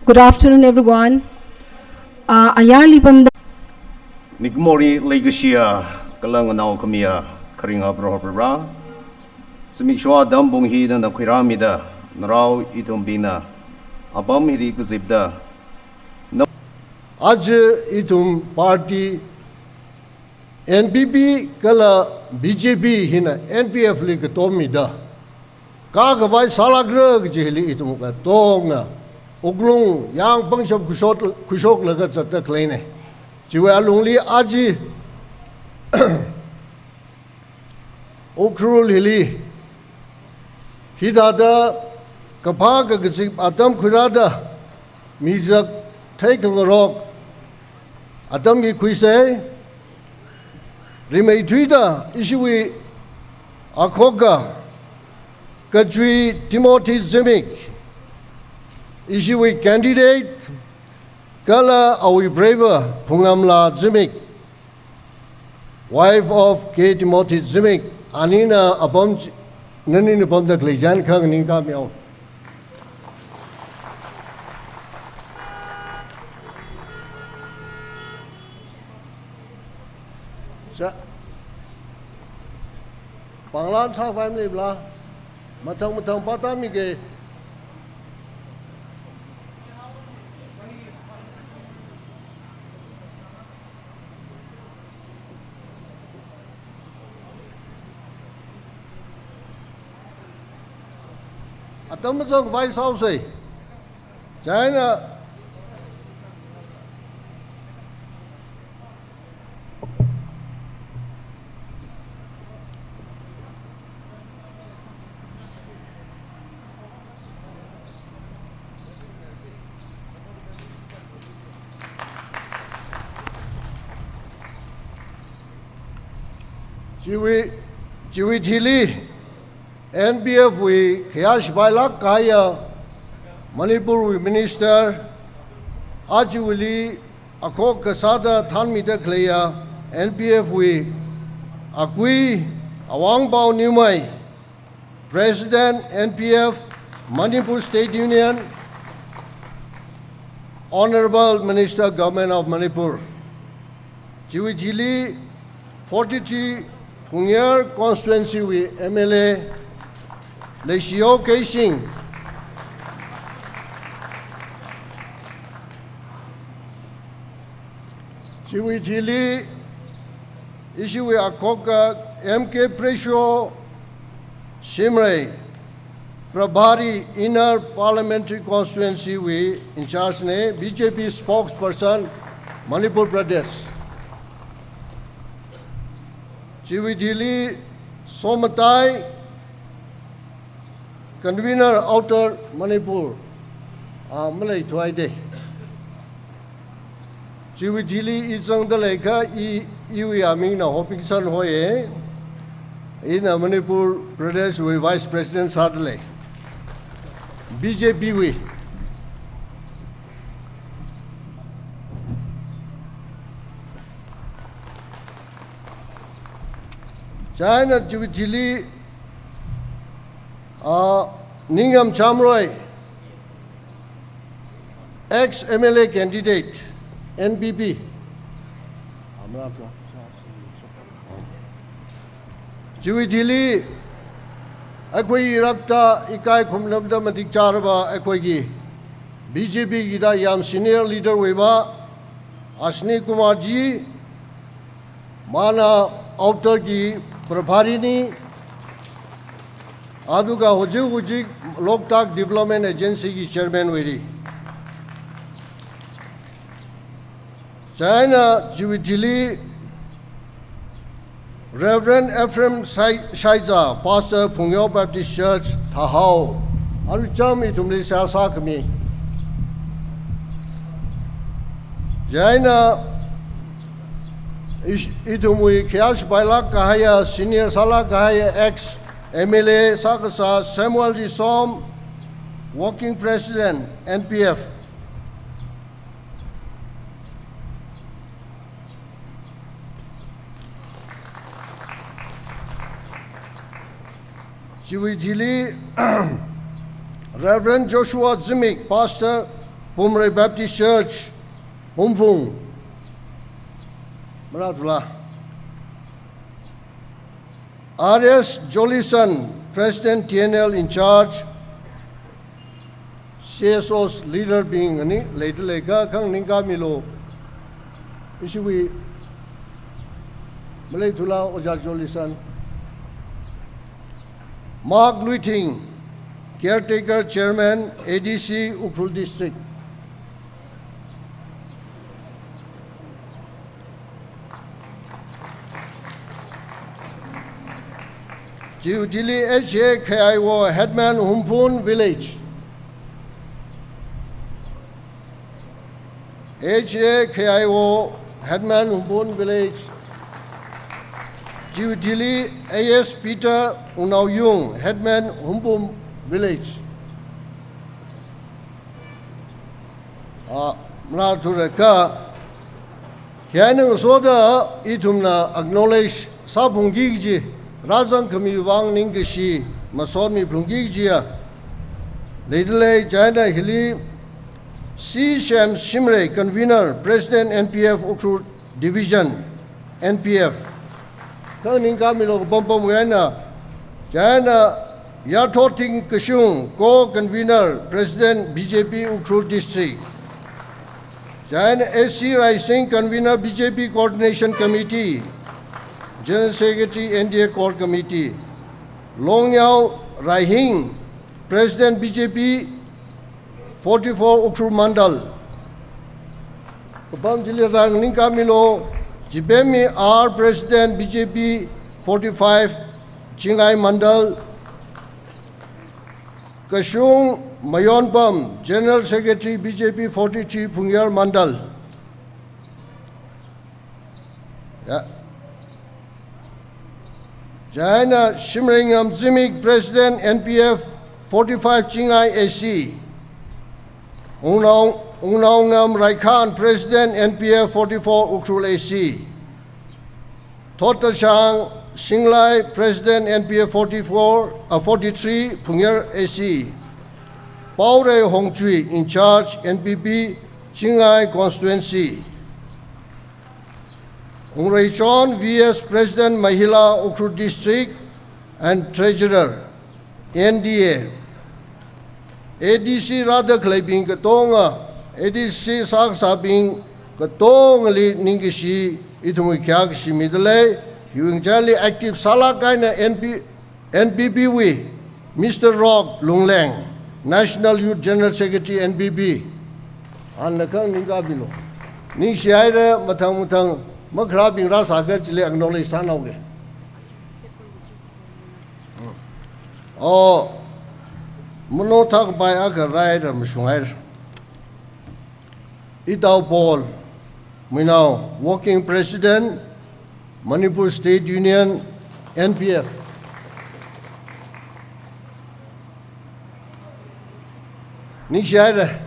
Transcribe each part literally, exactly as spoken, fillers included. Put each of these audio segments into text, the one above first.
Good afternoon, everyone. Uh, ayarli pamda. Mikumori leikashiya, kala nganao khamiya, kharinga Proho Proho. Zimiksho atam pung hi nana khuirāmida, narao ithumbingna apam hili kazipda, na- Aja ithum party N P P kala B J P hina N P F li katommida, kakhavai sālākra kaji hili ithum katongna wuklung yāng pangshap khuishok, khuishoklaga zatda khaleina. Chiwui alungli aja Ukhrul hili hithāda kaphā kakazip atam khuirāda, mizak theikhangarok atam hi khuisa. Rimeithuida ishiwui akhokha Kachui Timothy Zimik, ishiwui candidate, kala awui preiva Phungamla Zimik, wife of K Timothy Zimik, anina apam chi-, nanina pamda khalei chān kha nganingkāmihao. Cha. Panglan sākhavai maleila, mathang mathang pātāmige. Atam mazangkhavai sāhaosa. Chieina Chiwui, chiwui thili N P F wui khayā shipailāk kahaiya Manipur wui Minister, aja wuili akhokha sāda thanmida khaleiya N P F wui akui Awangpao Newmai, President N P F Manipur State Union, Honorable Minister Government of Manipur. Chiwui thili forty-three Phungyar constituency wui M L A, Leishiyao Keishing. Chiwui thili ishiwui akhokha M K Presho Shimray, Prabhari Inner Parliamentary Constituency wui in charge na, B J P spokesperson, Manipur Pradesh. Chiwui thili Somatai, Convener Outer Manipur, ah, maleithuhaida. Chiwui thili i zangda leikha i, iwui amingna Hopingson hoya. Ina Manipur Pradesh wui Vice President sāda lei. B J P wui. Chieina chiwui thili, ah, Ningam Chamroy, ex M L A candidate, N P P. Chiwui thili, ꯑꯩꯈꯣꯏ ꯏꯔꯛꯇ ꯏꯀꯥꯏ ꯈꯨꯝꯅꯕꯗ ꯃꯇꯤꯛ ꯆꯥꯔꯕ ꯑꯩꯈꯣꯏꯒꯤ B J P ꯒꯤꯗ ꯌꯥꯝ senior leader ꯑꯣꯏꯕ ꯑꯁꯅꯤ ꯀꯨꯃꯥꯔꯖꯤ, ꯃꯥꯅ Outer ꯒꯤ Prabhari ꯅꯤ, ꯑꯗꯨꯒ ꯍꯧꯖꯤꯛ ꯍꯧꯖꯤꯛ ꯂꯣꯛꯇꯥꯛ Development Agency ꯒꯤ Chairman ꯑꯣꯏꯔꯤ꯫ ꯆꯥꯏꯅ ꯖꯨꯕꯤꯂꯤꯗ Reverend Ephraim Shai-, Shaiza, Pastor Phungyao Baptist Church, Thahao, aruicham ithumli seihā sākhami. Chieina ish-, ithumwui khayā shipailāk kahaiya, senior sālāk kahaiya, ex M L A sākasā Samuel Risom, Working President, N P F. Chiwui thili, Reverend Joshua Zimik, Pastor, Pumrei Baptist Church, Hungpung. Mara thula. R S Jolison, President T N L in charge, C S Os leader bing ani leida leikha khanganing kamilu. Ishiwui malei thula Ojā Jolison. Mark Luithing, Caretaker Chairman, A D C, Ukhrul District. Chiwui thili H A K I O, Headman, Hungpung Village. H A K I O, Headman, Hungpung Village. Chiwui thili A S Peter Wungnaoyung, Headman, Hungpung Village. Ah, mara thura kha, hi eina ngasoda ithumna acknowledge sāphungki kaji, rāzang khami vang ningkashi masotmi phalungki kajiya leida lei. Chieina hili C Shem Shimray, Convener, President, N P F Ukhrul Division, N P F. Khanganing kamilu kapam pamwui eina. Chieina Yarthotting Kashung, Co-Convener, President, B J P Ukhrul District. Chieina S C Raising, Convener, B J P Coordination Committee, General Secretary, N D A Core Committee. Longyao Raihing, President, B J P forty-four Ukhrul Mandal. Kapam chili rāzang ningkamilu. Chipemmi R, President, B J P forty-five Chingai Mandal. Kashung Mayonpam, General Secretary, B J P forty-three Phungyar Mandal. Ya. Chieina Shimreingam Zimik, President, N P F forty-five Chingai A C. Wungnao, Wungnaongam Raikhan, President, N P F forty-four Ukhrul A C. Thotashang Shinglai, President, N P F forty-four, uh, forty-three Phungyar A C. Paorei Hongchui, in charge, N P P Chingai Constituency. Wungreichon V S, President, Mahila, Ukhrul District, and Treasurer, N D A. A D C rāda khaleibing katonga, A D C sākasābing katongali ningkashi ithumwui khayākashi mida lei. Hiwui ngachaili active sālāk eina N P, N P P wui Mister Rock Lungleng, National Youth General Secretary, N P P. Anla khanganing kamilu. Ningshihaira, mathang mathang makharābing rāsākha chili acknowledge sānaoge. Oh, mano thakpai akha rāhaira, mashunghaira. Itao Paul Muinao, Working President, Manipur State Union, N P F. Ningshihaira.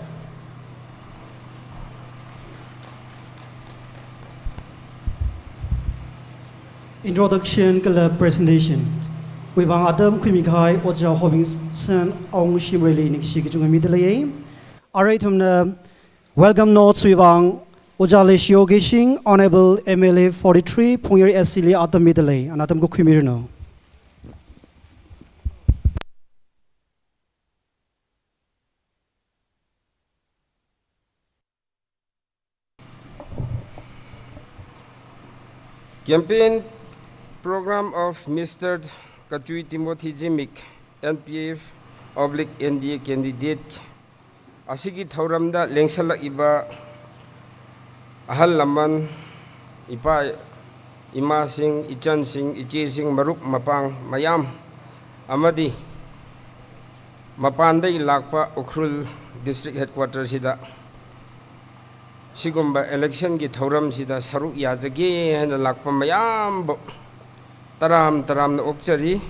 Introduction kala presentation wui vang atam khuimi kahai Ojā Hobingson Awung Shimrayli ningkashi kachungkha mida leiya. Arui ithumna welcome notes wui vang Ojā Leishiyo Keishing, Honourable M L A forty-three Phungyar A C li atam mida lei. Ana atam kakhui miranu. Campaign program of Mister Kachui Timothy Zimik, N P F oblique N D A candidate. Asigi thouramda lengsālakiba ahal lamān, ipā imāsing, ichānsing, ichesing, marup mapāng mayam, amadi mapānda ilākpa Ukhrul District Headquarters sida, sigumba election ki thouram sida saruk yāzake haina lākpa mayambu taram taramna okchari.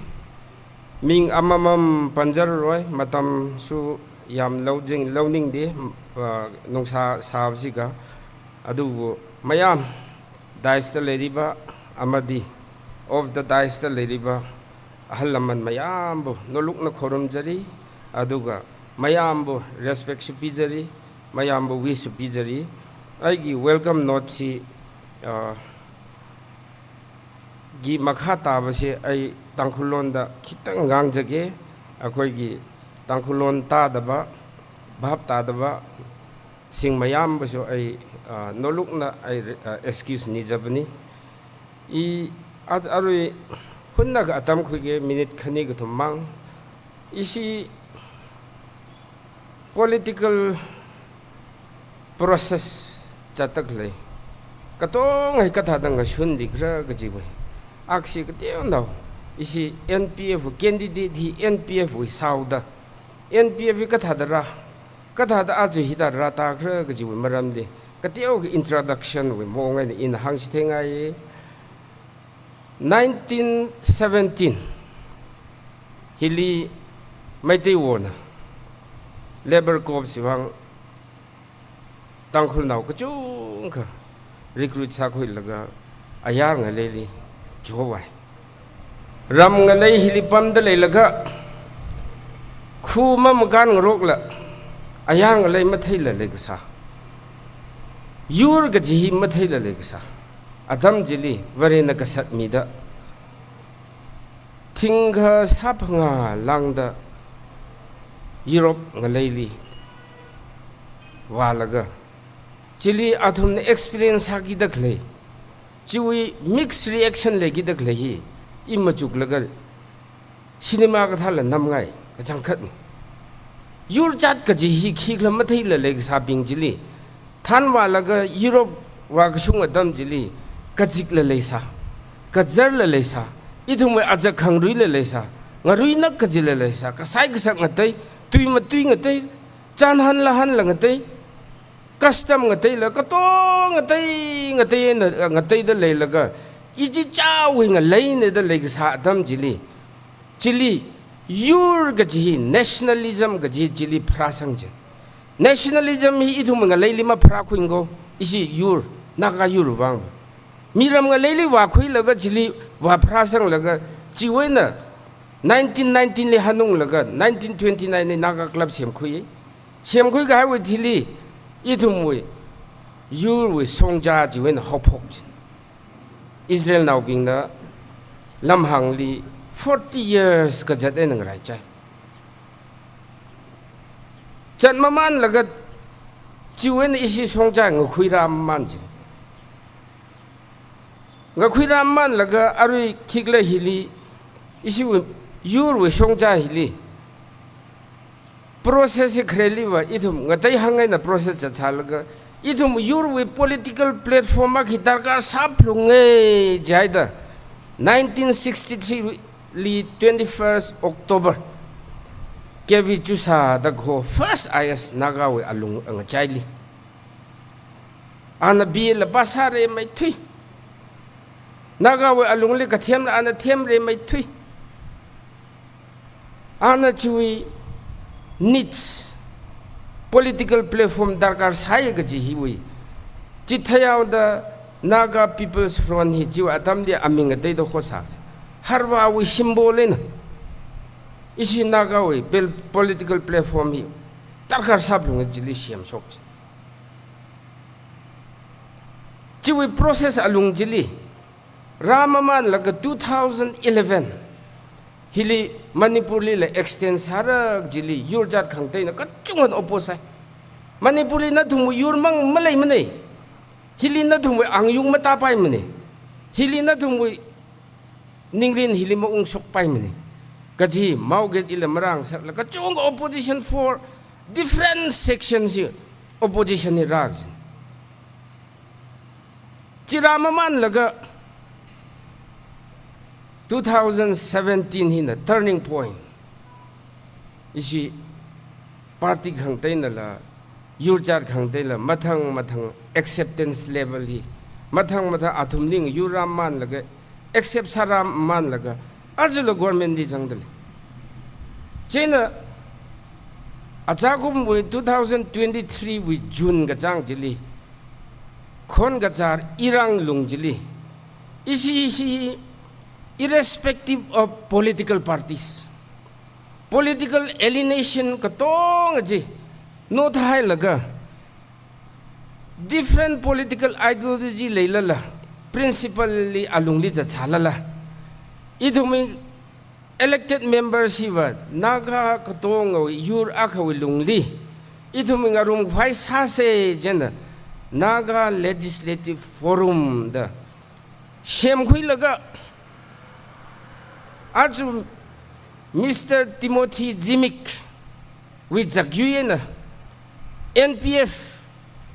Ming amamam pānzarroi, matamsu yamlou jing, louningde, ah, nungsā sābasiga. Adubu mayam, dais da leiriba, amadi off the dais da leiriba ahal lamān mayambu nolukna khorumzari, aduga mayambu respect shu pizari, mayamva wishshu pizari. ꯑꯩꯒꯤ welcome note ꯁꯤ, ꯑ, ꯒꯤ ꯃꯈꯥ ꯇꯥꯕꯁꯦ ꯑꯩ ꯇꯥꯡꯈꯨꯜ ꯂꯣꯟꯗ ꯈꯤꯇꯪ ꯉꯥꯡꯖꯒꯦ꯫ ꯑꯩꯈꯣꯏꯒꯤ ꯇꯥꯡꯈꯨꯜ ꯂꯣꯟ ꯇꯥꯗꯕ, ꯚꯥꯞ ꯇꯥꯗꯕ ꯁꯤꯡ ꯃꯌꯥꯝꯕꯨꯁꯨ ꯑꯩ, ꯑ, ꯅꯣꯂꯨꯛꯅ ꯑꯩ, ꯑ, excuse ꯅꯤꯖꯕꯅꯤ꯫ ꯏ, ꯑ-, ꯑꯔꯨꯏ ꯍꯨꯟꯅꯒ ꯑꯇꯝ ꯈꯨꯏꯒꯦ minute ꯈꯅꯤ ꯀꯊꯨꯝ ꯃꯥꯡ꯫ ꯏꯁꯤ political process ꯆꯠꯇꯛ ꯂꯩ꯫ ꯀꯇꯣꯡ ꯍꯩ ꯀꯊꯥꯗ ꯉꯁꯨꯟꯗꯤ ꯈꯔ ꯀꯖꯤꯕꯩ꯫ ꯑꯥꯛꯁꯤ ꯀꯇꯦꯎꯅꯥꯎ꯫ ꯏꯁꯤ N P F candidate ꯍꯤ N P F ꯋꯤ ꯁꯥꯎꯗ꯫ N P F ꯀꯊꯥꯗꯔꯥ? ꯀꯊꯥꯗ ꯑꯥꯖꯨ ꯍꯤꯗꯥꯔꯥ ꯇꯥꯈ꯭ꯔ ꯀꯖꯤꯕꯩ ꯃꯔꯝꯗꯤ꯫ ꯀꯇꯦꯎꯒꯤ introduction ꯋꯤ ꯃꯑꯣꯡ ꯑꯩꯅ ꯏꯟ ꯍꯥꯡꯁꯤ ꯊꯦꯡꯉꯥꯏ꯫ Nineteen seventeen ꯍꯤꯂꯤ ꯃꯩꯇꯩꯋꯣꯅ Labour Corps ꯁꯤꯋꯥꯡ ꯇꯥꯡꯈꯨꯜꯅꯥꯎ ꯀꯆꯨꯡꯈ recruit ꯁꯥꯈꯣꯏꯂꯒ ꯑꯌꯥꯔ ꯉꯂꯩꯂꯤ ꯖꯣꯋꯥꯏ꯫ ꯔꯝ ꯉꯂꯩ ꯍꯤꯂꯤ ꯄꯝꯗ ꯂꯩꯂꯒ ꯈꯨ ꯃꯃꯀꯥꯟ ꯉꯔꯣꯛꯂ ꯑꯌꯥꯔ ꯉꯂꯩ ꯃꯊꯩꯂ ꯂꯩꯀꯁꯥ꯫ ꯌꯨꯔ ꯀꯖꯤ ꯍꯤ ꯃꯊꯩꯂ ꯂꯩꯀꯁꯥ꯫ ꯑꯗꯝ ꯖꯤꯂꯤ ꯋꯥꯔꯦꯅ ꯀꯁꯠ ꯃꯤꯗ ꯊꯤꯡꯒ ꯁꯥꯐꯉꯥ ꯂꯥꯡꯗ Europe ꯉꯂꯩꯂꯤ ꯋꯥꯂꯒ ꯖꯤꯂꯤ ꯑꯊꯨꯝꯅ experience ꯁꯥꯒꯤꯗꯛ ꯂꯩ꯫ ꯖꯤꯋꯤ mixed reaction ꯂꯩꯒꯤꯗꯛ ꯂꯩ ꯍꯤ꯫ ꯏꯃ ꯆꯨꯛꯂꯒ cinema ꯀꯊꯥꯜꯂ ꯅꯝꯉꯥꯏ ꯀꯆꯪꯈꯠꯅꯤ꯫ ꯌꯨꯔ ꯖꯥꯠ ꯀꯖꯤ ꯍꯤ ꯈꯤꯛꯂ ꯃꯊꯩꯂ ꯂꯩꯀꯁꯥꯕꯤꯡ ꯖꯤꯂꯤ ꯊꯥꯟ ꯋꯥꯂꯒ Europe ꯋꯥ ꯀꯁꯨꯡ ꯑꯗꯝ ꯖꯤꯂꯤ ꯀꯖꯤꯛꯂ ꯂꯩꯁꯥ, ꯀꯖꯔꯂ ꯂꯩꯁꯥ, ꯏꯊꯨꯝꯋꯦ ꯑꯖꯛ ꯈꯪꯔꯨꯏꯂ ꯂꯩꯁꯥ, ꯉꯔꯨꯏꯅꯛ ꯀꯖꯤꯂ ꯂꯩꯁꯥ, ꯀꯁꯥꯏ ꯀꯁꯛ ꯉꯇꯩ, ꯇꯨꯏ ꯃꯇꯨꯏ ꯉꯇꯩ, ꯆꯥꯟ ꯍꯟꯂ ꯍꯟꯂ ꯉꯇꯩ, custom ꯉꯇꯩꯂ, ꯀꯇꯣ ꯉꯇꯩ, ꯉꯇꯩ ꯑꯩꯅ, ꯉꯇꯩꯗ ꯂꯩꯂꯒ, ꯏꯖꯤ ꯆꯥꯎꯋꯤ ꯉꯂꯩꯅꯦꯗ ꯂꯩꯀꯁꯥ ꯑꯗꯝ ꯖꯤꯂꯤ꯫ ꯖꯤꯂꯤ, ꯌꯨꯔ ꯀꯖꯤ ꯍꯤ, nationalism ꯀꯖꯤ ꯖꯤꯂꯤ ꯐ꯭ꯔꯥ ꯁꯪꯖꯦ꯫ Nationalism ꯍꯤ ꯏꯊꯨꯝ ꯉꯂꯩꯂꯤ ꯃ ꯐ꯭ꯔꯥ ꯈꯨꯏꯡꯒꯣ, ꯏꯁꯤ ꯌꯨꯔ, ꯅꯥꯒꯥ ꯌꯨꯔ ꯋꯥꯡ꯫ ꯃꯤꯔꯝ ꯉꯂꯩꯂꯤ ꯋꯥ ꯈꯨꯏꯂꯒ ꯖꯤꯂꯤ ꯋꯥ ꯐ꯭ꯔꯥ ꯁꯪꯂꯒ, ꯖꯤꯋꯦꯅ nineteen nineteen ꯂꯤ ꯍꯅꯨꯡꯂꯒ, nineteen twenty nine ꯂꯤ Naga Club ꯁꯦꯝꯈꯨꯏ꯫ ꯁꯦꯝꯈꯨꯏ ꯀꯍꯥꯏꯋꯦ ꯊꯤꯂꯤ, ꯏꯊꯨꯝꯋꯦ, ꯌꯨꯔꯋꯦ ꯁꯣꯡꯖꯥ ꯖꯤꯋꯦꯅ ꯍꯣꯞ ꯍꯣꯛ ꯖꯤ꯫ ꯏꯖꯔꯦꯜ ꯅꯥꯎꯕꯤꯡꯅ ꯂꯝꯍꯥꯡꯂꯤ forty years ꯀꯖꯠ ꯑꯩꯅ ꯉꯔꯥꯏ ꯆꯥꯏ꯫ ꯆꯠ ꯃꯃꯥꯟꯂꯒ ꯖꯤꯋꯦꯅ ꯏꯁꯤ ꯁꯣꯡꯖꯥ ꯉꯈꯨꯏꯔꯥ ꯃꯃꯥꯟ ꯖꯤ꯫ ꯉꯈꯨꯏꯔꯥ ꯃꯃꯥꯟꯂꯒ ꯑꯔꯨꯏ ꯈꯤꯛꯂ ꯍꯤꯂꯤ ꯏꯁꯤꯋꯦ ꯌꯨꯔꯋꯦ ꯁꯣꯡꯖꯥ ꯍꯤꯂꯤ꯫ Process ꯁꯤ ꯈꯔꯦꯂꯤꯕ ꯏꯊꯨꯝ ꯉꯇꯩ ꯍꯪꯉꯩꯅ process ꯆꯠꯁꯥꯜꯂꯒ ꯏꯊꯨꯝ ꯌꯨꯔꯋꯤ political platform ꯑꯃꯒꯤ ꯗꯔꯀꯥꯔ ꯁꯥꯞꯂꯨꯡꯉꯦ ꯖꯥꯏꯗ nineteen sixty three ꯂꯤ twenty first October K V ꯆꯨꯁꯥꯗ ꯈꯣ first I S Nagawꯤ ꯑꯂꯨꯡ ꯑꯉꯆꯥꯏꯂꯤ꯫ ꯑꯅ ꯕꯤ ꯑꯦ ꯂꯄꯥ ꯁꯥꯔꯦ ꯃꯩꯊꯨꯏ꯫ ꯅꯥꯒꯥꯋꯦ ꯑꯂꯨꯡꯂꯤ ꯀꯊꯦꯝꯅ ꯑꯅ ꯊꯦꯝꯔꯦ ꯃꯩꯊꯨꯏ꯫ ꯑꯅ ꯆꯤꯋꯤ needs political platform ꯗꯔꯀꯥꯔ ꯁꯥꯏ ꯀꯖꯤ ꯍꯤꯋꯤ꯫ ꯆꯤꯊꯌꯥꯎꯗ Naga People's Front ꯍꯤ ꯆꯤꯋ ꯑꯇꯝꯗꯤ ꯑꯃꯤꯡ ꯑꯇꯩꯗ ꯍꯣꯁꯥ꯫ ꯍꯔꯋꯥꯋꯤ symbol ꯂꯩꯅ꯫ ꯏꯁꯤ ꯅꯥꯒꯥꯋꯤ ꯄꯦꯜ-, political platform ꯍꯤ ꯗꯔꯀꯥꯔ ꯁꯥꯞꯂꯨꯡ ꯖꯤꯂꯤ ꯁꯦꯝ ꯁꯣꯛꯁꯤ꯫ ꯆꯤꯋꯤ process ꯑꯂꯨꯡ ꯖꯤꯂꯤ ꯔꯥꯃꯃꯥꯟ ꯂꯒ two thousand eleven ꯍꯤꯂꯤ ꯃꯅꯤꯄꯨꯔꯂꯤ ꯂ extend ꯁꯥꯔꯛ ꯖꯤꯂꯤ ꯌꯨꯔꯖꯥꯠ ꯈꯪꯇꯩꯅ ꯀꯆꯨꯡ ꯑꯣꯄꯣ ꯁꯥꯏ꯫ ꯃꯅꯤꯄꯨꯔꯂꯤ ꯅꯊꯨꯝ ꯌꯨꯔꯃꯪ ꯃꯂꯩ ꯃꯅꯩ꯫ ꯍꯤꯂꯤ ꯅꯊꯨꯝ ꯑꯪꯌꯨꯡ ꯃꯇꯥ ꯄꯥꯏ ꯃꯅꯩ꯫ ꯍꯤꯂꯤ ꯅꯊꯨꯝ ꯅꯤꯡꯔꯤꯟ ꯍꯤꯂꯤ ꯃꯑꯣꯡ ꯁꯣꯛ ꯄꯥꯏ ꯃꯅꯩ꯫ ꯀꯖꯤ ꯃꯥꯎꯒꯦꯠ ꯏꯂ ꯃꯔꯥꯡ ꯁꯛꯂ ꯀꯆꯣꯡ opposition for different section ꯁꯤ opposition ꯅꯤ ꯔꯥꯛꯁꯤ꯫ ꯆꯤꯔꯥ ꯃꯃꯥꯟ ꯂꯒ two thousand seventeen ꯍꯤꯅ turning point꯫ ꯏꯁꯤ party ꯈꯪꯇꯩꯅ ꯂ, ꯌꯨꯔꯖꯥꯠ ꯈꯪꯇꯩ ꯂ, ꯃꯊꯪ ꯃꯊꯪ acceptance level ꯍꯤ, ꯃꯊꯪ ꯃꯊꯪ ꯑꯊꯨꯝ ꯅꯤꯡ ꯌꯨꯔꯥꯝ ꯃꯥꯟ ꯂꯒ, accept ꯁꯥꯔꯥꯝ ꯃꯥꯟ ꯂꯒ, ꯑꯖꯨ ꯂ government ꯗꯤ ꯆꯪꯗ ꯂꯩ꯫ ꯆꯦꯅ ꯑꯆꯥꯒꯨꯝ ꯋꯤ two thousand twenty three ꯋꯤ June ꯀꯆꯥꯡ ꯖꯤꯂꯤ, ꯈꯣꯟ ꯀꯆꯥꯔ ꯏꯔꯥꯡ ꯂꯨꯡ ꯖꯤꯂꯤ, ꯏꯁꯤ ꯍꯤ irrespective of political parties, political alienation ꯀꯇꯣꯡ ꯑꯖꯤ ꯅꯣꯠ ꯍꯥꯏꯂꯒ, Different political ideology leilala, principle li alungli zatsālala, ithumwui elected members hiva Naga katongawui yur akhawui lungli ithumwui ngarumkhavai sāsa chieina Naga Legislative Forum da semkhuilaga, aja Mister Timothy Zimik wui zakyui eina N P F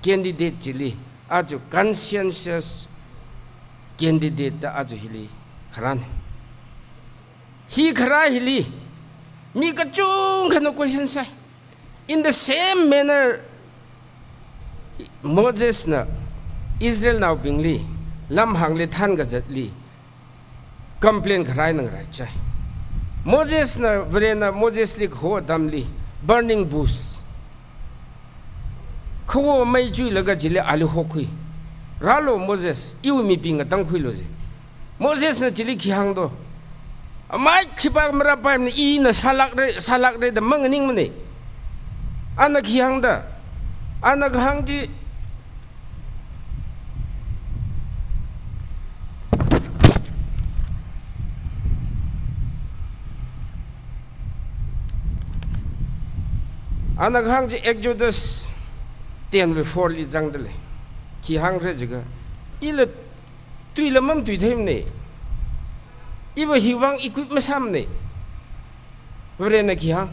candidate chili aja conscientious candidate da aja hili kharāna. Hi kharā hili mi kachungkhana question sāi. In the same manner, Mosesna Israelnaobingli lamhāngli thānkazatli complain kharā eina ngaraichai. Mosesna, Varena Mosesli kaho atamli burning bush, khawo mei chuilaga chili ali hokhui. Rālu Moses, iwui mibing ngatangkhuilu ji. Mosesna chili khi hāng do? Amai khipā marāpaimana, ina sālākra, sālākra da manganingmana. Ana khi hāng da? Ana kahāng chi, ana kahāng chi Exodus ten wui four li zangda lei. Khi hāngra jiakha, ila tuila mamatuitheimana. Iva hiwui vang equip masāmana. Varena khi hāng?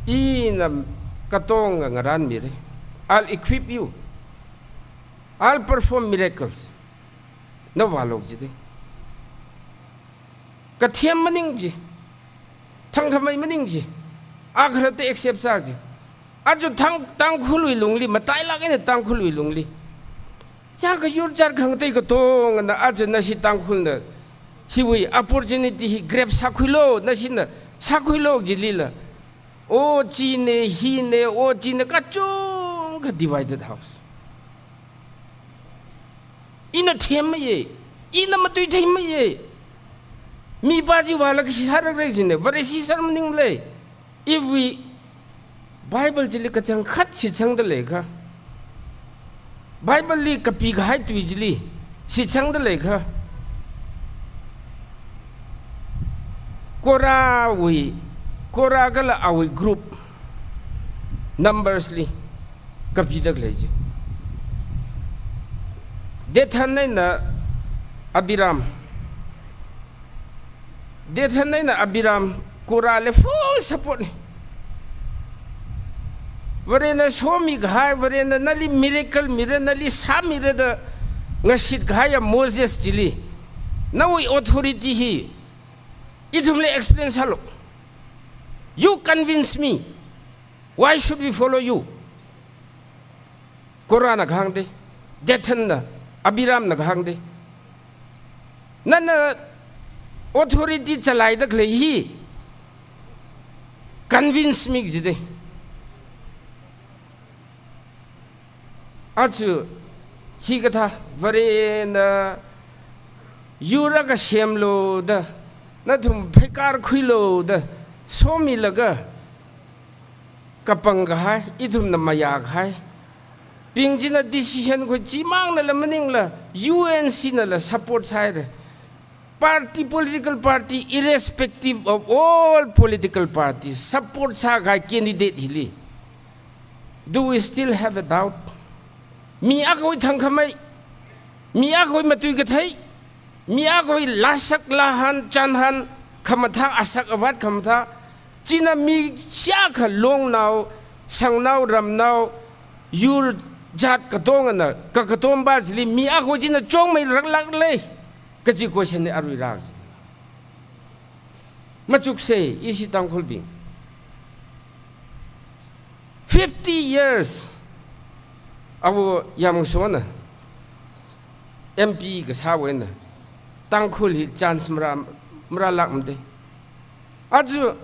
Ina katonga ngarānmira. I'll equip you. I'll perform miracles. Na vālu jida. Kathem maning ji. Thangkhamei maning ji. A khalatta accept sā ji. Aja thang, Tangkhulwui lungli, matailāk eina Tangkhulwui lungli, yākha yur jat khangatei katongana aja nashi Tangkhulna hiwui opportunity hi grab sākhuilu, nashina sākhuilu jilila, o china, hina, o china, kachungkha divided house. Ina themmeiya, ina matuitheimeiya. Mipā chi vālaga khi sālākra jina, Vareshi sār maningla. Iwui Bible chili kachangkhat shitsangda leikha, Bible li kapikahai tui chili shitsangda leikha, Korahwui, Korah kala awui group, Numbers li kapida khalei chi. Dathan eina Abiram. Dathan eina Abiram, Korahli full support na. Varena somikahai, Varena nali miracle mira, nali sāmira da ngashitkahaiya Moses chili, nawui authority hi ithumli explain sālu. You convince me. Why should we follow you? Korahna kahāng da, Dathanna, Abiramna kahāng da. Nana authority chalaida khalei hi convince mi jida. Aja hikathā Varena yur akha semlu da, nathum pheikar khuilu da somilaga kapangkahai, ithumna mayākahai bing china decision khui chimangna la maningla, U N C nala support sāhaira. Party, political party, irrespective of all political parties, support sākahai candidate hili, do we still have a doubt? Mi akhawui thangkhamei, mi akhawui matuikathei, mi akhawui lāsak lāhān, chānhān khamathā, asak avat khamathā, china mi shākha longnao, sangnao, ramnao, yur jat katongana kakatompa chili mi akhawui china chongmei raklākla kaji question na arui rāki. Machuksa, ishi Tangkhulbing. Fifty years awo Yamsona M P kasāwui eina Tangkhul hi chance marā, marālākmada. Aja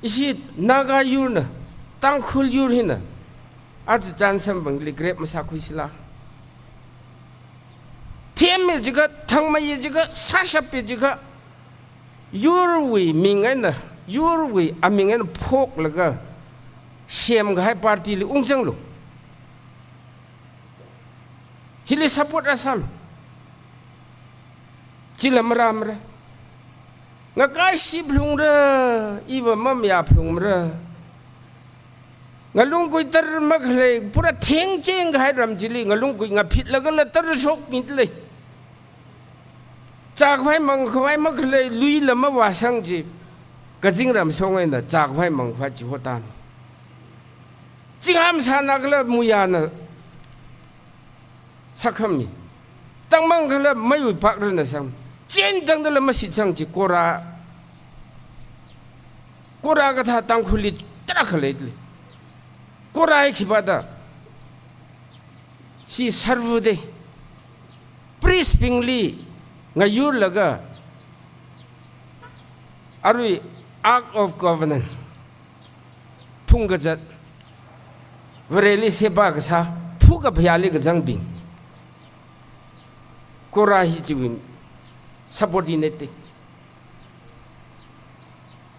ishi Naga yurna, Tangkhul yur hina aja chance sambangli grab masākhuisila. Themmi jiakha, thangmeiya jiakha, sāshapya jiakha, yurwui ming eina, yurwui aming eina phoklaga semkahai party li ungzanglu. Hili support rāsālu. Chila marāmara. Ngakashi phalungra, iva mamayā phalungra. Ngalunggui tara makhalei, pura thengcheng kahai ram chili, ngalunggui ngaphitlaga la tara shokmida lei. Chākhavai mangkhavai makhalei, luila mavāsang chi. Kazingram shong eina, chākhavai mangkhavai chi hotan. Chingam sāna kala muiyana sākhami. Tangmang kala maiwui pak rana sang. Chien tangdala mashitsang chi Kora. Kora kathā Tangkhulli tarākha leili. Kora hi khipā da. Hi serve da. Priest bingli ngayurlaga. Arui Ark of Covenant. Phungkazat, Vareli seba kasā, phukaphayāli kazangbing. Kora hi chiwui subordinate.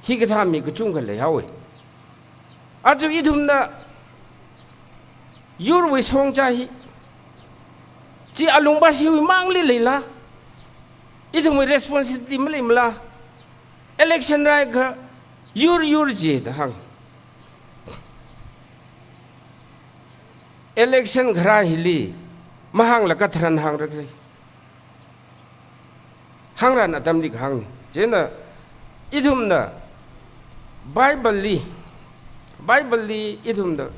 Hikathā mi kachungkha leihaowa. Aja ithumna yurwui shongza hi, chi alungpashiwui mangli leila, ithumwui responsibility maleimala. Election rāakha yur yur jida hāng. Election kharā hili mahāngla katharan hāngrakra. Hāngran atamli kahāngna. Chieina ithumna Bible li, Bible li ithumna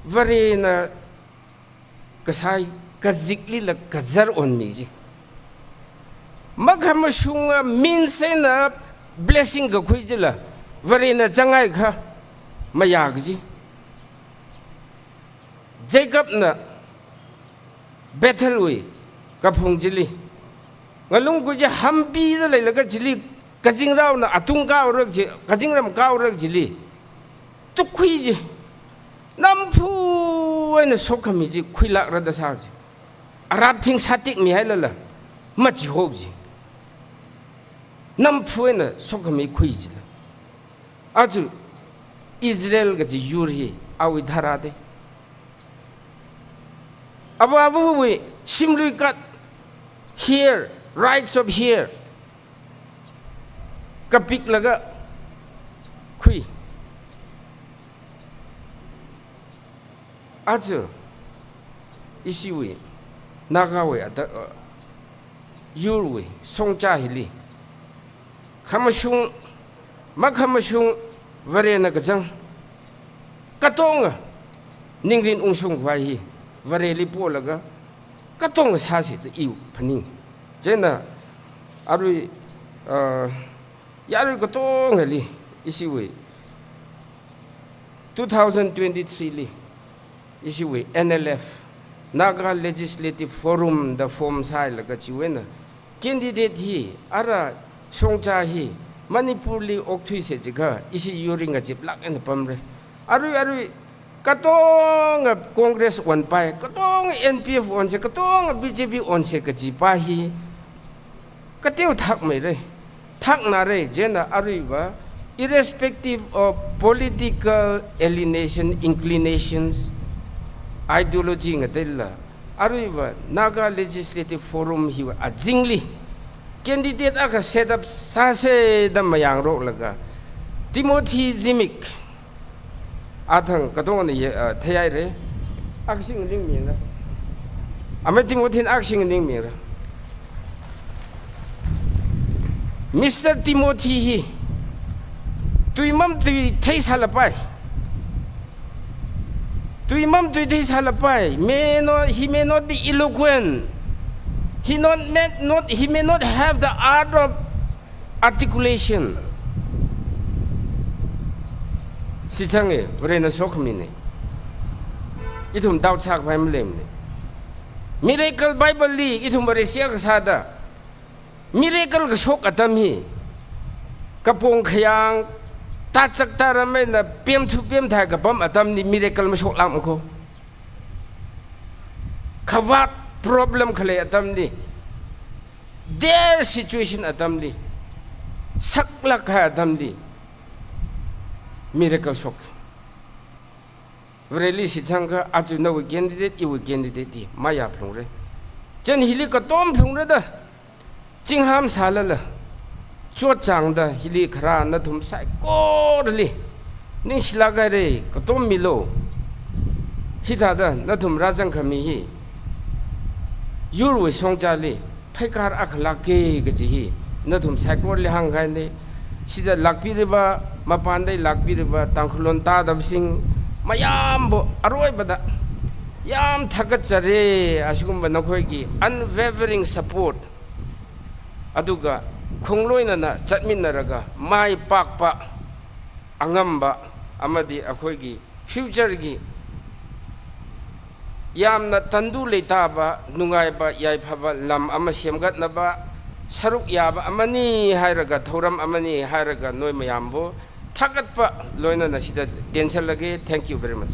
Varena kasā kaziklila kazar onmi ji. Makhamashunga means eina blessing kakhui chila Varena zangakha mayā kaji. Jacobna Bethelwui kaphung chili, ngalunggui chi hampida leilaga chili, kazingraona atung kaora kaji, kazingram kaora kajili tukhui ji. Namphu eina sokhami chi khuilākra da sā ji. Arapthing sātikmihailala machihok ji. Namphu eina sokhami khui jila. Aja Israel kaji yur hi awui dharā da. Avāvawui shimlui kat, hair, rights of hair kapiklaga khui. Aja ishiwui Nagawui ada, uh, yurwui shongza hili khamashung, makhamashung Varena kazang katonga ningrin ungshung khavai hi Vareli polaga katonga sāsi da i phaning. Chieina arui, uh, yarui katongali ishiwui two thousand twenty-three li ishiwui N L F, Naga Legislative Forum da form sāhailaga chiwui eina candidate hi ara shongza hi Manipurli okthuisa jiakha ishi yurli ngacheplāk eina pamra. Arui arui katonga Congress onpai, katonga N P F onsa, katonga B J P onsa kajipa hi kateo thakmeira, thaknara. Chieina aruiva, irrespective of political alienation, inclinations, ideology ngateila, aruiva Naga Legislative Forum hiwui azingli candidate akha set up sāsa da mayangroklaga, Timothy Zimik, athang katongana ye, ah, theihaira. Akha sing ningmingra. Amei Timothyna akha sing ningmingra. Mister Timothy hi tui mamtui theisālapai. Tui mamtui theisālapai. May not, he may not be eloquent. He not, may not, he may not have the art of articulation. Shitsanga, Varena sokhamina. Ithum doubt sākhavai maleimana. Miracle Bible li ithum Vareshi kasāda miracle kashok atam hi, kapong khayang, tachak taram eina pemthu pemthai kapam atamli miracle mashoklākmako. Khavāt problem khalei atamli, dire situation atamli, saklāk kahai atamli miracle shok. Vareli shitsangakha aja nawui candidate, iwui candidate hi mayāphalungra. Chieina hili katom phalungra da, chingham sālala, chotchāngda hili kharā nathum saikorali ningshilāk haira, katom milu. Hithāda nathum rāzangkhami hi yurwui shongzali pheikar akha lāka kaji hi nathum saikorali hāngkahaina. Chida lākpiraba, mapānda lākpiraba Tangkhul lon tādabasing mayambu aruipada yam thakatchara, ashigumba nakhoiki unwavering support, aduga khongloinana chatminaraga maipakpa, angamba, amadi akhoiki future-ki yamna tandu leitaba, nungaiba, yaiphaba lam ama semkatnaba saruk yāba amani hailaga, thoram amani hailaga, noi mayambu thakkatpa loinana chida tensalage. Thank you very much.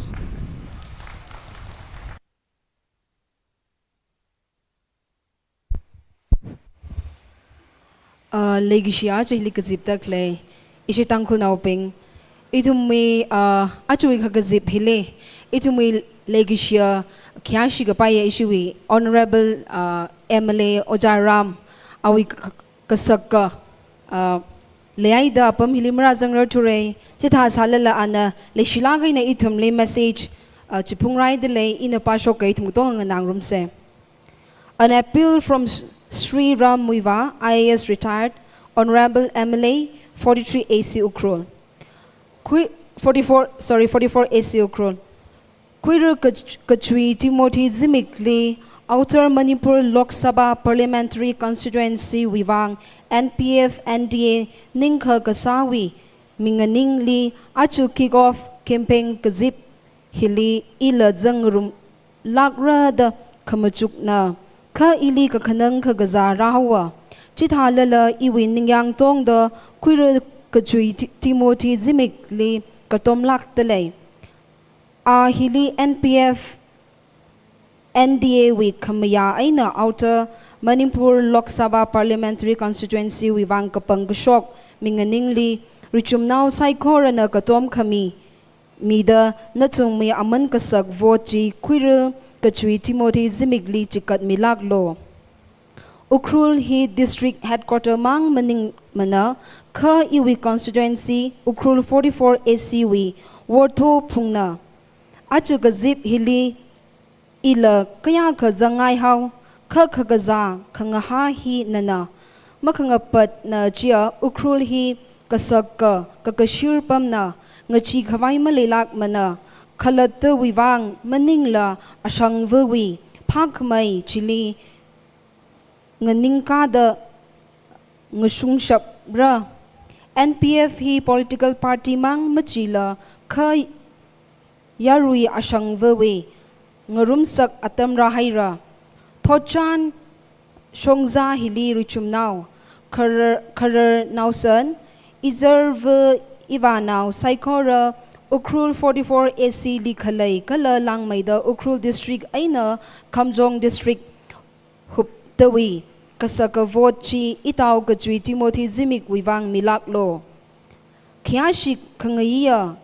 Ah, leikashi aja hili kazipda khalei ishi Tangkhulnaobing, ithumwui, ah, ajawui kakazip hili ithumwui leikashi, ah, khayāshi kapaiya ishiwui Honourable, ah, M L A Ojā Ram, awui k-, k-, kasaka, ah, leihaida apam hili marāzangrarthura. Chithā sālala ana leishilāk eina ithumli message, ah, chiphungraida lei, ina pāshoka, ithum katonga nganāngarumsa. An appeal from S-, Shri Ram Muivah, I A S retired, Honourable M L A, forty-three A C Ukhrul. Khui-, forty-four, sorry, forty-four A C Ukhrul. Khuira Kach-, Kachui Timothy Zimikli Outer Manipur Lok Sabha Parliamentary Constituency wui vang N P F N D A ningkha kasāwui minganingli aja kick off campaign kazip hili ila zangngarumlākra da khamachukna, kha ili kakhanang kakazā rāhaowa. Chithālala iwui ningyāng tongda Khuira Kachui Ti-, Timothy Zimikli katomlākda lei. A hili N P F N D A wui khamayā eina Outer Manipur Lok Sabha Parliamentary Constituency wui vang kapang kashok minganingli richumnao saikorana katom khami mida nathumwui aman kasak vote chi Khuira Kachui Timothy Zimikli chikatmilāklu. Ukhrul hi district headquarter mang maningmana, kha iwui constituency Ukhrul forty-four A C wui wortho phungna. Aja kazip hili ila kayākha zangngaihao, kha kakazā khangahā hi nana makhangapatna chiya Ukhrul hi kasaka kakashir pamna, ngachee khavai maleilākmana, khalattawui vang maningla ashangvawui phākhamei chili nganingkāda ngashungshapra. N P F hi political party mang machila kha yarui ashangvawui ngarumsak atam rāhaira. Thotchan shongzā hili richumnao Kharar, Kharar Naosen, izarva ivānao saikora Ukhrul forty-four A C li khalei kala langmeida Ukhrul district eina Kamjong district huptawui kasaka vote chi Itao Kachui Timothy Zimikwui vang milāklu. Khayāshi khangaiya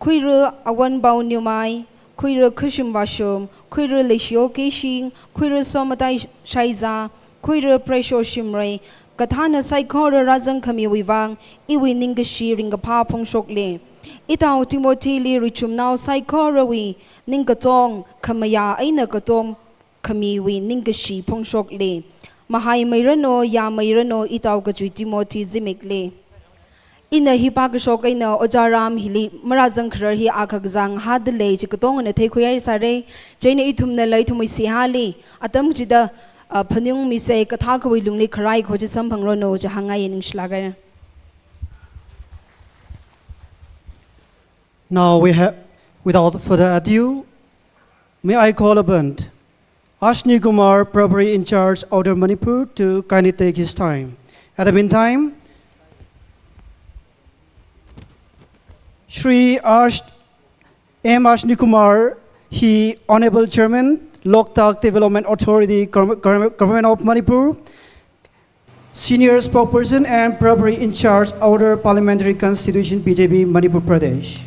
Khuira Awanbao Newmai, Khuira Khashim Vashum, Khuira Leishio Keishing, Khuira Somatai Shaiza, Khuira Presho Shimray, kathāna saikora rāzangkhamiwui vang iwui ningkashi ringkaphā phongshokli. Itao Timothy li richumnao saikorawui ningkatong khamayā eina katom khamiwui ningkashi phongshokli. Mahaimeiranu, yāmeiranu, Itao Kachui Timothy Zimikli. Ina hi pākashok eina Ojā Ram hili marāzangkharar hi akha kazang hādalei chi katongana theikhuihaisāra. Chieina ithumnala ithumwui seihāli atam chida, ah, phaningungmisa, kathākhawui lungli kharai kho chi samphangranu chi hāngngaiya, ningshilāka. Now we have, without further ado, may I call upon Ashni Kumar, Prabhari in charge, Outer Manipur, to kindly take his time. At the meantime, Shri Ash, M Ashni Kumar, he Honorable Chairman, Loktak Development Authority, Gov-, Gov-, Government of Manipur, Senior Spokesperson and Prabhari in charge, Outer Parliamentary Constitution, B J P, Manipur Pradesh.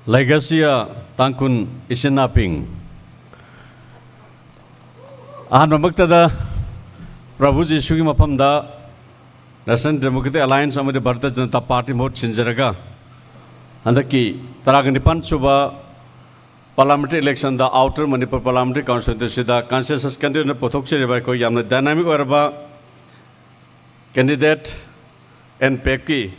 Leikashiya Tangkhul ishi inabing, ahanmamāktada Prabhu Jishuwui mapamda National Democratic Alliance amadi Bharatiya Janata Party mahut chinjaraga, hantaki tarākha nipān suba parliamentary election da Outer Manipur Parliamentary Constituency da consensus candidate na puthok chiribai ko yamna dynamic oiraba candidate N P F ki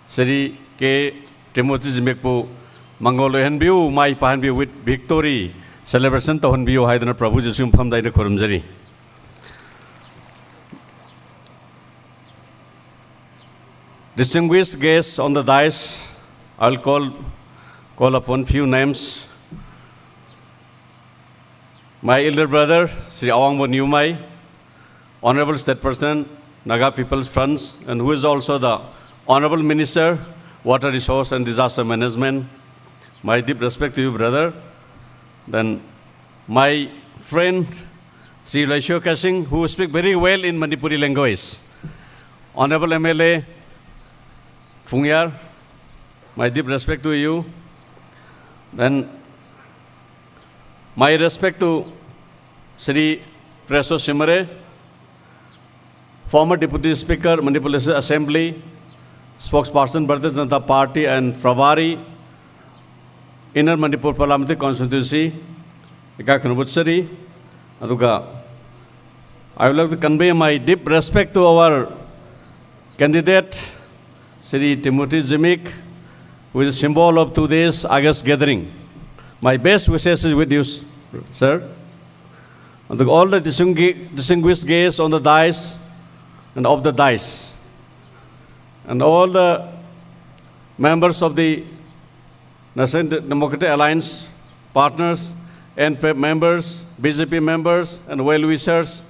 Shri K Timothy Zimikpu mangol oihanbiyu, mai pāhanbiyu, with victory celebration tauhanbiyu haidana Prabhu Jishuwui mapamda ina khorumjari. Distinguished guests on the dais, I'll call, call upon few names. My elder brother, Shri Awangbo Newmai, Honorable State President, Naga People's Front, and who is also the Honorable Minister, Water Resource and Disaster Management. My deep respect to you, brother. Then my friend, Shri Leishio Keishing, who speak very well in Manipuri language. Honorable M L A Phungyar, my deep respect to you. Then my respect to Shri Treso Shimray, former Deputy Speaker, Manipur Legislative Assembly, spokesperson, Bharatiya Janata Party, and Pravari, Inner Manipur Parliamentary Constituency, Ika Khanabut Sari, aduga, I would like to convey my deep respect to our candidate, Shri Timothy Zimik, who is a symbol of today's August gathering. My best wishes is with you, sir. And to all the distingui-, distinguished guests on the dais and off the dais, and all the members of the National Democratic Alliance partners, N P F members, B J P members, and well-wishers,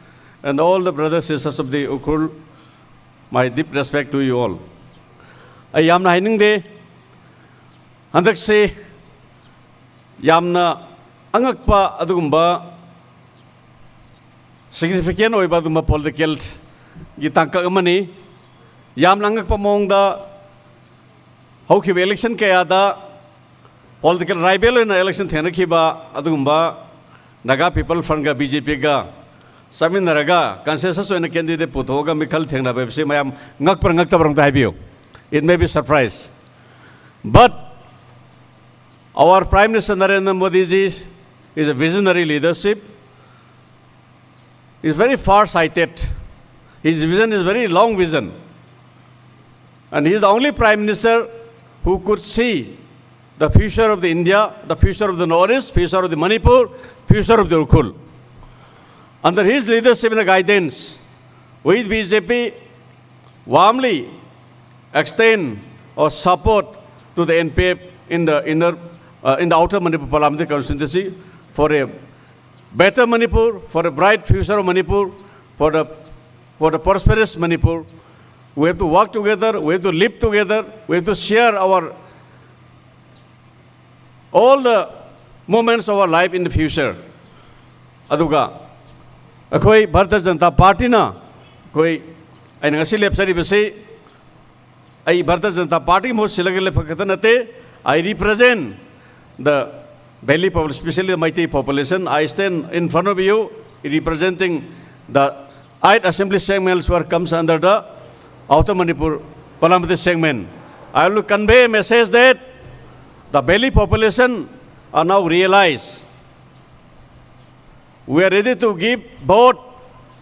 and all the brothers and sisters of the Ukhrul, my deep respect to you all. Ai yamna hainingde, handakshe yamna angakpa adukumba significant oiba adukumba political gi tangkak amani, yamna angakpa maongda haokhiwui election kayāda political rival eina election thengrakhiba adukumba Naga People Front ka B J P ka sāminaraga consensus eina candidate puthoka mikhal thengna bepsi mayam ngakpar ngaktaparang da haibiyu. It may be surprise. But our Prime Minister Narendra Modi ji is a visionary leadership. He's very far-sighted. His vision is very long vision. And he is the only Prime Minister who could see the future of the India, the future of the Northeast, future of the Manipur, future of the Ukhrul. Under his leadership and guidance, we B J P warmly extend our support to the N P F in the inner, uh, in the Outer Manipur Parliamentary Constituency for a better Manipur, for a bright future of Manipur, for the, for the prosperous Manipur. We have to work together, we have to live together, we have to share our all the moments of our life in the future. Aduga, akhoi Bharatiya Janata Party na, akhoi, aina ngasi lepsari basi, ai Bharatiya Janata Party mo silaga lepa kata nate, I represent the Valley popul-, especially the Meitei population. I stand in front of you representing the eight assembly segments where comes under the Outer Manipur Parliamentary segment. I will convey a message that the Valley population are now realized. We are ready to give vote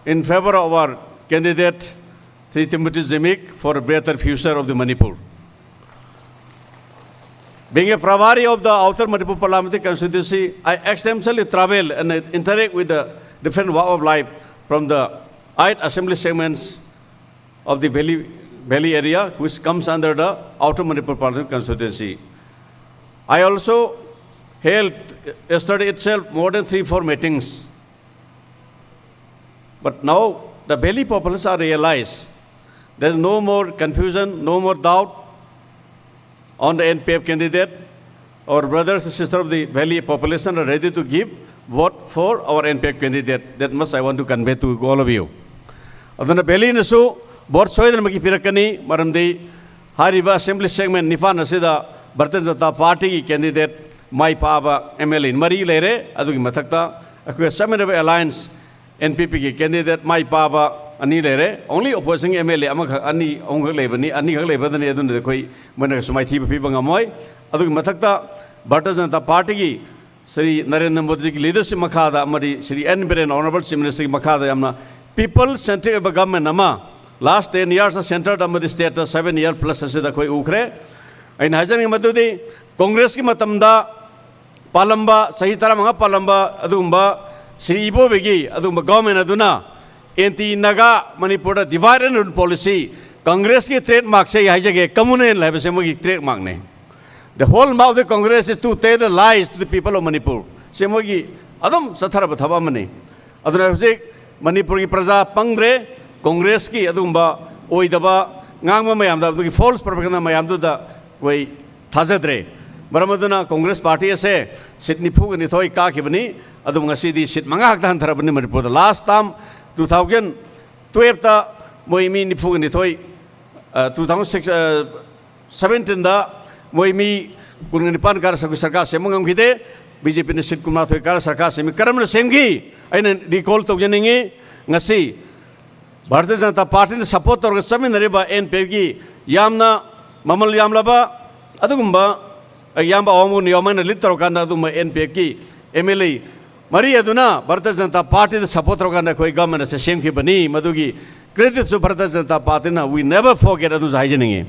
in favor of our candidate, Shri Timothy Zimik, for a better future of the Manipur. Being a Pravari of the Outer Manipur Parliamentary Constituency, I extensively travel and interact with the different walk of life from the eight assembly segments of the Valley, Valley area, which comes under the Outer Manipur Parliamentary Constituency. I also held yesterday itself more than three, four meetings. But now the Valley populace are realized. There's no more confusion, no more doubt on the N P F candidate. Our brothers and sisters of the Valley population are ready to give vote for our N P F candidate. That much I want to convey to all of you. Aduna Valley nasu vote soidana makipirakani, maramdi hairiva assembly segment nipān asida Bharatiya Janata Party ki candidate maipāva M L A mari leire, aduki mathakta, akhui samina alliance N P P ki candidate maipāva ani leire, only opposition M L A amakhak ani, ahungkhak leibani, anikhak leibadani, aduna khui, moina sumai thiba piba ngamoi, aduki mathakta, Bharatiya Janata Party ki Shri Narendra Modi ki leadership makhada, amadi Shri N Biren Honorable Chief Minister ki makhada yamna people centric government ama, last ten years centre amadi state seven year plus asida khui ukhre. Aina hajan madudi, Congress ki matamda, palamba, sahi tara manga palamba, adumba, Shri Ibobi ki, adumba government aduna, anti Naga, Manipur da divide and rule policy, Congress ki trademark se haijage, communal level se mogi trademark ne. The whole mouth of the Congress is to tell the lies to the people of Manipur. Se mogi adum sathara ba thaba mani. Aduna hujik Manipur ki praja pangre, Congress ki adumba oidaba ngangma mayamda, adumki false propaganda mayamda da koi thazadre. Maram aduna Congress Party ase seat niphunga nithoi kakibani, adum ngasidi seat manga hakta hanthara bani Manipur da. Last time two thousand twelve ta moi mi niphunga nithoi, uh, two thousand six, uh, seventeen da moi mi kunga nipan kara sakui sarkar sem ngamkide, B J P na seat kumna thoi kara sarkar semi karamna semki, aina recall tokjaningi, ngasi Bharatiya Janata Party na support torga saminariba N P F ki yamna mamal yamlaba, adugumba, eh, yamba awamuna yamana lead torkanda adumba N P F ki M L A mari aduna Bharatiya Janata Party da support torkanda koi government se semkibani, maduki credit su Bharatiya Janata Party na, we never forget, adu hajaningi.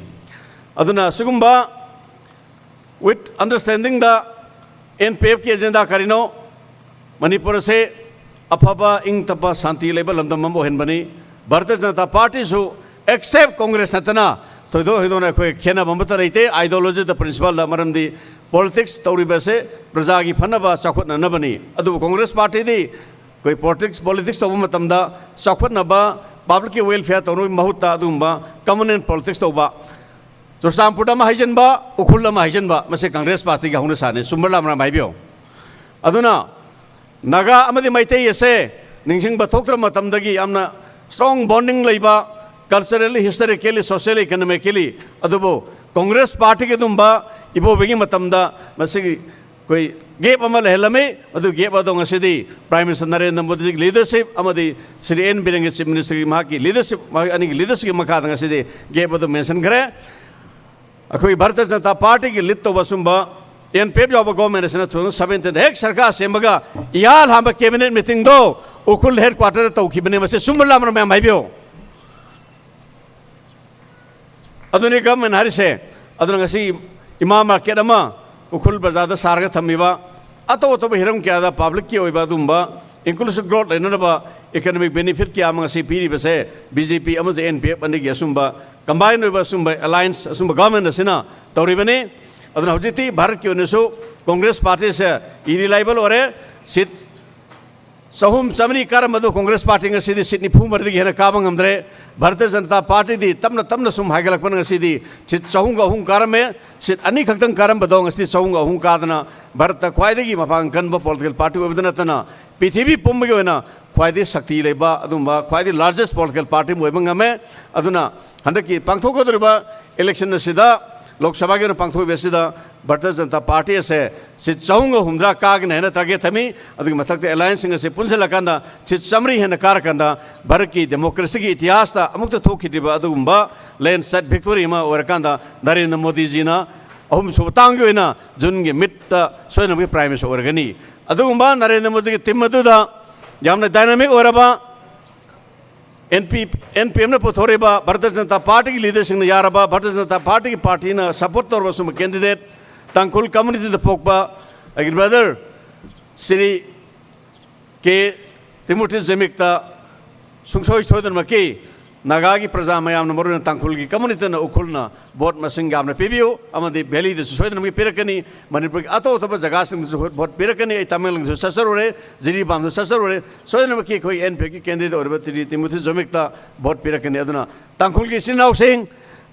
Aduna sigumba with understanding da N P F ki agenda karino, Manipur se aphaba ingtapa santi leiba lamdam mambo henbani, Bharatiya Janata Party su except Congress natana, thoido hido na koi khena bamba ta leite, ideology da principle da maramdi politics tauriba se, praja ki phanaba chakhutna nabani. Adu Congress Party di, koi politics, politics tauba matamda, chakhutnaba, public ki welfare taunu mahutta adumba, communal politics tauba. Churachandpur da mahaijanba, Ukhrul da mahaijanba, mase Congress Party ki hauna sane, sumbar lamra maibiyo. Aduna, Naga amadi Meitei ase, ningsingba thoktra matamdagi amna strong bonding leiba, culturally, historically, socially, economically, adubo Congress Party ki adumba, Ibobi ki matamda, mase koi gap ama lehelame, adu gap adong asidi, Prime Minister Narendra Modi leadership, amadi Shri N Biren Chief Minister mahaki leadership, maha ani leadership makhadang asidi, gap adu mention kare. Akhui Bharatiya Janata Party ki lead toba sumba, N P F yaoba government asina two thousand seventeen hek sarkar sembaga, iyal hamba cabinet meeting do, Ukhrul headquarter tokhibane mase sumbar lamra maibiyo. Aduni government harise, aduna ngasi ima market ama, Ukhrul bazaar da sarga thamiba, ato ato ba hiram kayada public ki oiba adumba, inclusive growth leinaba, economic benefit kayama ngasi piriba se, B J P amase N P F ani ki asumba, combine oiba sumba, alliance asumba government asina, tauribane, aduna hujiti Bharat ki oinasu, Congress Party se, irreliable ore, seat Chahum chamni karam adu Congress Party ngasidi seat niphum maridi hena kaba ngamdre. Bharatiya Janata Party di tamna tamna sum haigalakpan ngasidi seat chahum kahum karame, seat ani khaktang karam badong ngasidi chahum kahum kadana Bharat ta khwaidagi mapang kanba political party oibadana tana, prithibi pumba oina khwaidi shakti leiba, adumba khwaidi largest political party moiba ngame, aduna Handakki pangthok kadriba election asida, Lok Sabha ki pangthok asida, Bharatiya Janata Party ase, seat chahum kahumdra kagina hena target thami, aduki mathakta alliance sing ase punselakanda, seat chamri hena karkanda, Bharat ki democracy ki itihas ta, amukta thok khidriba adugumba, landslide victory ma oirakanda, Narendra Modi ji na, ahum suba tang ki oina, June ki mid ta, soinamki Prime Minister oiragani. Adugumba, Narendra Modi ki team aduda, yamna dynamic oiraba, N P, N P M na puthoriba, Bharatiya Janata Party ki leadership na yaraba, Bharatiya Janata Party ki party na support torba sum candidate, Tangkhul community da pokba, agi brother, Shri K Timothy Zimik ta, sungsoi soidan maki, Naga ki praja mayam na maruna Tangkhul ki community na Ukhrul na, vote masing yamna pibiu, amadi Valley da su soidan maki pirakani, Manipur ki ato ato ba jaga sing su vote pirakani, ai Tamenglong su sasarure, Jiribam su sasarure, soidan maki koi N P F ki candidate oiba Shri Timothy Zimik ta vote pirakani aduna. Tangkhul ki sinao sing,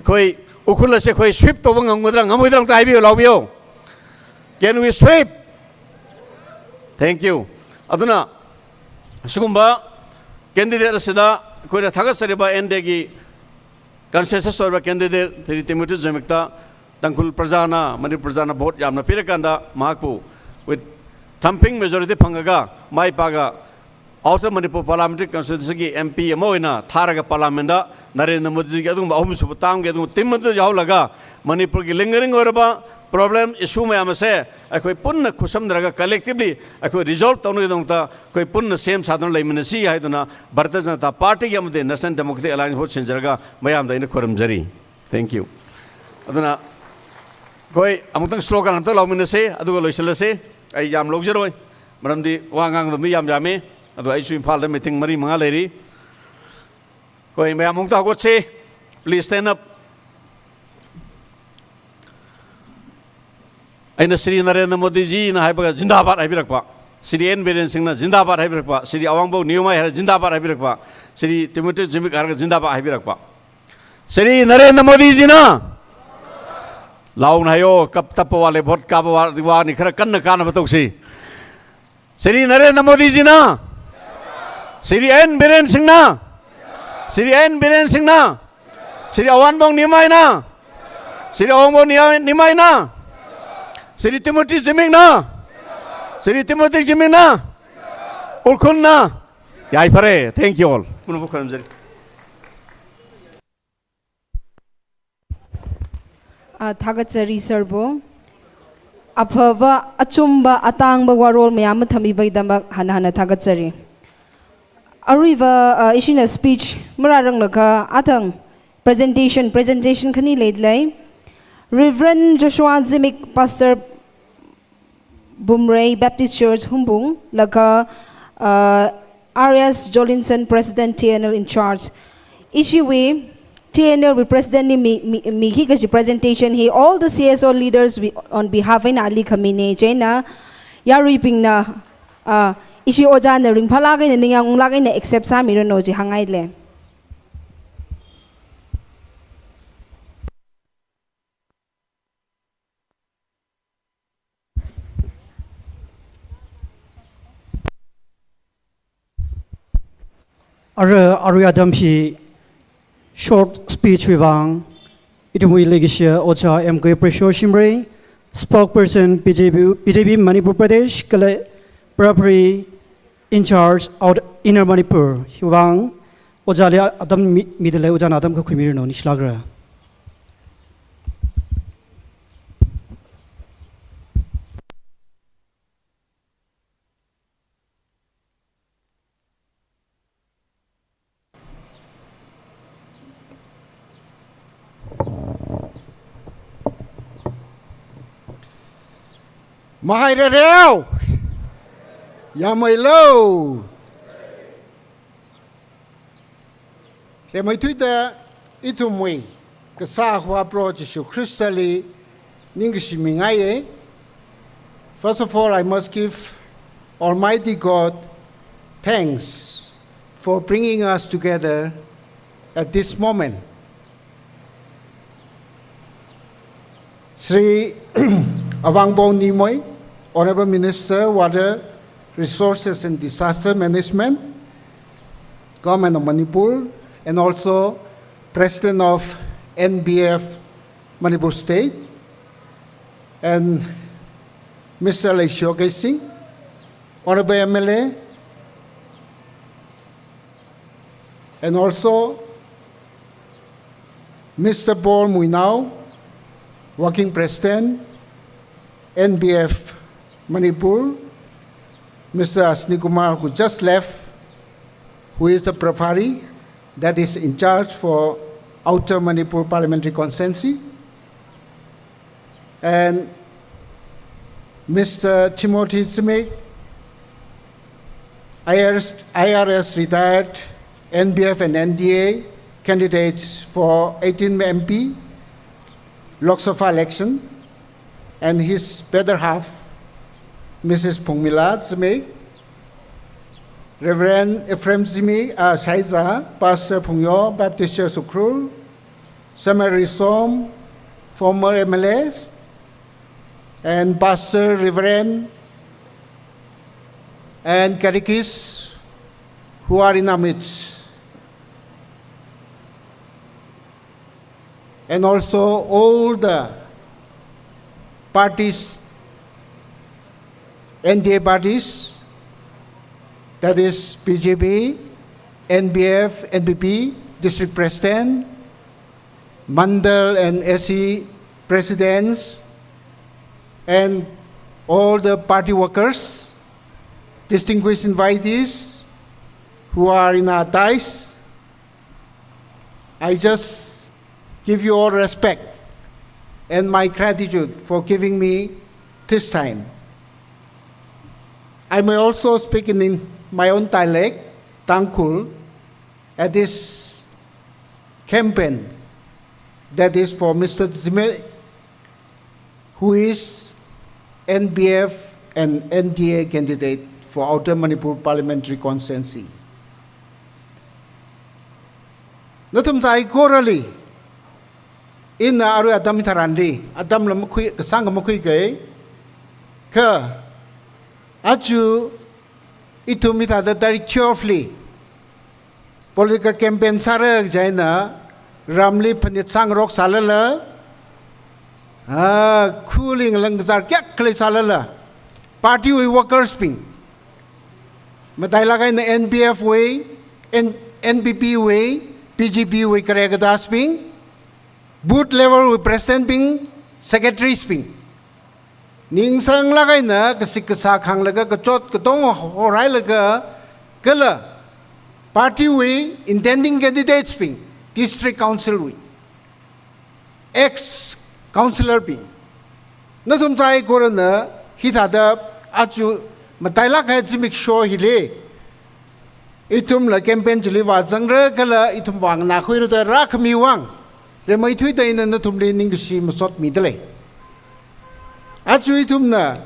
koi Ukhrul ase koi sweep toba ngamgudra, ngamoidra ta haibiu laobiu. Can we sweep? Thank you. Aduna, sigumba candidate asida, koina thaga sariba N D A ki consensus oiba candidate, Shri Timothy Zimik ta, Tangkhul prajana, Manipur prajana vote yamna pirakanda mahakpu with thumping majority phanglaga, maipālaga, Outer Manipur Parliamentary Constituency ki M P ama eina thālaga Parliament da Narendra Modi ji ki adung ahumsupa term ki adung team mada yaolaga, Manipur ki lingering oiraba problem issue mayam ase, ꯑꯩꯈꯣꯏ ꯄꯨꯟꯅ ꯈꯨꯠꯁꯝꯅꯔꯒ collectively ꯑꯩꯈꯣꯏ resolve ꯇꯧꯅꯕꯒꯤꯗꯃꯛꯇ ꯑꯩꯈꯣꯏ ꯄꯨꯟꯅ ꯁꯦꯝ ꯁꯥꯗꯨꯅ ꯂꯩꯃꯤꯟꯅꯁꯤ ꯍꯥꯏꯗꯨꯅ Bharatiya Janata Party ꯒꯤ ꯑꯃꯗꯤ National Democratic Alliance ꯍꯣꯠꯁꯤꯟꯖꯔꯒ ꯃꯌꯥꯝꯗ ꯑꯩꯅ ꯈꯨꯔꯨꯝꯖꯔꯤ꯫ Thank you. ꯑꯗꯨꯅ ꯑꯩꯈꯣꯏ ꯑꯃꯨꯛꯇꯪ slogan ꯑꯝꯇ ꯂꯥꯎꯃꯤꯟꯅꯁꯦ, ꯑꯗꯨꯒ ꯂꯣꯏꯁꯤꯜꯂꯁꯦ꯫ ꯑꯩ ꯌꯥꯝ ꯂꯧꯖꯔꯣꯏ, ꯃꯔꯝꯗꯤ ꯋꯥ ꯉꯥꯡꯒꯗꯕ ꯃꯤ ꯌꯥꯝ ꯌꯥꯝꯃꯤ꯫ ꯑꯗꯣ ꯑꯩꯁꯨ ꯏꯝꯐꯥꯜꯗ meeting ꯃꯔꯤ ꯃꯉꯥ ꯂꯩꯔꯤ꯫ ꯑꯩꯈꯣꯏ ꯃꯌꯥꯝ ꯑꯃꯨꯛꯇ ꯍꯧꯒꯠꯁꯤ꯫ Please stand up. ꯑꯩꯅ ꯁ꯭ꯔꯤ ꯅꯔꯦꯟꯗ꯭ꯔ ꯃꯣꯗꯤꯖꯤꯅ ꯍꯥꯏꯕꯒ ꯖꯤꯟꯗꯥꯕꯥꯗ ꯍꯥꯏꯕꯤꯔꯛꯄ, ꯁ꯭ꯔꯤ ꯑꯦꯟ ꯕꯤꯔꯦꯟ ꯁꯤꯡꯅ ꯖꯤꯟꯗꯥꯕꯥꯗ ꯍꯥꯏꯕꯤꯔꯛꯄ, ꯁ꯭ꯔꯤ ꯑꯋꯥꯡꯕꯧ ꯅꯤꯌꯨꯃꯥꯏ ꯍꯥꯏꯔ ꯖꯤꯟꯗꯥꯕꯥꯗ ꯍꯥꯏꯕꯤꯔꯛꯄ, ꯁ꯭ꯔꯤ ꯇꯤꯃꯣꯊꯤ ꯖꯤꯃꯤꯛ ꯍꯥꯏꯔꯒ ꯖꯤꯟꯗꯥꯕꯥꯗ ꯍꯥꯏꯕꯤꯔꯛꯄ꯫ ꯁ꯭ꯔꯤ ꯅꯔꯦꯟꯗ꯭ꯔ ꯃꯣꯗꯤꯖꯤꯅ ꯂꯥꯎꯅ ꯍꯥꯏꯌꯣ, ꯀꯞ ꯇꯞꯄ ꯋꯥꯠꯂꯦ, vote ꯀꯥꯕ ꯋꯥ-, ꯋꯥꯅꯤ, ꯈꯔ ꯀꯟꯅ ꯀꯥꯅꯕ ꯇꯧꯁꯤ꯫ ꯁ꯭ꯔꯤ ꯅꯔꯦꯟꯗ꯭ꯔ ꯃꯣꯗꯤꯖꯤꯅ, ꯁ꯭ꯔꯤ ꯑꯦꯟ ꯕꯤꯔꯦꯟ ꯁꯤꯡꯅ, ꯁ꯭ꯔꯤ ꯑꯦꯟ ꯕꯤꯔꯦꯟ ꯁꯤꯡꯅ, ꯁ꯭ꯔꯤ ꯑꯋꯥꯡꯕꯧ ꯅꯤꯌꯨꯃꯥꯏꯅ, ꯁ꯭ꯔꯤ ꯑꯋꯥꯡꯕꯧ ꯅꯤꯌꯥ-, ꯅꯤꯌꯨꯃꯥꯏꯅ, ꯁ꯭ꯔꯤ ꯇꯤꯃꯣꯊꯤ ꯖꯤꯃꯤꯛꯅ, ꯁ꯭ꯔꯤ ꯇꯤꯃꯣꯊꯤ ꯖꯤꯃꯤꯛꯅ, ꯎꯈ꯭ꯔꯨꯜꯅ꯫ ꯌꯥꯏꯐꯔꯦ꯫ Thank you all. ꯄꯨꯝꯅꯃꯛꯄꯨ ꯈꯨꯔꯨꯝꯖꯔꯤ꯫ ꯑ, ꯊꯥꯒꯠꯆꯔꯤ sir ꯕꯨ꯫ ꯑꯐꯕ, ꯑꯆꯨꯝꯕ, ꯑꯇꯥꯡꯕ ꯋꯥꯔꯣꯜ ꯃꯌꯥꯝ ꯑꯃ ꯊꯝꯕꯤꯕꯒꯤꯗꯃꯛ ꯍꯟꯅ ꯍꯟꯅ ꯊꯥꯒꯠꯆꯔꯤ꯫ ꯑꯔꯣꯏꯕ, ꯑ, ꯏꯁꯤꯅ speech ꯃꯔꯥꯔꯪꯂꯒ ꯑꯊꯪ presentation, presentation ꯈꯅꯤ ꯂꯩ ꯂꯩ꯫ Reverend Joshua Zimik, Pastor Bumrei Baptist Church Hungpung, laga, uh, R S Jolinson, President T N L in charge. Ishiwui T N L wui President ni mi, mi, mi hi kaji presentation hi all the C S O leaders we, on behalf eina ali khamine chieina yaruibingna, uh, ishi ojāna ringphālāk eina ningyāng unglāk eina accept sāmiranu ji hāngngai le. Ara, arui atam hi short speech wui vang, ithumwui leikashiya Ojā M K Pressure Shimray, spokesperson B J P, B J P Manipur Pradesh, kala Prabhari in charge out Inner Manipur, hiwui vang, ojāli atam mi, mida lei, ojāna atam kakhui miranu, ningshilākra. Mahairareo! Yameilu! Rimeithuida ithumwui Kasā Ākhava Proho Jishu Khristali ningkashi mingaiye. First of all, I must give Almighty God thanks for bringing us together at this moment. Shri Awangbong Newmai, Honorable Minister, Water Resources and Disaster Management, Government of Manipur, and also President of N B F Manipur State, and Mister Leishio Keishing, Honorable M L A, and also Mister Paul Muinao, Working President, N B F Manipur, Mister Ashni Kumar, who just left, who is the Prabhari, that is in charge for Outer Manipur Parliamentary Constituency, and Mister Timothy Zimik, I R S, I R S retired, N B F and N D A candidates for eighteen M P Lok Sabha election, and his better half, Missus Phungmila Zimik, Reverend Ephraim Zimik, uh, Shaiza, Pastor Phungyo, Baptist Church Ukhrul, Samari Som, former M L As, and Pastor, Reverend, and catechists who are in our midst. And also all the parties, N D A parties, that is B J P, N P F, N P P, district president, mandal and S C presidents, and all the party workers, distinguished invitees who are in our dais, I just give you all respect and my gratitude for giving me this time. I may also speak in, in my own dialect, Tangkhul, at this campaign that is for Mister Zime, who is N P F and N D A candidate for Outer Manipur Parliamentary Constituency. Nathum saikorali, ina arui atam tharanli, atamla makhui, kasāng makhuikai, kha aja ithum hithāda tarik twelve li political campaign sāra chieina, ramli phanit sāngarok sālala, ah, khuling langzar kyak khalei sālala, party wui workers bing, matailāk eina N P F wui, N-, N P P wui, B J P wui kare kadas bing, booth level wui president bing, secretaries bing, ningsanglāk eina kasik kasā khānglaga, kachot katong horhailaga, kala party wui intending candidates bing, district council wui, ex councillor bing, nathum saikorana hithāda aja matailāk kahai zimiksho hili ithumla campaign chili vāzangra kala ithum vānganākhuira da rākhami vang, rimeithuida ina nathumli ningkashi masotmida lei. Aja ithumna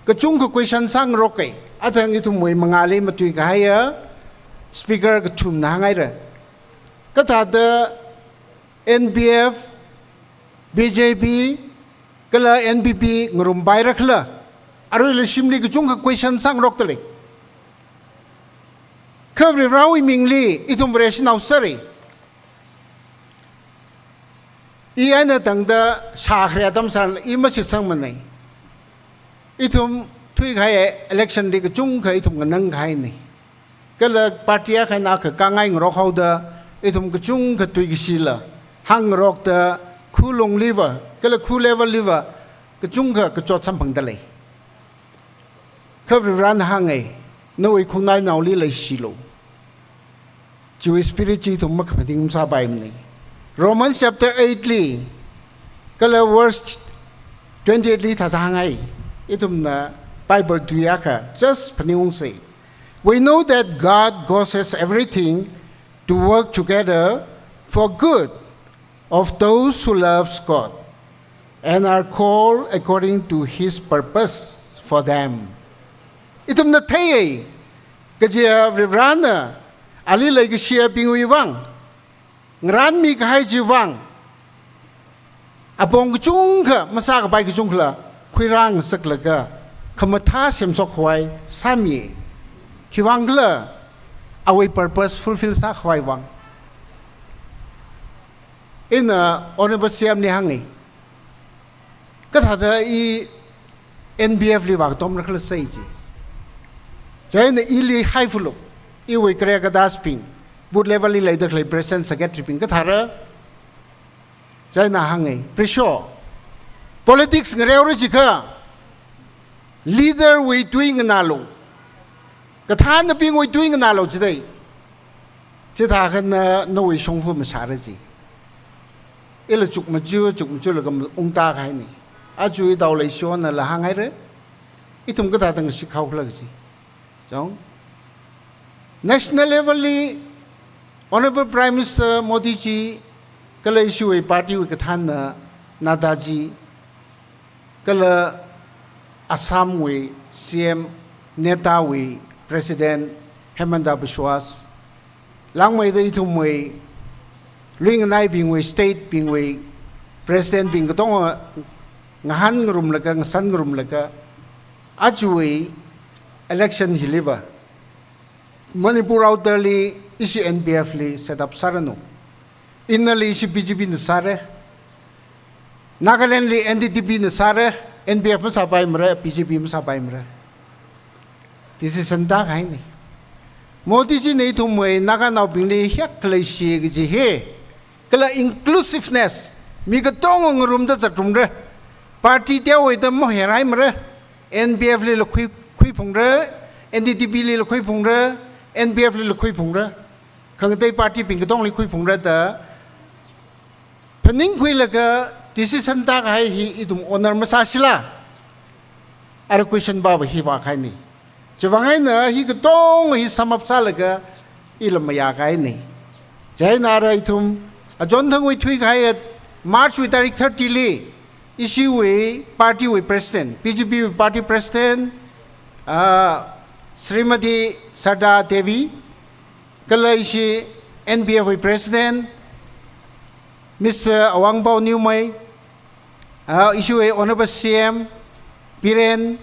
kachungkha question sāngarokai, athang ithumwui mangāli matuikahaiya speaker kathumna hānghaira. Kathāda N P F, B J P, kala N P P ngarumpai rakhala, aruila shimli kachungkha question sāngarokda lei. Kha Varivarawui mingli ithum Vareshi nao sāra. I eina tangda shākhare atam tharan i mashitsangmanei. Ithum thuikahai election li kachungkha ithum nganangkahainei. Kala party akha eina akha kāngai ngarokhaoda, ithum kachungkha tuikashila hāngngarokda, khalungliva kala kha level liva kachungkha kachot samphangda lei. Kha Varivarana hānga, nawui khongnainaoli leishilu. Chiwui spirit chi ithum makaphaning masāpaimanei. Romans chapter eight li, kala verse twenty-eight li thāda hānghai. Ithumna Bible tui akha just phaningungsei. We know that God causes everything to work together for good of those who loves God and are called according to his purpose for them. Ithumna theiya, kaja Varivarana ali leikashiyabingwui vang, ngaranmi kahai chiwui vang, apong kachungkha, masākapai kachungkhala khuirāngasaklaga, khamathā semshok khavai sāmi. Khiwui vang khala, awui purpose fulfill sākhavai vang. Ina Honorable C M li hānga, kathāda i N P F li vākatomra khala sai chi. Chieina ili haiphulu, iwui kare kadas bing, booth level li leida khalei president secretary bing kathāra. Chieina hānga, Prisho, politics ngareora jiakha, leader wui tui nganālu, kathānabingwui tui nganālu jidai. Chithākha na, nawui shongfa mashāra ji. Ila chukmajā, chukmajālaga ungtākahaina. Aja ithum leishonala hānghaira. Ithum kathāda ngashit haokhala kaji. Chong. National level li Honorable Prime Minister Modi ji, kala ishiwui party wui kathānna Nadda ji, kala Assam wui C M, NEDA wui President Himanta Biswa, langmeida ithumwui luinganaibingwui, state bingwui president bing katonga ngahānngarumlaga, ngasan ngarumlaga, ajawui election hiliva Manipur outer li ishi N P F li set up sāranu. Inner li ishi B J P na sāra. Nagaland li N D P na sāra. N P F masāpaimara, B J P masāpaimara. Decision tākahaina. Modijina ithumwui Naganaobingli hiyākha leishi kaji hi, kala inclusiveness, mi katonga ngarumda zatrumra. Party teomeida maherhaimara. N P F lila khui, khuiphungra, N D P lila khuiphungra, N P F lila khuiphungra. Khangatei party bing katongli khuiphungra da phaningkhuilaga decision tākahai hi ithum honor masāshila. Ara question pāva hi vākahaina. Chiwuivang eina hi katonga hi sum up sālaga ila mayākahaina. Chieina ara ithum achonthangwui thuikahai March wui tarik thirty li, ishiwui party wui president, B J P wui party president, ah, Srimati Sarda Devi, kala ishi N P F wui president, Mister Awangpao Newmai, ah, ishiwui Honorable C M Biren,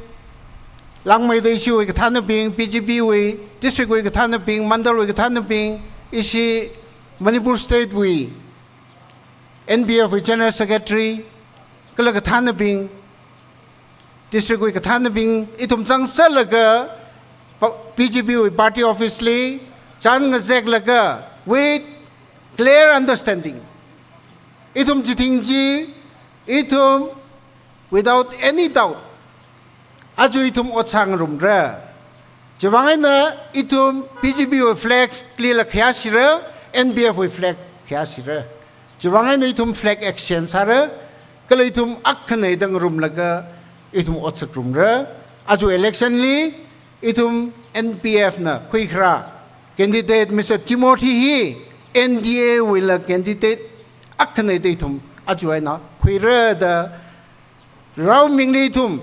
langmeida ishiwui kathānabing, B J P wui, district wui kathānabing, mandal wui kathānabing, ishi Manipur State wui N P F wui General Secretary, kala kathānabing, district wui kathānabing, ithum zangsalaga pa-, B J P wui party office li chān ngazeklaga with clear understanding, ithum chithing chi, ithum without any doubt, aja ithum ot sāngarumra. Chiwuivang eina ithum B J P wui flag lila khayāshira, N P F wui flag khayāshira. Chiwuivang eina ithum flag exchange sāra, kala ithum akhana eida ngarumlaga ithum ot sāngarumra. Aja election li ithum N P F na khuikharā candidate Mister Timothy hi N D A wuila candidate akhana eida ithum aja eina khuira da rao mingli ithum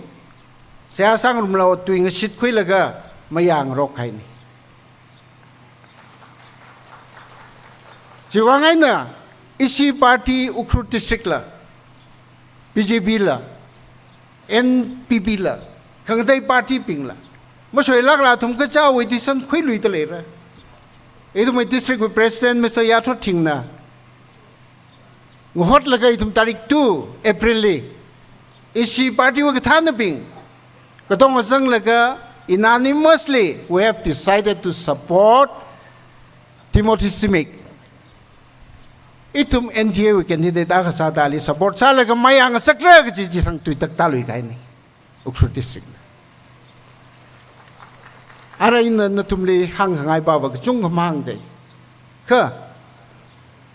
seihā sāngarumla ot tui ngashitkhuilaga mayāngarokkahaina. Chiwuivang eina ishi party Ukhrul district la, B J P la, N P P la, khangatei party bingla masoilākla athum kachiwui decision khuiluida leira. Ithumwui district wui president Mister Yathot Thingna ngahotlaga ithum tarik two April li ishi party wui kathānabing katonga zanglaga unanimously we have decided to support Timothy Zimik. Ithum N D A wui candidate akha sāda ali support sālaga mayāngasakra kaji chi sangtui taktāluikahaina. Ukhrul district na. Ara ina nathumli hāngkhangai pāva kachungkha mahāngdei. Kha,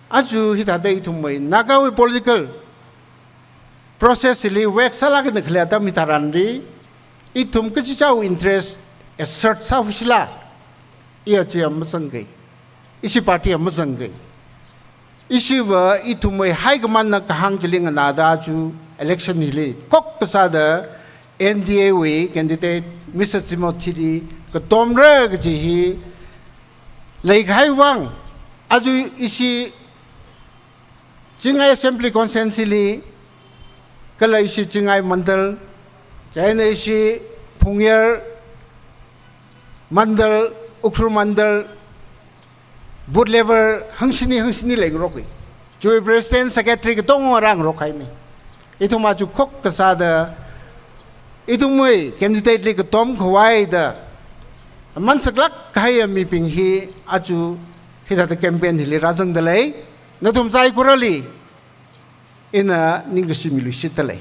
aja hithāda ithumwui Nagawui political process li weak sālākna khalei atam hitharanli, ithum kachichāwui interest assert sāhao shila, iya chi amazangkei. Ishi party amazangkei. Ishiva ithumwui high command na kahāng chili nganāda aja election hili khokkha sāda N D A wui candidate Mister Timothy li katomra kaji hi leikahai vang, aja ishi Chingai Assembly Constituency li, kala ishi Chingai Mandal, chieina ishi Phungyar Mandal, Ukhrul Mandal, booth level hangshini hangshini leingaroka. Chiwui president, secretary katonga rāngarokkahaina. Ithum aja khokkha sāda, ithumwui candidate li katom khavai da, aman saklāk kahaiya mibing hi aja hithāda campaign hili rāzangda lei. Nathum saikorali ina ningkashi miluishitda lei.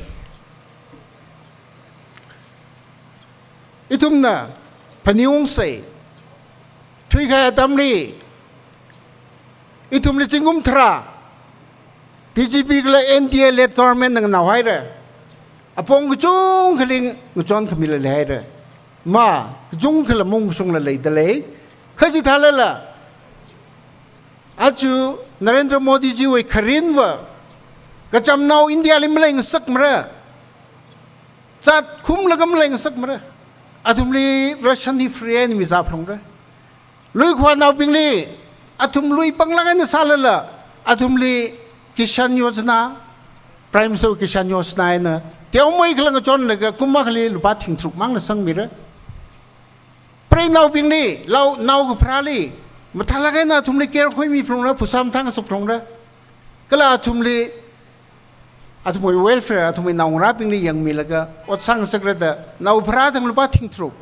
Ithumna phaningungsei, thuikahai atamli ithumli zingkum tharā B J P kala N D A led government na nganaohaira. Apong kachungkhali ngachon khamila leihaira. Ma, kachungkhala mungshungla leida lei. Kha chithālala, aja Narendra Modi jiwui kharinva kachamnao India li maleingasakmara. Zat khumlaga maleingasakmara. Athumli ration hi free eina mizāphalungra. Lui khavānaobingli athum lui panglāk eina sālala, athumli Kishan Yojana, Prime Minister Kishan Yojana eina teomeikhala ngachonlaga kum akhali lupā thing tharuk mangna sangmira. Preinaobingli, lau naokapharāli mathālāk eina athumli care khuimiphalungra, phasā mathāngasakphalungra. Kala athumli athumwui welfare, athumwui naongarābingli yangmilaga, ot sāngasakra da, naopharā thang lupā thingtharuk.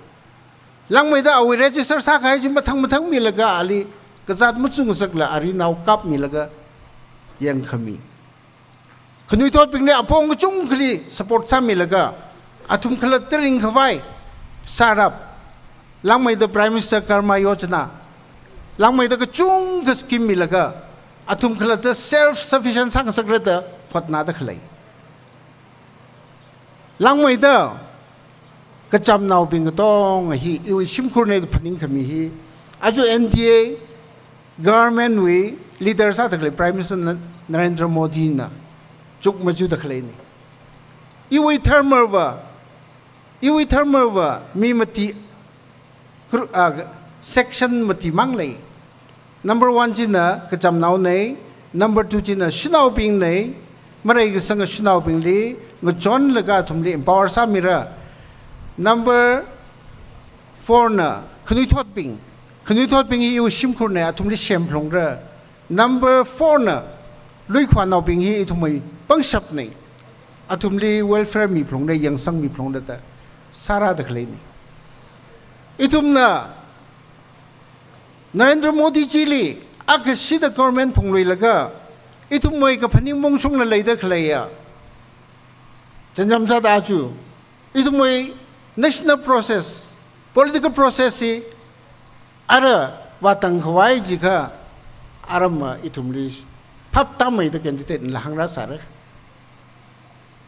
Langmeida awui register sākahai chi mathang mathang milaga ali kazāt machungngasakla arinao kapmilaga yangkhami. Khanuithotbingli apong kachungkhali support sāmilaga, athum khalatta ringkhavai sārap. Langmeida Prime Minister Karma Yojana, langmeida kachungkha scheme milaga, athum khalatta self-sufficient sāngasakra da hotnāda khalei. Langmeida kachamnaobing katonga hi iwui shimkhurna da phaningkhami hi, aja N D A government wui leader sāda khalei Prime Minister Na-, Narendra Modi na chukmajada khaleina. Iwui dharmava, iwui dharmava mi mati, kru-, ah, section mati mang lei. Number one china kachamnaona, number two china shanaobingna, maraikasanga shanaobingli ngachonlaga athumli empower sāmira. Number four na khanuithotbing, khanuithotbing hi iwui shimkhurna, athumli semphalungra. Number four na luikhavānaobing hi ithumwui pangshapna, athumli welfare miphalungra, yangsangmiphalungra da sārāda khaleina. Ithumna Narendra Modi chili akha shida government phungluilaga, ithumwui kaphaning mongshungla leida khaleiya chānjam sāda aja ithumwui national process, political process hi ara vātang khavai jiakha, aramma ithumli phap tāmeida candidate la hāngrāsāra.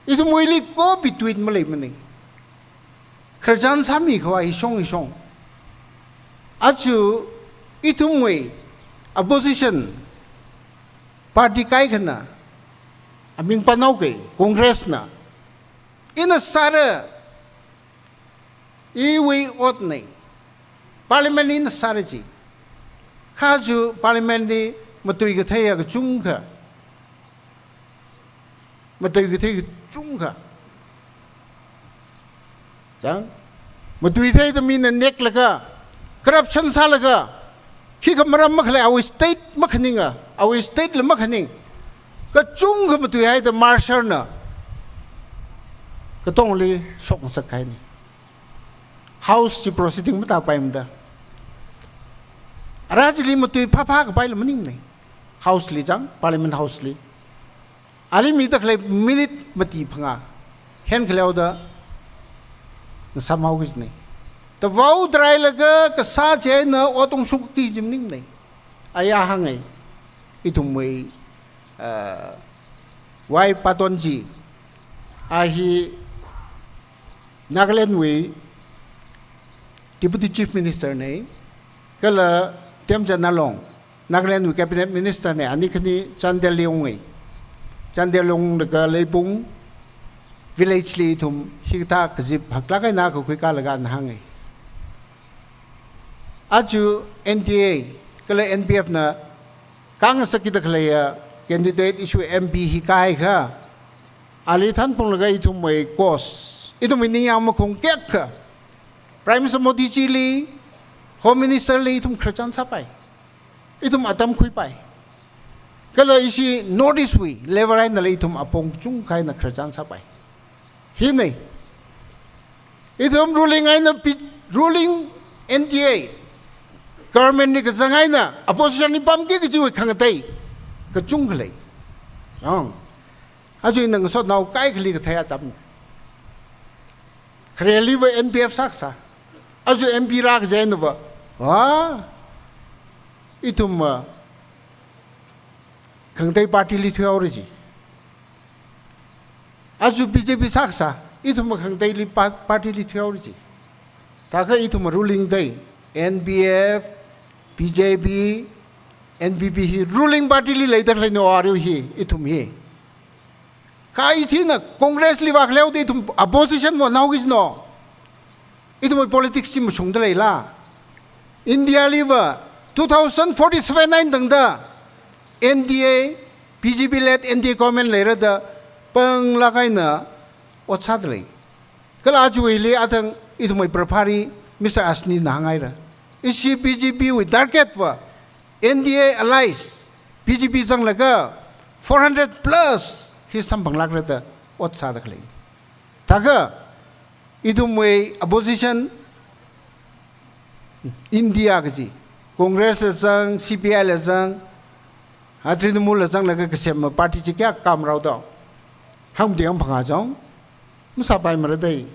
Ithumwuili go-between maleimana. Khararchan sāmi khavai hishong hishong. Aja ithumwui opposition party kaikhana, aming pānao kei, Congress na. Ina sāra, iwui otna. Parliament li ina sāra ji. Kha aja Parliament li matui katheiya kachungkha, matui kathei kachungkha. Chang, matui theida mina neklaga, corruption sālaga, khikha maram makhalei, awui state makhaninga, awui state la makhaning, kachungkha matuihaida marshal na katongli shokngasak kahaina. House chi proceeding matāpaimada, ara chili matui phāphā kapaila maningna. House li chang, Parliament House li ali mida khalei minute mati phangā henkhaleo da ngasāmhao kajina. Tavao tarailaga kasā chieina ot ungshungki kaji maningna. Aya hānga, ithumwui, uh, Y Patton ji, a hi Nagaland wui Deputy Chief Minister na, kala Themchand Nahlong, Nagaland wui Cabinet Minister na, ani khani Chandel li unga. Chandel unglaga Leipung village li ithum hikathā kazip haklāk eina kakhui kālaga ana hānga. Aja N D A kala N P F na kāngasakki da khaleiya candidate ishiwui M P hi kāhaiakha, ali thanphunglaga ithumwui cause, ithumwui ningyāng makhung kayākha Prime Minister Modi chili, Home Minister li ithum khararchan sāpai. Ithum atam khuipai. Kala ishi North East wui level einala ithum apong kachungkha eina khararchan sāpai. Hina, ithum ruling eina pi-, ruling N D A government li kazang eina opposition li pamki kajiwui khangatei kachungkha lei. Ang, aja ina ngasotnao kaikhali kathei atam. Khareliva N P F sākasā. Aja M P rākaji einava, ha, ithumva khangatei party li thuihaora ji. Aja B J P sākasā, ithumva khangateili pa-, party li thuihaora ji. Thākha ithumva ruling dei, N P F, B J P, N P P hi ruling party li leida khaleina, aruiva hi, ithum hi. Kha ithumna Congress li vākhaleoda ithum opposition va nao kajina. Ithumwui politics chi mashungda leila? India liva two thousand forty-seven eina tangda N D A, B J P led N D A government leira da panglāk eina ot sāda lei. Kala aja hili athang ithumwui Prabhari Mister Ashwini na hānghaira. Ishi B J P wui target va N D A allies, B J P zanglaga four hundred plus hi samphanglākra da ot sāda khalei. Thākha, ithumwui opposition, India kaji, Congress la zang, C P I la zang, a Trinamool la zanglaga kasem party chi kayākha kamarao do. Hāngmati hāngphangā chong, masāpaimara dei.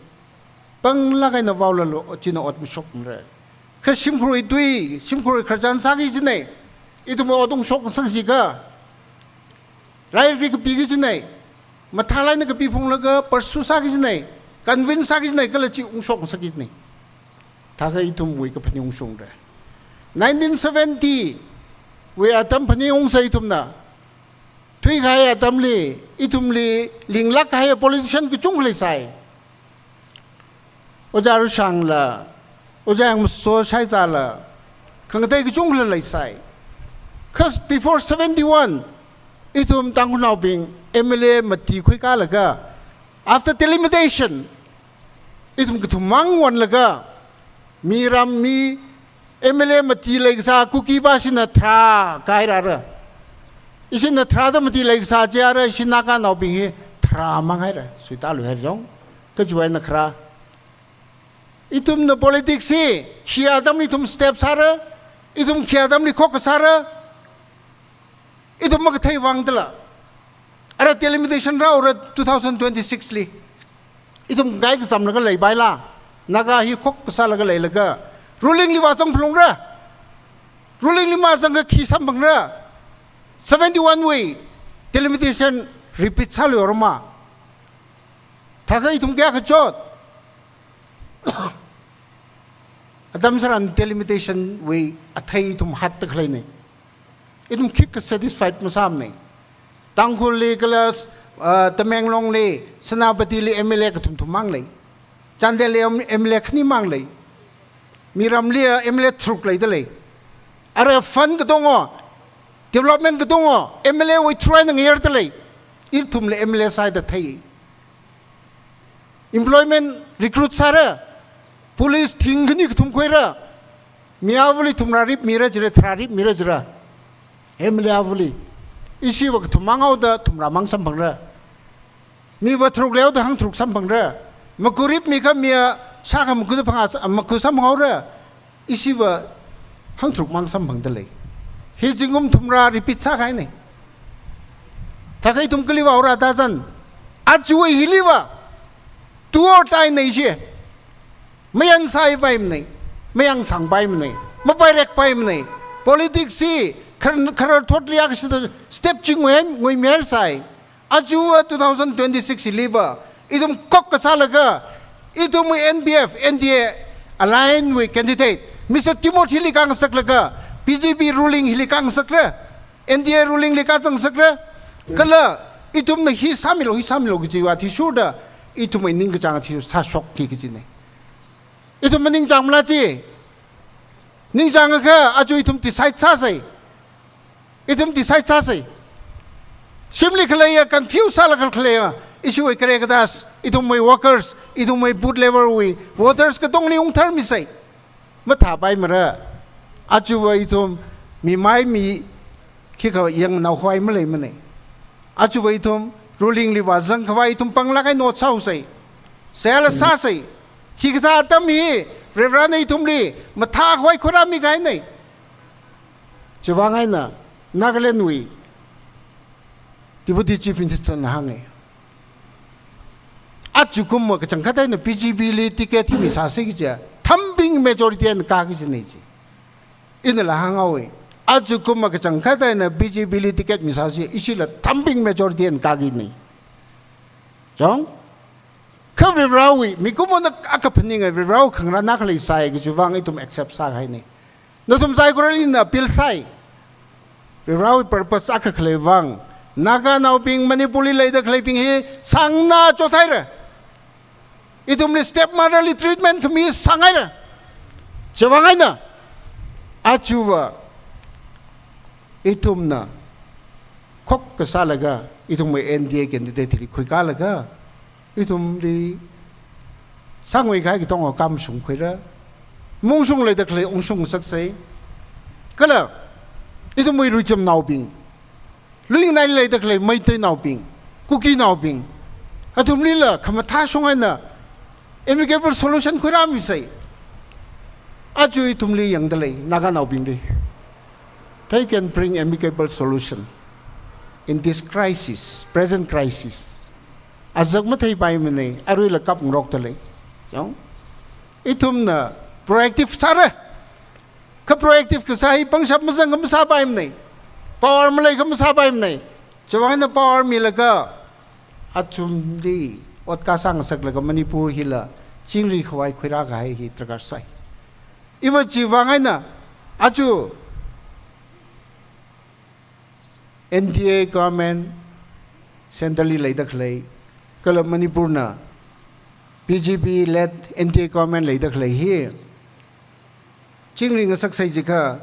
Panglāk eina vaolalo, china ot mashokmara. Kha shimkhurwui tui, shimkhurwui khararchan sāki kajinei. Ithum ot ungshokngasak jikha, lairik kapiki kajinei. Mathālāk eina kapiphunglaga pursue sāki kajinei. Convince sāki kajinei, kala chi ungshokngasaki kajinei. Thākha ithumwui kaphaning ungshungra. Nineteen seventy wui atam phaningungsa ithumna. Thuikahai atamli, ithumli, linglāk kahai politician kachungkha leisai. Ojā Rushangla, Ojā Yangmaso Shaiza la, khangatei kachungkhala leisai. Kha before seventy-one, ithum Tangkhulnaobing M L A mati khuikālaga, after delimitation, ithum kathummang wonlaga, miram mi M L A mati leikasā Kuki pā ishina tharā kahairara. Ishina tharāda mati leikasā chiara, ishi Naganaobing hi tharāmang haira, suitāluihaira chong. Kachiwui eina kharā, ithumna politics hi khi atamli ithum step sāra, ithum khi atamli khokkha sāra, ithum makathei vang dala. Ara delimitation rāhaora two thousand twenty-six li. Ithum ngai kazamlaga leipaila. Naga hi khokkha sālaga leilaga, ruling li vāzang phalungra. Ruling li mazangakha khi samphangra. Seventy-one wui delimitation repeat sāluihaora ma. Thākha ithum kayākha chot. Atam tharan delimitation wui athei ithum hatta khaleinei. Ithum khikha satisfied masāmanei. Tangkhulli kala, ah, Tamenglongli, Senapatili M L A kathum thummang lei. Chandelli M-, M L A khanimang lei. Miramli, ah, M L A tharuk leida lei. Ara fund katonga, development katonga, M L A wui through eina ngayarda lei. Ithumla M L A sāda thei. Employment recruit sāra, police thing khani kathum khuira, mi avali thumrā rip mira jira, tharā rip mira jira, M L A avali. Ishiva kathummang haoda thumrāmang samphangra. Miva tharuk leihaoda hangtharuk samphangra. Maku rip mikha mi a shākha makuda phangā, maku samphanghaora. Ishiva hangtharukmang samphangda lei. Hi zingkum thumrā repeat sākahainei. Thākha ithum kali vāhaora da zan, ajawui hiliva do or die nei ishi. Mayansaipaimana, mayangsangpaimana, mapairekpaimana. Politics hi khar-, khararthotli akha shida step chi ngui, nguimihaisai. Aja two thousand twenty-six hiliva, ithum khokkha sālaga, ithum N P F, N D A alliance wui candidate, Mister Timothy li kāngasaklaga, B J P ruling hili kāngasakra, N D A ruling li kāzangsakra, kala ithumna hi sāmilo, hi sāmilo kajiva athishurda, ithumwui ningkachāng athishurda sāshokki kajinei. Ithum maningchāngmala chi, ningchāngakha aja ithum decide sāsei. Ithum decide sāsei. Shimli khaleiya confuse sālaga khaleiya, ishiwui kare katas, ithumwui workers, ithumwui booth level wui voters katongli ungtharmisei. Mathāpaimara. Ajava ithum mi mai mi khikha yangnao khavai maleimanei. Ajava ithum ruling li vāzang khavai ithum panglāk eina ot sāhaosei. Seihāla sāsei. Hikathā atam hi Varivarana ithumli mathā khavai khuirāmikahainei. Chiwui vang eina Nagaland wui Deputy Chief Minister na hānga, ajakumva kachangkhat eina B J P li ticket hi misāsei kaja, thumping majority eina kāki kajinei ji. Inala hānghaowa, ajakumva kachangkhat eina B J P li ticket misāsei, ishila thumping majority eina kākinei. Chong? Kha Varivarawui, mikumona akha phaninga, Varivarawui khangarān akha leisai kajiwui vang ithum accept sākahainei. Nathum saikorali ina appeal sāi. Varivarawui purpose akha khaleiwui vang, Naganaobing Manipurli leida khaleibing hi sāngna chothaira. Ithumli stepmotherly treatment khami sānghaira. Chiwui vang eina, ajava ithumna khokkha sālaga, ithumwui N D A candidate li khuikālaga, ithumli sānguikahai katonga kamshung khuira, maungshung leida khalei ungshungsaksei. Kala ithumwui Ruichumnaobing, Luingnaili leida khalei Meiteinaobing, Kukinaobing, athumlila khamathā shong eina amicable solution khuirāmisei. Aja ithumli yangdalei, Naganaobingli. They can bring amicable solution in this crisis, present crisis. Azak matheipaimanei, aruila kapngarokdalei. Yong? Ithumna proactive sāra. Kha proactive kasā hi pangshap mazangakha masāpaimanei. Power maleikha masāpaimanei. Chiwuivang eina power milaga athumli ot kasā ngasaklaga Manipur hila chingri khavai khuirākahai hi darkar sai. Iva chiwuivang eina aja N D A government centrally leida khalei, kala Manipurna B J P led N D A government leida khalei hi chingri ngasaksei jiakha,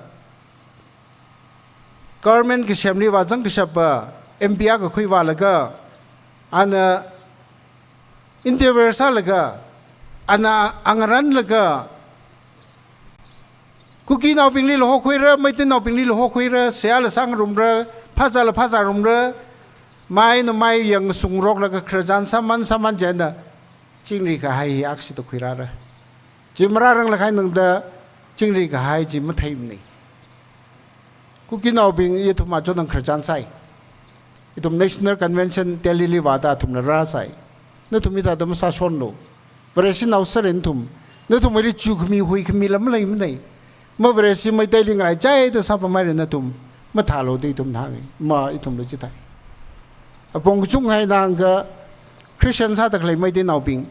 government kasemli vāzang kashapa M P akha khuivālaga, ana interview sālaga, ana angaranlaga, Kukinaobinglila hokhuira, Meiteinaobinglila hokhuira, seihāla sāngarumra, phazāla phazārumra, maina mai yangsungroklaga khararchan sāman sāman chieina chingri kahai hi akshita khuirāra. Chi marāranglakha eina tangda chingri kahai chi matheimanei. Kukinaobing, ithum achon khararchan sai. Ithum National Convention Delhili vāda athumla rāsai. Nathum hithāda masāshonlu. Vareshinao sāren nathum. Nathumwuili chukhami huikhamila maleimanei. Ma Vareshi Meiteili ngaraichaida sāpameira nathum. Mathālu da ithumna hānga. Ma ithumla chithai. Apong kachungkha eina hāngakha Christian sāda khalei Meiteinaobing,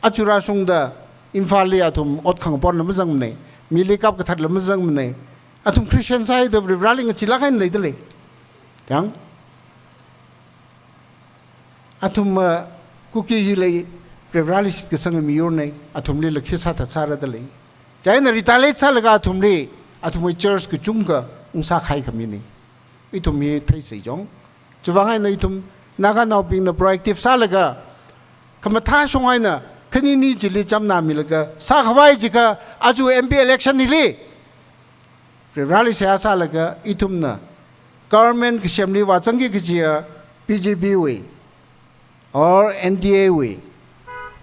aja rāshungda Imphalli athum ot khangaponla mazangmanei, mili kapkathatla mazangmanei. Athum Christian sāhaida Varivarāli ngacheelāk eina leidalei. Yang? Athum, uh, Kuki hila Varivarāli shitkasanga miyurnei, athumlila khi sāthat sāradalei. Chieina retaliate sālaga athumli, athumwui church kachungkha ungsākahai khaminei. Ithum hi theisei chong. Chiwuivang eina ithum Naganaobingna proactive sālaga, khamathā shong eina, khanini chili chamnāmilaga sākhavai jiakha, aja M P election hili Varivarāli seihā sālaga ithumna government kasemli vāzangki kajiya B J P wui, or N D A wui,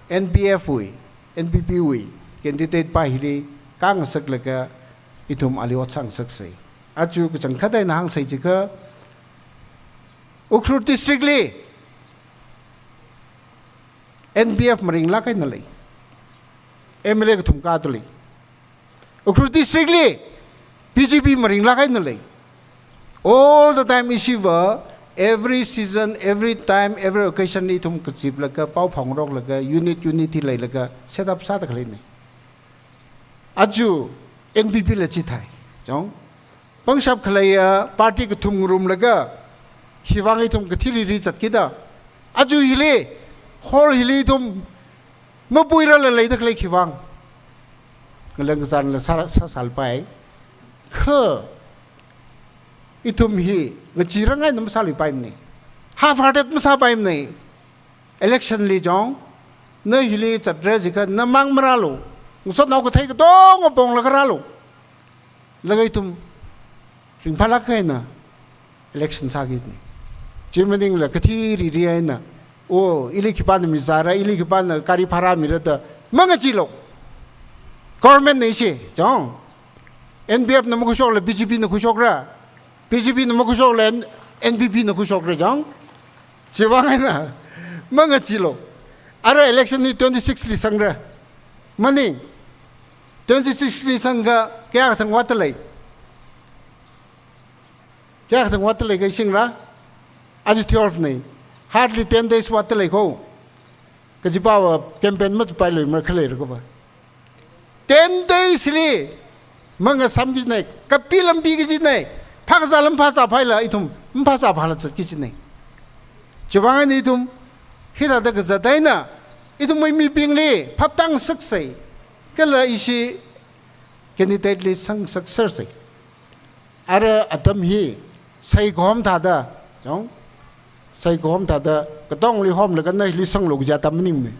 N P F wui, N P P wui candidate pa hili kāngasaklaga ithum ali ot sāngasaksei. Aja kachangkhat eina hāngsei jiakha, Ukhrul district li N P F maringlāk eina lei. M L A kathum kadalei. Ukhrul district li B J P maringlāk eina lei. All the time ishiva, every season, every time, every occasion li ithum kaziplaga, pao phāngaroklaga, unit, unity leilaga set up sāda khaleinei. Aja N P P la chithai. Chong. Pangshap khaleiya party kathum ngarumlaga, khiwuivang ithum kathi riri zatkida. Aja hili, hall hili ithum mapuirala leida khalei khiwuivang. Ngalang kazanla sā, sā, sālapai. Kha ithum hi ngacheerang eina masāluipaimanei. Half-hearted masāpaimanei. Election li chong, na hili zatra jiakha namang marālu. Ngasotnao kathei katonga ponglaga rālu. Laga ithum ringphālāk eina election sākinei. Chi maningla kathi riri eina, o, ili khipāna mi zāra, ili khipāna gari bhara mira da mangacheelu. Government na ishi, chong. N P F na makhuishokla B J P na khuishokra. B J P na makhuishokla N-, N P P na khuishokra chong. Chiwuivang eina mangacheelu. Ara election hi twenty-six li sangra. Maning, twenty-six li sangakha kayākha thang vātdalei? Kayākha thang vātdalei kha ishi ngarā? Aja twelve nei. Hardly ten days vātdalei kho. Kachipāva campaign matupailuimara khalei rakapa. Ten days li mangasam kichinei, kapi lampi kichinei, phākazāla maphāzāphaila ithum, maphāzāphala zat kichinei. Chiwuivang eina ithum hithāda kazat eina, ithum maimibingli phaptāngasaksei, kala ishi candidate li sangngasaksersei. Ara atam hi, saikahom thāda, chong, saikahom thāda, katongli homlaga na hili sanglu kaja atam maningnei.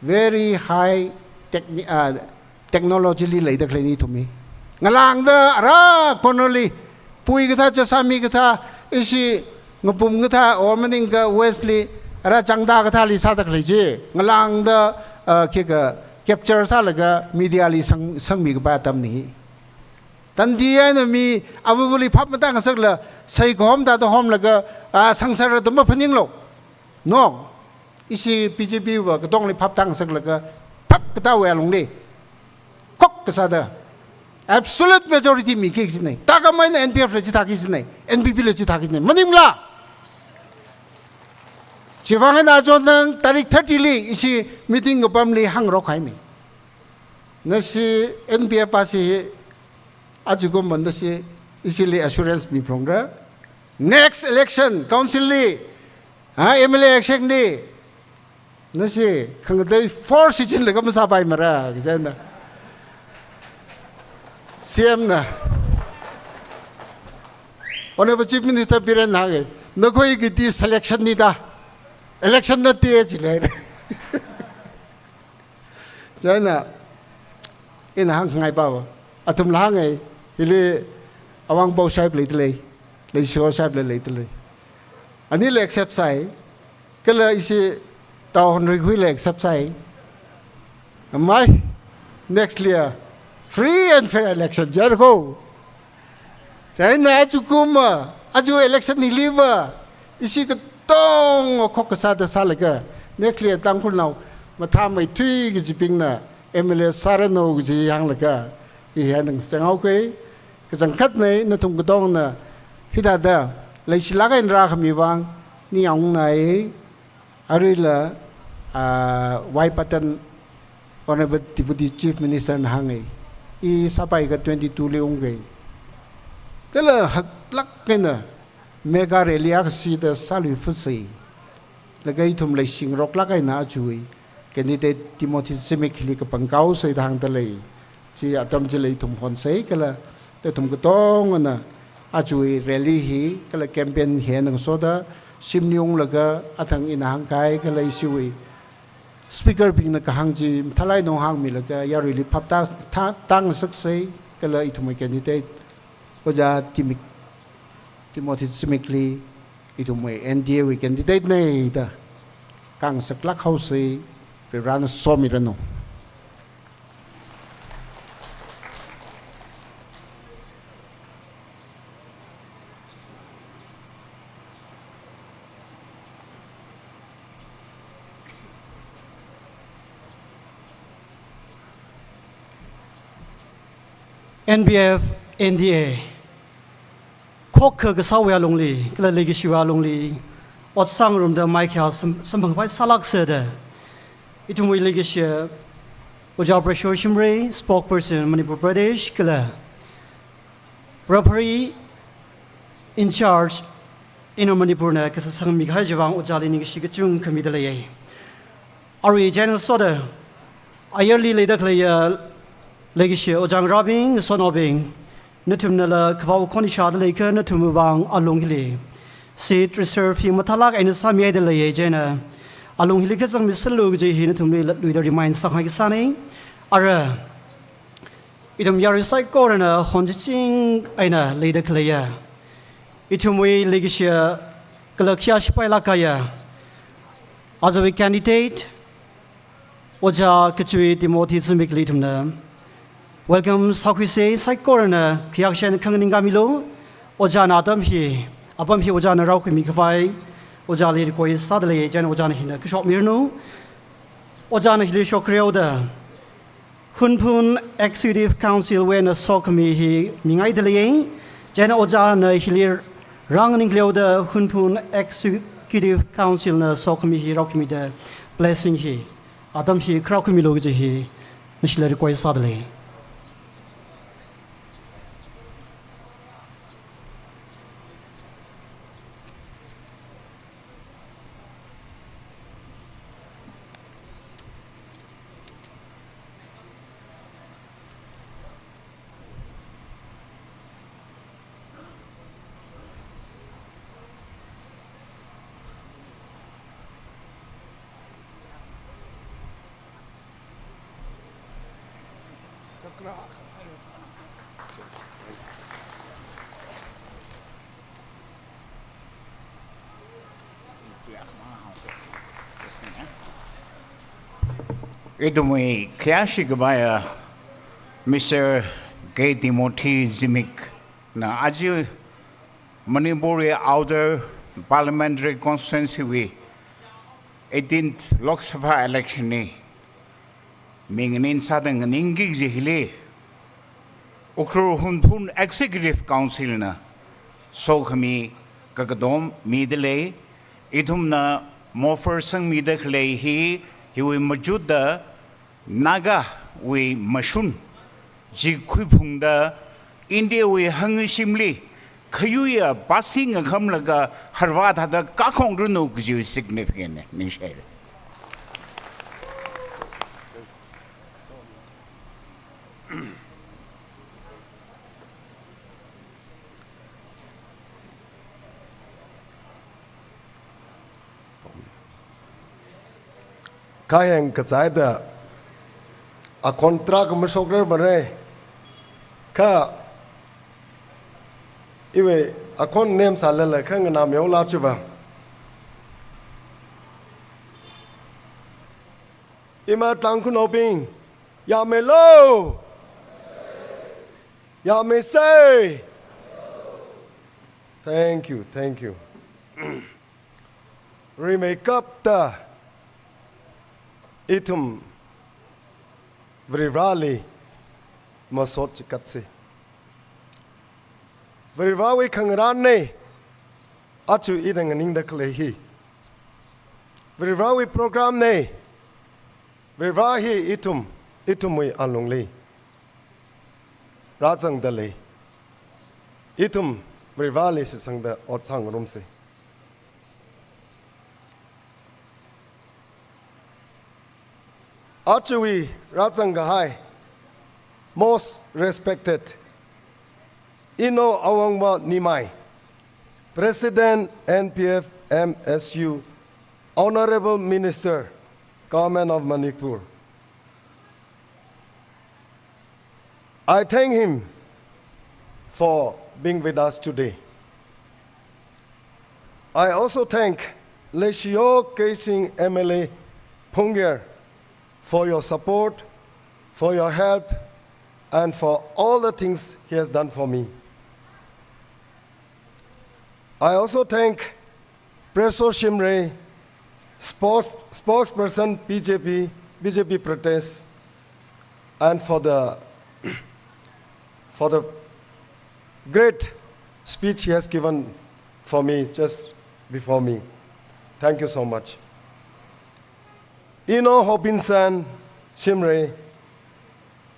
Very high techni-, ah, technology li leida khaleinei ithum hi. Ngalāngda ara corner li, pui kathā, chasāmi kathā, ishi Ngapum kathā, or maningakha West li, ara changda kathāli sāda khalei chi, ngalāngda, ah, khikha capture sālaga media li sang, sangmi kapai atamna hi. Tandi eina mi avavali phap matāngasakla, sai kahom thāda homlaga, ah, sangsara da maphaninglo. No. Ishi B J P va katongli phap tāngasaklaga, phap katāwui alungli khok kasāda absolute majority miki kajinei. Thākhamei eina N P F la chithāki kajinei. N P P la chithāki kajinei. Maningla. Chivang eina achon thang tarik thirty li ishi meeting kapamli hāngrok hainei. Nashi N P F pa si ajakum manda si ishili assurance miphalungra. Next election, council li, ha, M L A election li, nashi khangatei force chinlaga masāpaimara, kaji eina. C M na. Honorable Chief Minister Biren hānga, nakhoi kiti selection ni da. Election natte jilei. Chieina, ina hāngngai pava. Athumla hānga, hili awang pao shaip leidalei, leisho shaipla leidalei. Anila accept sāi, kala ishi Tau Henry khuila accept sāi. Amai, next year, free and fair election, jiko. Chieina ajakum, aju election hiliva, ishi katong khok kasāda sālaga, next year Tangkhulnao mathāmeithui kajibingna M L A sāranu kaji hānglaga, hi hanang sengao kei, kachangkhatnei nathum katongna, hithāda, leishilāk eina rākhami vang, ningyāng ungnai, aruila, ah, Y Patton, Honorable Deputy Chief Minister na hānga, i sāpaikha twenty-two li ungkei. Kala haklāk eina mega rally akha sāda sāluifusei. Laga ithum leishingaroklāk eina ajawui candidate Timothy Zimik hili kapangkao sei da hāngdalei. Chi atam chili ithum honsei kala, nathum katongana ajawui rally hi, kala campaign hi eina ngasoda, shimli unglaga athang ina hāngkahai kala ishiwui speaker bingna kahāng chi mathālāk eina hāngmilaga, yaruili phap tā, tā, tāngasaksei, kala ithumwui candidate Ojā Timik, Timothy Zimik li, ithumwui N D A wui candidate nei da, kāngasaklāk haosei, Varivarana somiranu. N P F, N D A, khokkha kasāwui alungli, kala leikashiwui alungli, ot sāngarumda maikhayā sam-, samphangpai sālāksa da, ithumwui leikashi, Ojā Prashur Shimray, spokesperson Manipur Pradesh, kala Prabhari in charge Inner Manipur na kasā sangmi kahai chiwui vang Ojāli ningkashi kachungkha midalei. Arui chieina soda, ayarli leida khaleiya leikashi Ojā ngarābing, ngasotnaobing, nathumnala kavao khon ishāda leiakha nathumwui vang alung hili seat reserve hi mathālāk eina sāmihaida leiya chieina, alung hili kazang misanlu kaji hi nathumli latluida remind sāngai kasānei. Ara, ithum yarui saikorana honchiching eina leida khaleiya, ithumwui leikashiya kala khayā shipailāk kahaiya, ajawui candidate, Ojā Kachui Timothy Zimik li ithumna welcome sākhuisei, saikorana khayākashān khanganing kamilu. Ojāna atam hi, apam hi Ojāna rākhuimi khavai, Ojāli request sādalei, chieina Ojāna hina kashokmiranu. Ojāna hili shokhaoda, Hunphun Executive Council wui eina sokhami hi mingaidalei. Chieina Ojāna hili rānganing khaleo da Hunphun Executive Council na sokhami hi rākhuimida blessing hi atam hi kharākhuimilu kaji hi nashila request sādalei. Ithumwui khayāshi khavaiya Mister K Timothy Zimik na aja Manipur wui Outer Parliamentary Constituency wui eighteenth Lok Sabha election li mi nganin sāda nganingki kaji hili Ukhrul Hunphun Executive Council na sokhami kakatom mida lei. Ithumna mofar sangmida khalei hi, hiwui majutda Nagawui mashun chi khuiphungda India wui hangshimli khayuiya basi ngakhamlaga harva thāda kakhong runu kaji significant ne, ningshai. Kayang kachaida akhon tarākha mashokrar mare. Kha iwui akhon nem sālala kha nganam yaola chiva. Ima Tangkhulnaobing, yāmeilo! Yāmeisei! Thank you, thank you. Rimeikapta ithum Varivarali masot chikatsi. Varivarawui khangarān ne, aja ina nganingda khalei hi. Varivarawui program ne, Varivara hi ithum, ithumwui alungli rāzangda lei. Ithum Varivarali shitsangda ot sāngarumsi. Ajawui rāzang kahai, most respected Eno Awangbaw Nimai, President N P F M S U, Honorable Minister, Government of Manipur. I thank him for being with us today. I also thank Leishiyo Keishing M L A Phungger for your support, for your help, and for all the things he has done for me. I also thank Preso Shimray, spokes-, spokesperson B J P, B J P Pradesh, and for the, for the great speech he has given for me just before me. Thank you so much. Eno Hopinson Shimray.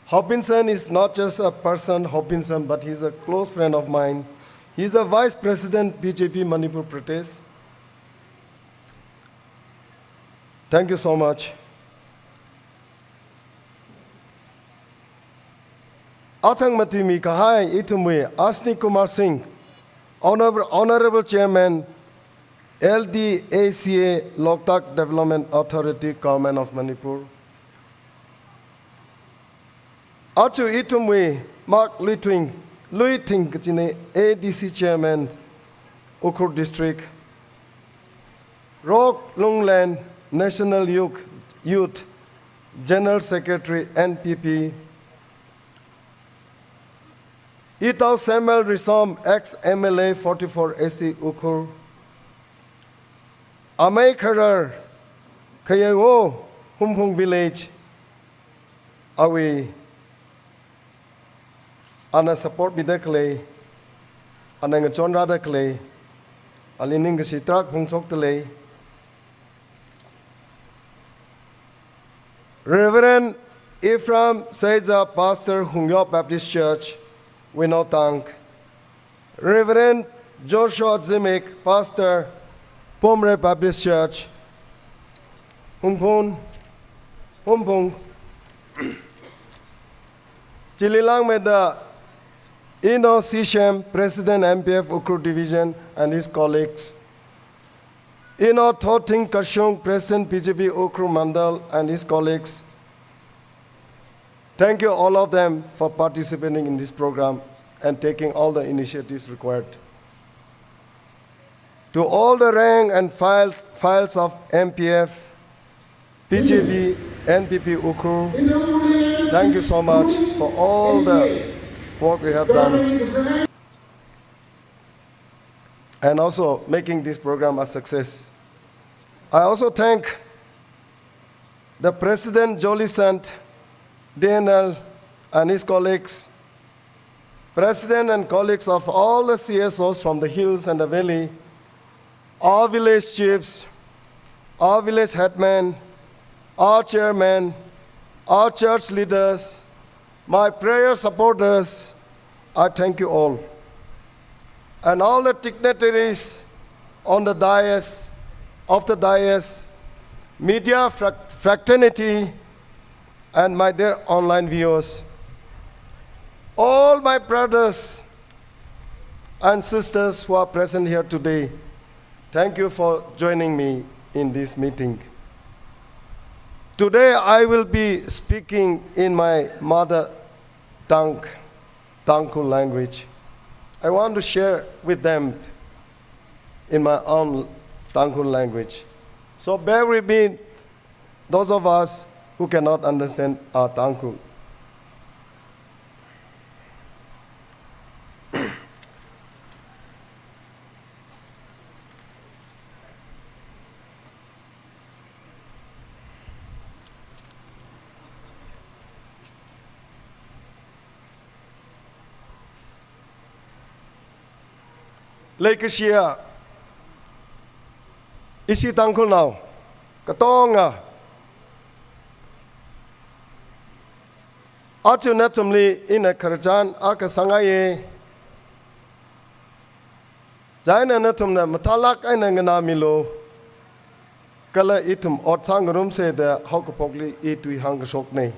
Hopinson is not just a person, Hopinson, but he's a close friend of mine. He's a vice president, B J P Manipur Pradesh. Thank you so much. Athang matuimi kahai ithumwui Ashwini Kumar Singh, Honor-, Honorable Chairman, L D A C A, Loktak Development Authority, Government of Manipur. Aja ithumwui Mark Luithing, Luithing kachina, A D C Chairman, Ukhrul District. Rok Lunglen, National Youth, Youth General Secretary, N P P. Itao Samuel Risom, ex M L A forty-four A C Ukhrul. Amei Kharar, Khayaiwo, Humphung Village. Awui, ana support mida khalei, ana ngachonrāda khalei, ali ningkashi tarākha phongshokda lei. Reverend Ephraim Seiza, Pastor, Hungyo Baptist Church, Wino Tang. Reverend Joshua Zimik, Pastor, Pomre Baptist Church, Humphun, Humphung. Chili langmeida Eno Sishem, President, M P F Ukhrul Division, and his colleagues. Eno Thoting Kashung, President, B J P Ukhrul Mandal, and his colleagues. Thank you, all of them, for participating in this program and taking all the initiatives required. To all the rank and file, files of M P F, B J P, N P P Ukhrul, thank you so much for all the work you have done and also making this program a success. I also thank the President Jolly Sant, D N L, and his colleagues, President and colleagues of all the C S Os from the hills and the valley, our village chiefs, our village headmen, our chairman, our church leaders, my prayer supporters, I thank you all. And all the dignitaries on the dais, off the dais, media frac-, fraternity, and my dear online viewers, all my brothers and sisters who are present here today, thank you for joining me in this meeting. Today I will be speaking in my mother tongue, Tangkhul language. I want to share with them in my own Tangkhul language. So bear with me, those of us who cannot understand our Tangkhul. Leikashiya ishi Tangkhulnao katonga, aja nathumli ina khararchan akha sāngaiya. Chieina nathumna mathālāk eina nganāmilu, kala ithum ot sāngarumsa da haokaphokli i tui hāngkashokna.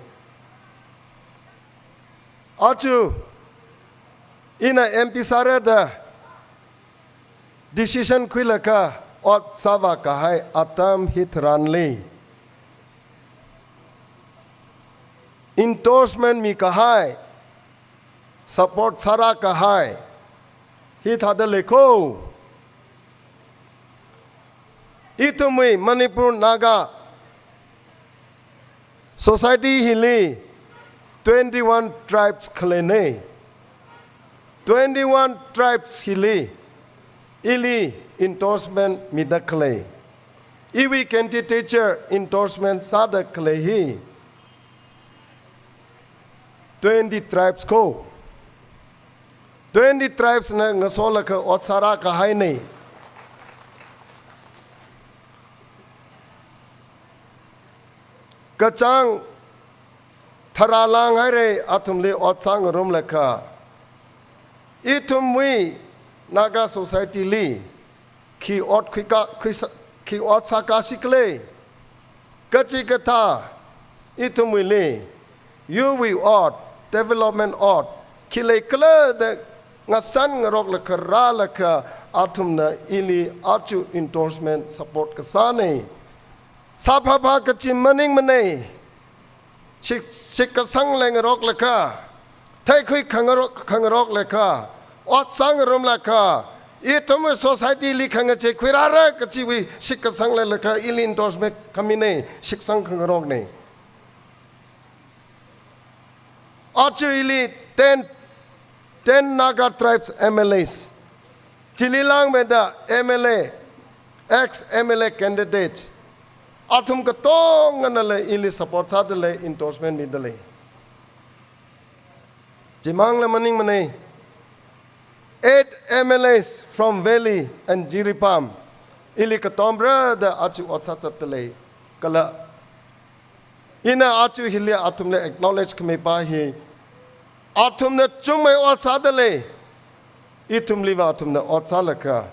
Aja ina M P sāra da decision khuilaga ot sāvākahai atam hitharanli, endorsement mikahai, support sārākahai hithāda lei kho. Ithumwui Manipur Naga society hili twenty-one tribes khaleina. Twenty-one tribes hili ili endorsement mida khalei, iwui candidature endorsement sāda khalei hi twenty tribes kho. Twenty tribes na ngasolaga ot sārākahaina. Kachāng tharā lānghaira athumli ot sāngarumlaga, ithumwui Naga society li khi ot khuika, khuisa, khi ot sākashi khala, kachikathā ithumwuili yurwui ot, development ot khi leikhala da ngasān ngaroklaga rālaga athumna ili aja endorsement support kasāna. Sāphāphā kachi maningmana. Shik, shitkasang leingaroklaga, theikhui khangarok, khangaroklaga, ot sāngarumlaga, ithumwui society li khangachei khuirāra kachiwui shitkasang leilaga ili endorsement khamina, shitkasang khangarokna. Aja ili ten, ten Naga tribes M L As, chili lāngmeida M L A, ex M L A candidate, athum katonganala ili support sādalei, endorsement midalei. Chimangla maningmana. Eight M L As from Valley and Jiribam, ili katomra da aja ot sāzatdalei. Kala ina aja hili athumli acknowledge khamipā hi, athumna chungmei ot sādalei, ithumliva athumna ot sālaga,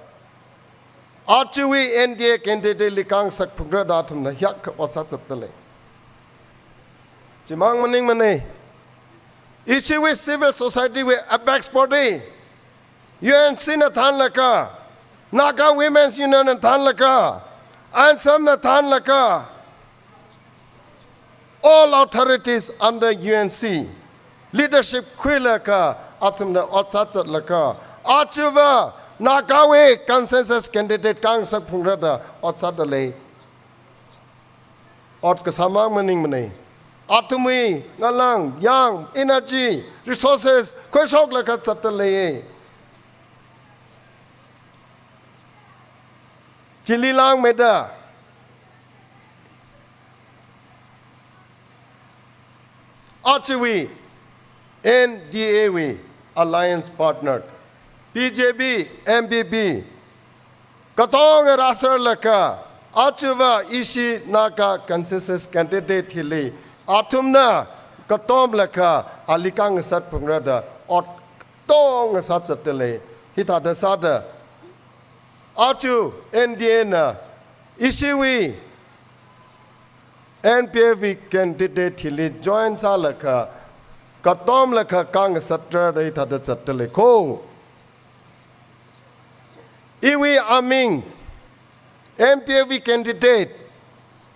ajawui N D A candidate li khangasak phungra da athumna hiyākha ot sāzatdalei. Chimang maningmana. Ishiwui civil society wui apex body, U N C na thānlaga, Naga Women's Union na thānlaga, ANSAM na thānlaga, all authorities under U N C leadership khuilaga athumna ot sāzatlaga, ajava Nagawui consensus candidate khangasak phungra da ot sādalei. ot kasāmang maningmanei. Athumwui ngalang, yang, energy, resources, khuishok laga zatda leiye. Chili langmeida, ajawui N D A wui alliance partner, B J P, N P P, katonga rāserlaga, ajava ishi Naga consensus candidate hili, athumna katomlaga ali khangasat phungra da ot katonga sāzatda lei. Hithāda sāda, aja N D A na ishiwui N P F wui candidate hili join sālaga, katomlaga khangasatra da hithāda zatda lei ko. Iwui aming, N P F wui candidate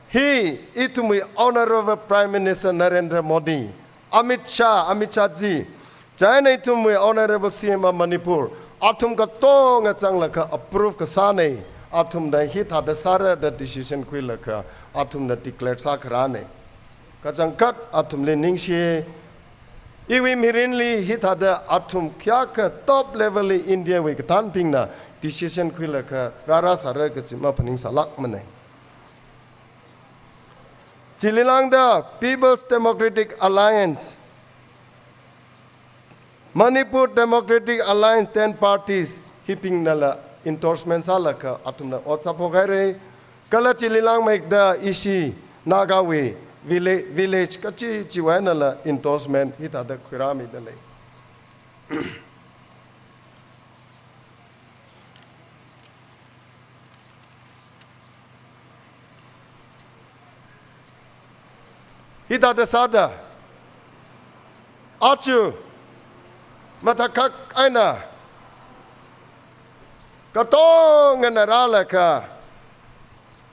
hi ithumwui Honorable Prime Minister Narendra Modi, Amit Shah, Amit Shah ji, chieina ithumwui Honorable C M of Manipur, athum katonga zanglaga approve kasānei. Athumna hithāda sāra da decision khuilaga athumna declare sākharānei. Kachangkhat athumli ningshi. Iwui mirinli hithāda athum kayākha top level li India wui kathānbingna decision khuilaga rārāsāra kachi maphaningsālākmanei. Chili lāngda People's Democratic Alliance, Manipur Democratic Alliance, ten parties, hibingnala endorsement sālaga athumna ot sāphok hairei. Kala chili lāngmeida ishi Nagawui villa-, village kachichiwui einala endorsement hithāda khuirāmida lei. Hithāda sāda, aja matakhak eina katongana rālaga,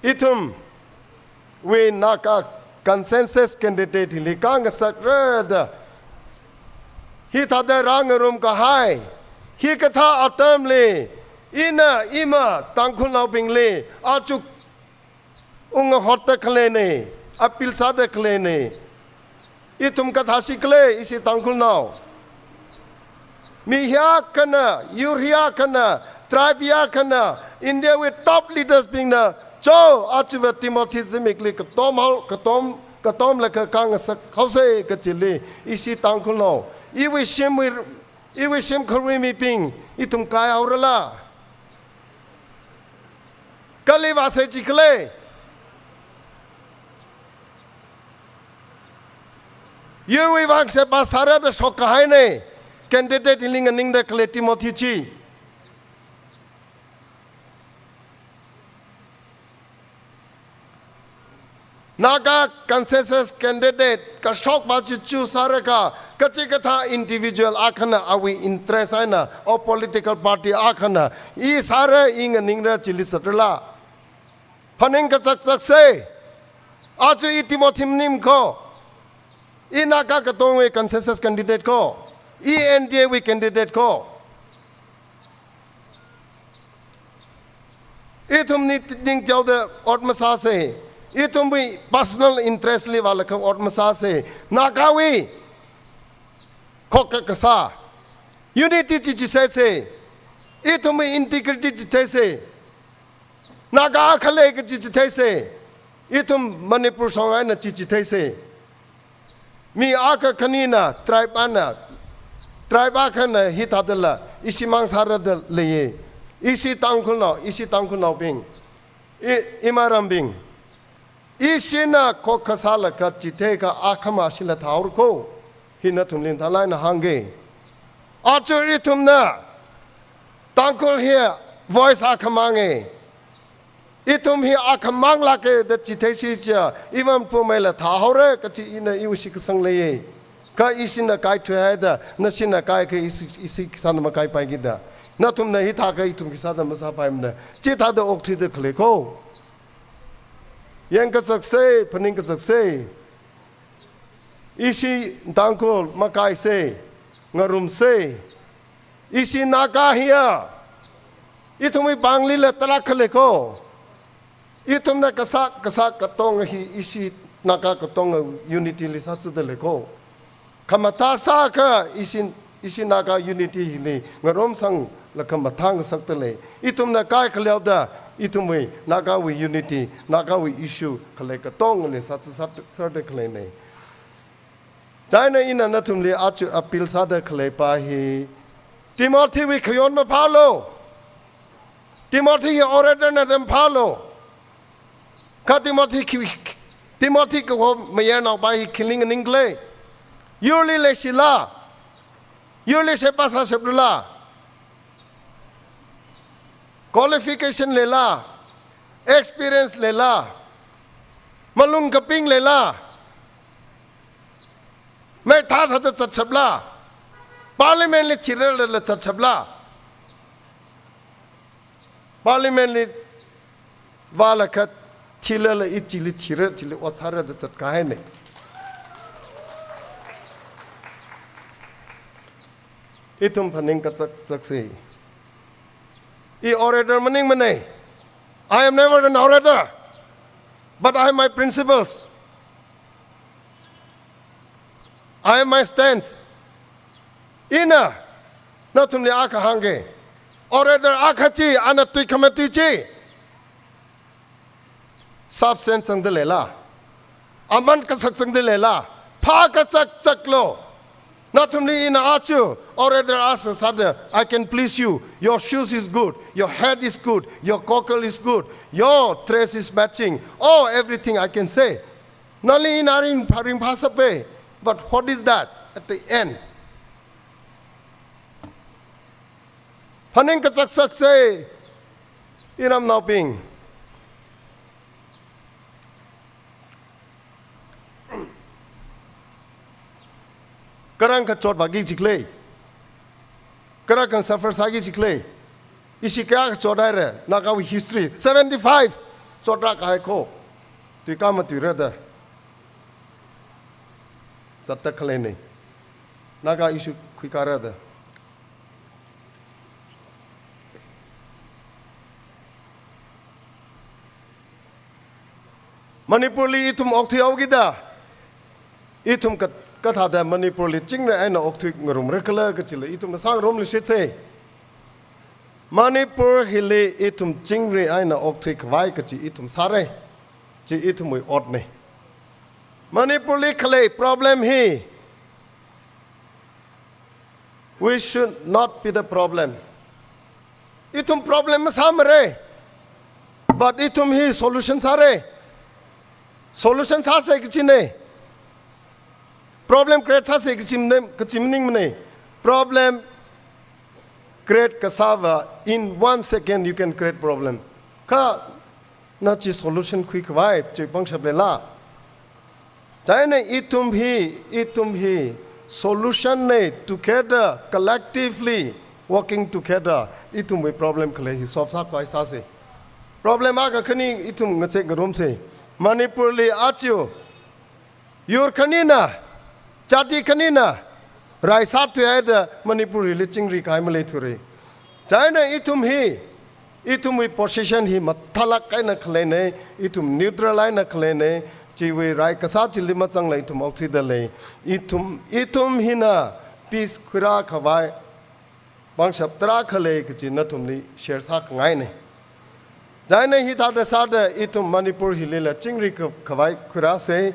ithumwui Naga consensus candidate hili khangasatra da hithāda rāngarum kahai, hikathā atamli, ina ima Tangkhulnaobingli aja ungahotda khaleinei, appeal sāda khaleinei. Ithum kathāsi khalei, ishi Tangkhulnao. Mi hiyākhana, yur hiyākhana, tribe hiyākhana, India wui top leaders bingna, cho, ajava Timothy zimikli katom hao, katom, katomlaga khangasak haosei kachili, ishi Tangkhulnao. Iwui shimwui, iwui shimkhurwui mibing, ithum kai haorala. Kali vāsei chi khalei. Yurwui vang sheba sāra da shok kahainei. Candidate hili nganingda khalei Timothy chi. Naga consensus candidate kashokpa chi choose sālaga, kachikathā individual akhana awui interest eina, or political party akhana, i sāra, i nganingra chili zatrala. Phaning kazakzaksei, aja i Timothy maning ko, i Naga katongwui consensus candidate ko, i N D A wui candidate ko. Ithumli ningteoda ot masāsei. Ithumwui personal interest li vālaga ot masāsei. Nagawui khokkha kasā, unity chi chitheisei. Ithumwui integrity chitheisei. Naga akha lei kachi chitheisei. Ithum Manipur shong eina chi chitheisei. Mi akha khanina, tribe ana, tribe akhana hithādala, ishimang sāra da leiye. Ishi Tangkhulnao, ishi Tangkhulnaobing, i, imarambing, ishina khokkha sālaga chitheikha akhama shila thāhaora ko. Hi nathumli thalaina hānge. Aja ithumna Tangkhul hi voice akhamang e. Ithum hi akhamang lāke da chitheisi chiakha, ivan pumeila thāhaora kachi ina iwui shitkasang leiye. Kha ishina kaithuihaida, nashina kaikha ishi, ishi sāna makaipaiki da. Nathumna hithākha ithum khi sāda masāpaimana. Chithāda okthuida khalei ko. Yangkazaksei, phaningkazaksei. Ishi Tangkhul makaisei, ngarumsei. Ishi Naga hiya, ithumwui panglila tarākha lei ko. Ithumna kasā, kasā katonga hi ishi Naga katonga unity li sāzada lei ko. Khamathā sākha ishi, ishi Naga unity hili ngarumsanglaga mathāngasakda lei. Ithumna kaikhaleoda, ithumwui, Nagawui unity, Nagawui issue khalei katongali sāza sā, sāda khaleina. Chieina ina nathumli aja appeal sāda khaleipa hi, Timothy wui khayon maphālu. Timothy hi orator na maphālu. Kha Timothy khi, Timothy kaho mayarnaopa hi khi nganingkhala? Yurli leishila? Yurli sheba sāshapla? Qualification leila? Experience leila? Malung kaping leila? Mathāthāda zatshapla? Parliament li thirarla zatshapla? Parliament li vālaga thilala i chili thira, chili ot sāra da zatkahaina. Ithum phaning kazakzaksei. I orator maningmana. I am never an orator, but I have my principles. I have my stance. Ina nathumli akha hāngga. Orator akha chi, ana tui khamatui chi, substance sangda leila? Aman kasak sangda leila? Phā kazakzaklu. Nathumli ina aja orator akha sāda, I can please you. Your shoes is good. Your hat is good. Your goggle is good. Your dress is matching. Oh, everything I can say. Nali ina ringphā, ringphāsapa. But what is that at the end? Phaning kazakzaksei, iramnaobing. Kharāng kachot vāki jikhala? Kharāng suffer sāki jikhala? Ishi kayākha chothaira, Nagawui history, seventy-five chotrākahai ko. Tui khamatuira da zatta khaleina. Naga issue khuikara da. Manipurli ithum okthuihaokida, ithum ka, kathāda Manipurli chingri eina okthui ngarumra khala kachila ithumna sāngarumluishitsei. Manipur hili ithum chingri eina okthui khavai kachi ithum sāra. Chi ithumwui otna. Manipurli khalei problem hi, we should not be the problem. Ithum problem masāmara. But ithum hi solution sāra. Solution sāsa kachina. Problem create sāsa kachi maningmana. Problem create kasāva, in one second you can create problem. Kha na chi solution khuikhavai chi pangshap leila? Chieina ithum hi, ithum hi solution na, together, collectively working together, ithumwui problem khalei hi solve sākhavai sāsa. Problem akha khani ithum ngazek ngarumsa. Manipurli aja yur khanina, jati khanina rai sāthuihaida Manipurli chingri kahai maleithura. Chieina ithum hi, ithumwui position hi mathālāk eina khaleina, ithum neutral eina khaleina, chiwui rai kasā chili mazangla ithum okthuida lei. Ithum, ithum hina peace khuirā khavai pangshap tarākha lei kachi nathumli share sākhangaina. Chieina hithāda sāda ithum Manipur hilila chingri kha-, khavai khuirāsa,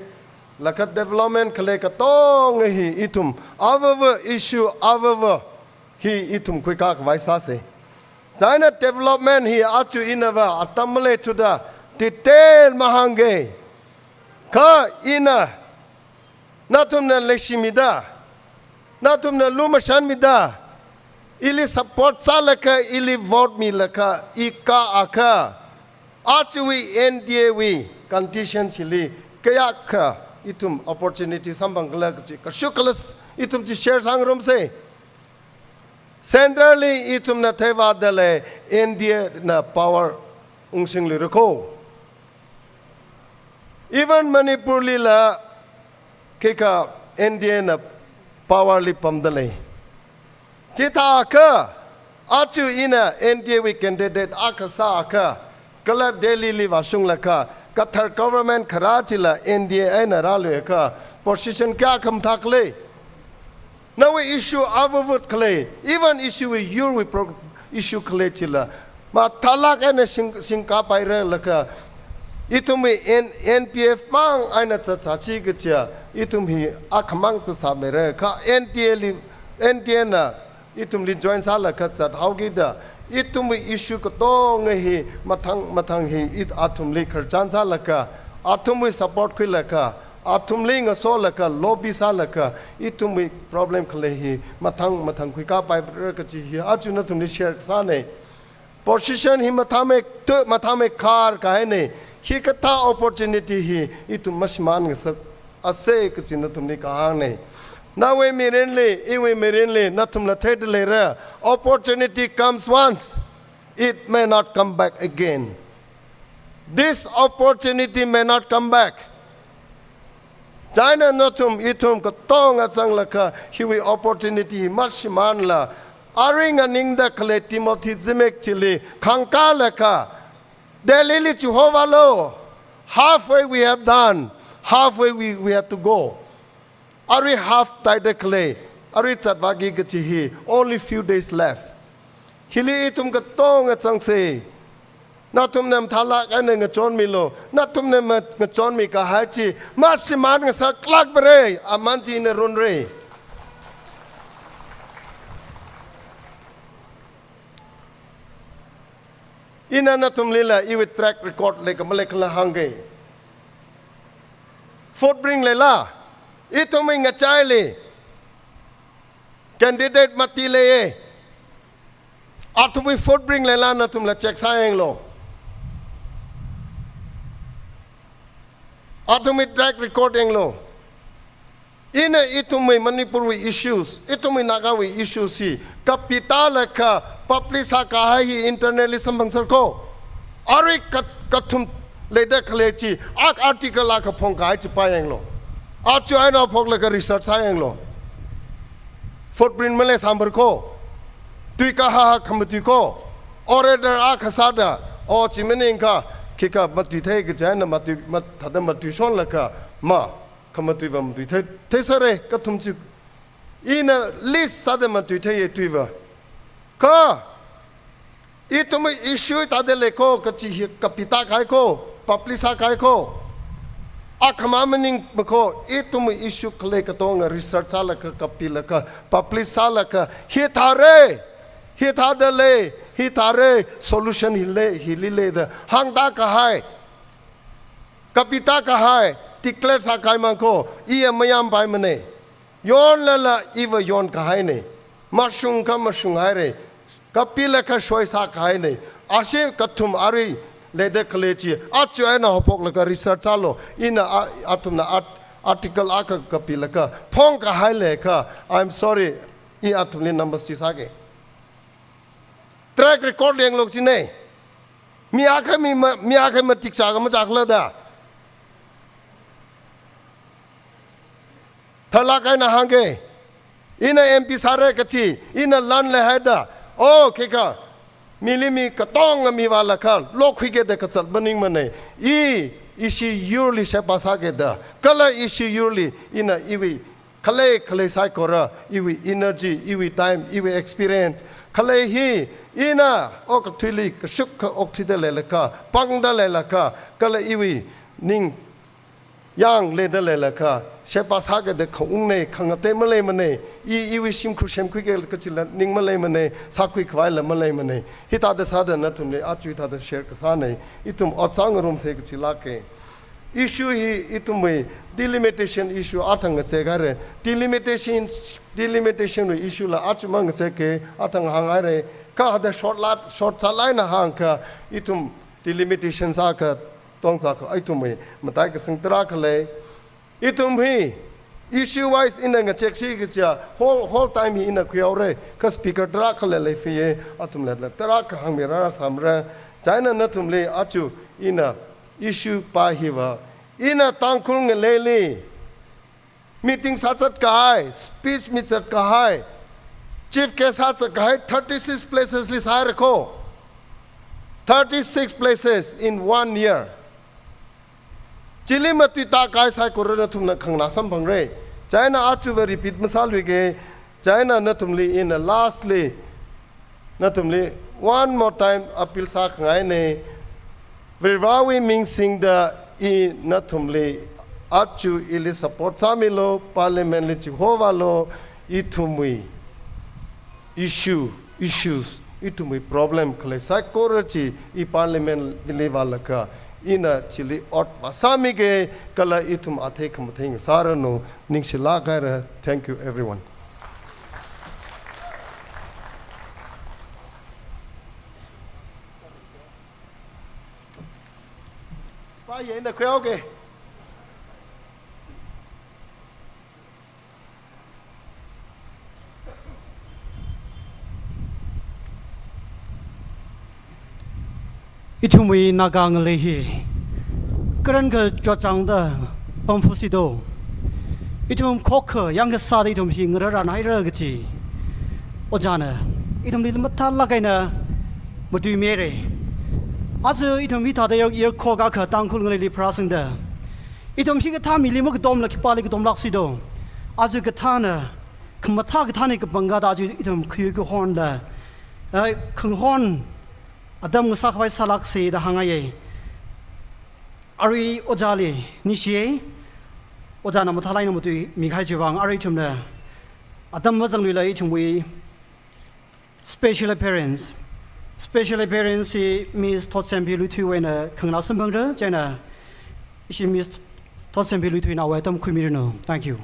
laga development khalei katonga hi ithum avāva issue avāva hi ithum khuikā khavai sāsa. Chieina development hi aja inava atam maleithuda detail mahāngga. Kha ina nathumna leishimida, nathumna lumashanmida, ili support sālaga, ili vote milaga, i kāakha, ajawui N D A wui condition chili kayākha ithum opportunity samphang khala kachi kashok khala s-, ithum chi share sāngarumsa. Central li ithumna theivāda lei, N D A na power ungsingluira ko. Even Manipur lila khikha N D A na power li pamda lei. Chithākha, aja ina N D A wui candidate akha sāakha, Kala Delhi li vāshunglaga, kathar government kharā chila N D A eina rāluiakha, position kayākha mathākhala? Nawui issue avāvut khalei, even issue wui yurwui pro-, issue khalei chila, mathālāk eina sing, singkapairalaga, ithumwui N-, N P F mang eina zatsāsi kaja, ithum hi akhamang zatsāmeira, kha N D A li, N D A na, ithumli join sālaga zathaokida, ithumwui issue katonga hi mathang mathang hi it athumli khararchan sālaga, athumwui support khuilaga, athumli ngasolaga, lobby sālaga, ithumwui problem khalei hi mathang mathang khuikapaira kaji hi aja nathumli share sāna. Position hi mathāmei tu, mathāmei khar kahaina. Hikathā opportunity hi ithum mashimān ngasaksa kaji nathumli kahāngna. Nawui mirinli, iwui mirinli, nathumla theida leira. Opportunity comes once, it may not come back again. This opportunity may not come back. Chieina nathum ithum katonga zanglaga hiwui opportunity mashimānla, arui nganingda khalei Timothy zimik chili khangkālaga, Delhi li chihovālu. Halfway we have done, halfway we, we have to go. Arui half tāhaida khalei, arui zatvāki kaji hi, only few days left. Hili ithum katonga zangsa. Nathumna mathālāk eina ngachonmilu. Nathumna ma-, ngachonmi kahai chi mashimān ngasaklākpara, aman chi ina runra. Ina nathumlila iwui track record leikha maleikhala hāngga. Footprint leila, ithumwui ngachaili candidate mati leiya. Athumwui footprint leila nathumla check sāyanglu. Athumwui track record yanglu. Ina ithumwui Manipurwui issues, ithumwui Nagawui issues hi kapitālaga publish sākahai hi internally samphangserko. Arui kat-, kathum leida khalei chi, ak article akha phongkahai chi pāyanglu. Aja eina phoklaga research sāyanglu. Footprint maleisāmarko. Tuikahā khamatuiko. Orator akha sāda, o chi maningakha, khikha matuithei kaji eina matui, mat-, thāda matuishonlaga, ma, khamatuiva matuithei, theisera, kathum chi. Ina list sāda matuitheiya tuiva. Kha, ithumwui issue thāda leiko kaji hi kapitākahaiko, publish sākahaiko. Akhama maningmako, ithumwui issue khalei katonga research sālaga, kapilaga, publish sālaga, hithāra, hithāda lei, hithāra, solution hi lei, hili lei da hāngtākahai, kapitākahai, declare sākahaimangko, iya mayāmpaimana. Yonlala iva yonkahaina. Mashungakha mashunghaira. Kapilaga soi sākahaina. Ashi kathum arui leida khalei chi, aja eina haophoklaga research sālu. Ina a-, athumna art-, article akha kapilaga phongkahai leiakha, I'm sorry, i athumli namashisāga. Track record yanglu kajina. Mi akha mi ma-, mi akha matik chākha machākhala da. Tharlāk eina hāngga. Ina M P sāra kachi, ina lan leihaida. O, khikha. Mili mi katonga mi vālaga, lokhuiga da kazat maningmana. I, ishi yurli sheba sāga da. Kala ishi yurli, ina iwui khalei, khalei saikora, iwui energy, iwui time, iwui experience. Khalei hi, ina, okathuili, kashuk kha okthuida leilaga, pangda leilaga, kala iwui ningyāng leida leilaga, sheba sāga da khaungna, khangatei maleimana, i, iwui shimkhur semkhuiga kachila ning maleimana, sākhui khavaila maleimana. Hithāda sāda nathumli, aja hithāda share kasāna, ithum ot sāngarumsa kachilāka. Issue hi ithumwui delimitation issue athang ngazek haira. Delimitation, delimitation wui issue la aja mang ngazeka athang hānghaira. Kha hithāda short la, short sālāk eina hāngakha ithum delimitation sākha tongzakha ithumwui matai kasang tarākha lei. Ithum hi issue wise ina ngazeksi kaja whole, whole time hi ina khuihaora. Kha speaker tarākhala leifiya, athumla tarākha hāngmira sāmara. Chieina nathumli aja ina issue pa hiva, ina Tangkhul ngaleili meeting sāzat kahai, speech mizat kahai, chief guest sāzat kahai, thirty-six places li sāhairako. Thirty-six places in one year. Chili matuitākahai saikora nathumna khanganā samphangra. Chieina aja va repeat masāluiga. Chieina nathumli ina lastly, nathumli one more time appeal sākhangaina. Varewui ming singda i nathumli aja ili support sāmilu, parliament li chihovālu, ithumwui issue, issues, ithumwui problem khalei saikora chi i parliament li vālaga ina chili ot vāsāmiga, kala ithum athei khamathei ngasāranu. Ningshilāk haira. Thank you, everyone. Pā yangda khuihaoga. Ithumwui Naga ngalei hi karan kachotchāngda pamfasido. Ithum khokkha yangkasāda ithum hi ngararānhaira kachi ojāna ithumli mathālāk eina matuimira. Aja ithum hithāda yer, yerkhok akha Tangkhul ngaleili pharāsangda, ithum hikathā mili makatomla khipāli katomlāksido. Aja kathāna, khamathā kathāna kapangkada aja ithum khayu kahonla, eh, khanghon atam ngasākhavai sālāksa da hāngngaiya. Arui ojāli ningshiya, ojāna mathālāk eina matuimikahai chiwui vāng. Arui ithumna atam mazangluila ithumwui special appearance. Special appearance hi Miss Thotsempi Luithuiwui eina khanganā samphangra. Chieina ishi Miss Thotsempi Luithuinaowui atam khuimiranu. Thank you.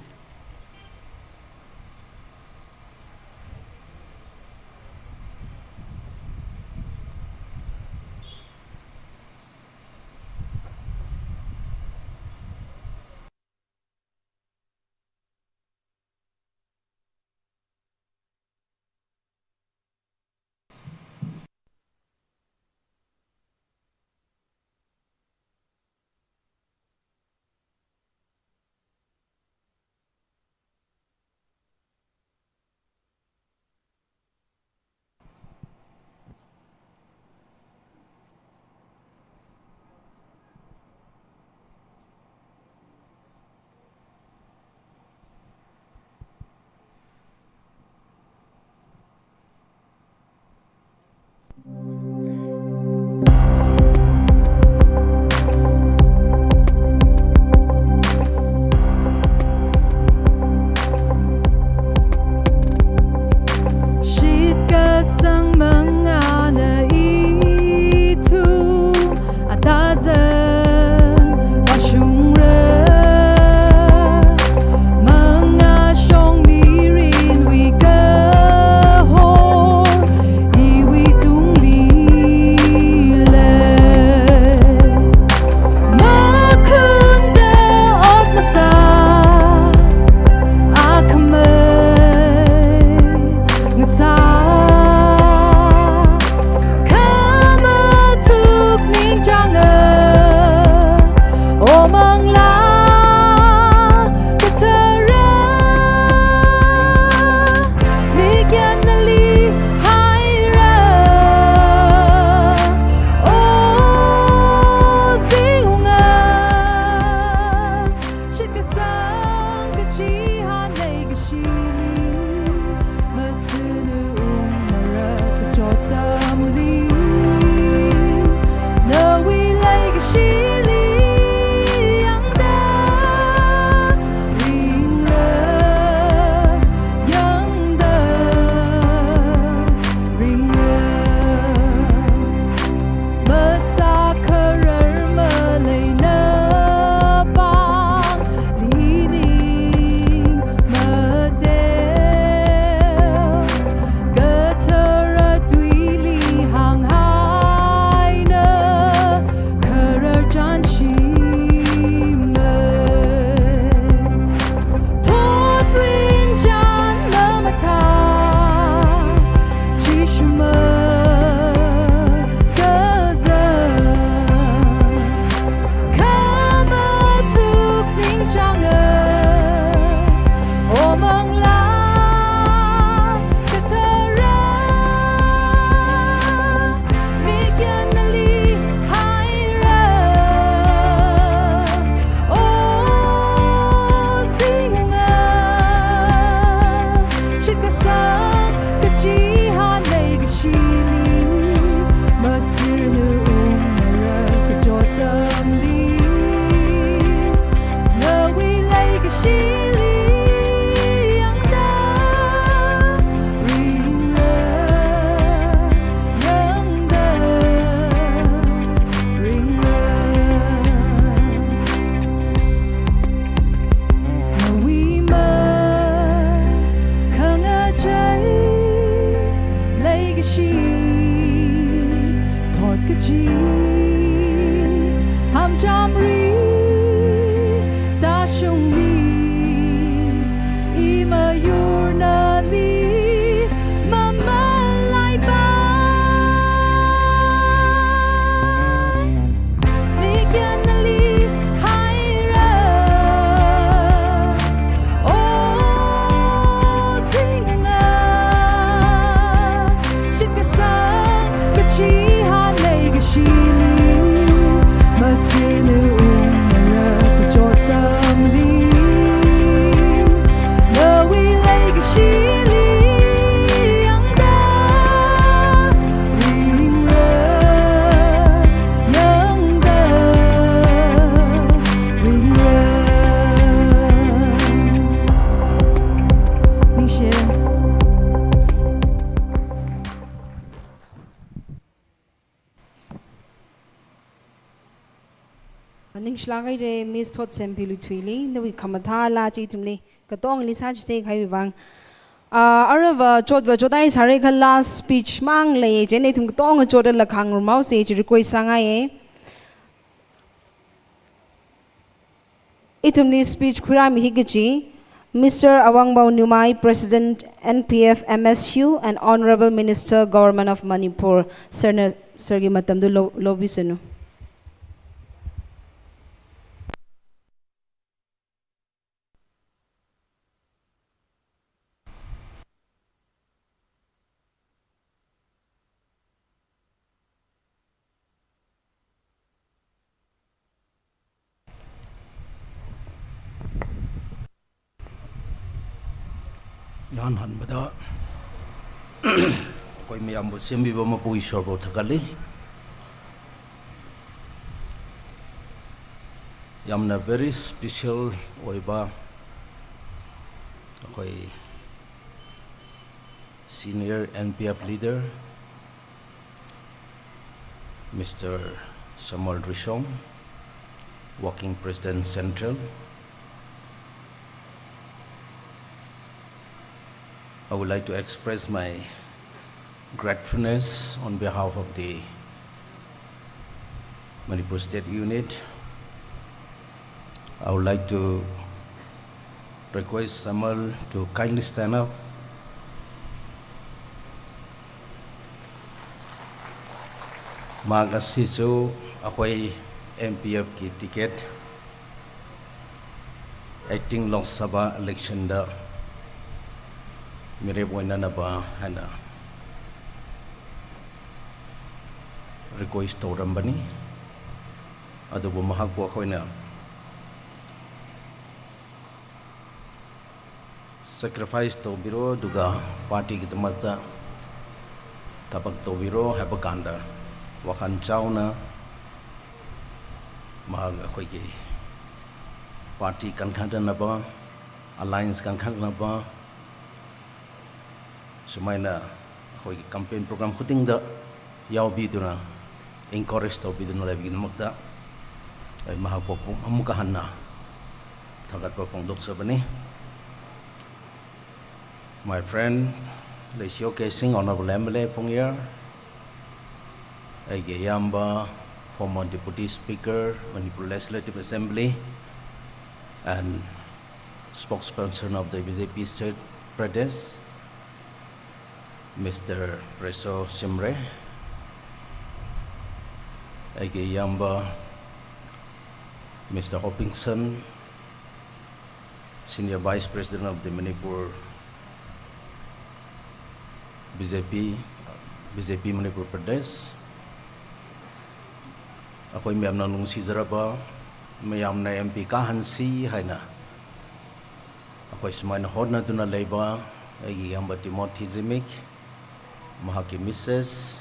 chungli, i mayur nali mamalaipai. Mikyan nali haira, o zinga, shitkasang kachihan leikashili, masina ungmara kachot atamli, nawui leikashili yangda ringra, yangda ringra. Ningshi. Ningshilak haira Miss Thotsem Philuthuili, nawui khamathā laa chi ithumli katongli sāchithei kahaiwui vang. Ah, aruiva chotva chotaisāra kha last speech mang lei, chieina ithum katonga chotlala khangarumhaosa chi request sāngaiya. Ithumli speech khuirāmiki kaji, Mister Awangbau Newmai, President N P F M S U and Honourable Minister, Government of Manipur. Sirna, sirki matamda lo-, lopisanu. Ihanhanbada ꯑꯩꯈꯣꯏ ꯃꯌꯥꯝꯕꯨ ꯁꯦꯝꯕꯤꯕ ꯃꯄꯨ ꯏꯁ꯭ꯋꯔꯕꯨ ꯊꯥꯒꯠꯂꯤ꯫ ꯌꯥꯝꯅ very special ꯑꯣꯏꯕ ꯑꯩꯈꯣꯏ senior N P F leader, Mister Samuel Rishong, Working President Central. I would like to express my gratefulness on behalf of the Manipur State Unit. I would like to request Samuel to kindly stand up. ꯃꯍꯥꯛ ꯑꯁꯤꯁꯨ ꯑꯩꯈꯣꯏ M P F ꯀꯤ ticket, acting Lok Sabha election ꯗ ꯃꯤꯔꯦꯞ ꯑꯣꯏꯅꯅꯕ ꯍꯥꯏꯅ request ꯇꯧꯔꯝꯕꯅꯤ꯫ ꯑꯗꯨꯕꯨ ꯃꯍꯥꯛꯄꯨ ꯑꯩꯈꯣꯏꯅ sacrifice ꯇꯧꯕꯤꯔꯣ, ꯑꯗꯨꯒ party ꯒꯤꯗꯃꯛꯇ ꯊꯕꯛ ꯇꯧꯕꯤꯔꯣ ꯍꯥꯏꯕ ꯀꯥꯟꯗ, ꯋꯥꯈꯜ ꯆꯥꯎꯅ ꯃꯍꯥꯛ ꯑꯩꯈꯣꯏꯒꯤ party ꯀꯟꯈꯠꯅꯅꯕ, alliance ꯀꯟꯈꯠꯅꯕ, ꯁꯨꯃꯥꯏꯅ ꯑꯩꯈꯣꯏꯒꯤ campaign program ꯈꯨꯗꯤꯡꯗ ꯌꯥꯎꯕꯤꯗꯨꯅ, encourage ꯇꯧꯕꯤꯗꯨꯅ ꯂꯩꯕꯒꯤꯗꯃꯛꯇ ꯑꯩ ꯃꯍꯥꯛꯄꯨ ꯑꯃꯨꯛꯀ ꯍꯟꯅ ꯊꯥꯒꯠꯄ ꯐꯣꯡꯗꯣꯛꯆꯕꯅꯤ꯫ My friend, Leishio Keishing, Honourable M L A Phungyar, ꯑꯩꯒꯤ ꯏꯌꯥꯝꯕ, former Deputy Speaker, Manipur Legislative Assembly, and spokesperson of the B J P State Pradesh, Mister Preso Shimray, ꯑꯩꯒꯤ ꯏꯌꯥꯝꯕ, Mister Hopingson, Senior Vice President of the Manipur B J P, B J P Manipur Pradesh, ꯑꯩꯈꯣꯏ ꯃꯌꯥꯝꯅ ꯅꯨꯡꯁꯤꯖꯔꯕ, ꯃꯌꯥꯝꯅ M P ꯀꯥꯍꯟꯁꯤ ꯍꯥꯏꯅ ꯑꯩꯈꯣꯏ ꯁꯨꯃꯥꯏꯅ ꯍꯣꯠꯅꯗꯨꯅ ꯂꯩꯕ ꯑꯩꯒꯤ ꯏꯌꯥꯝꯕ Timothy Zimik, ꯃꯍꯥꯛꯀꯤ Missus,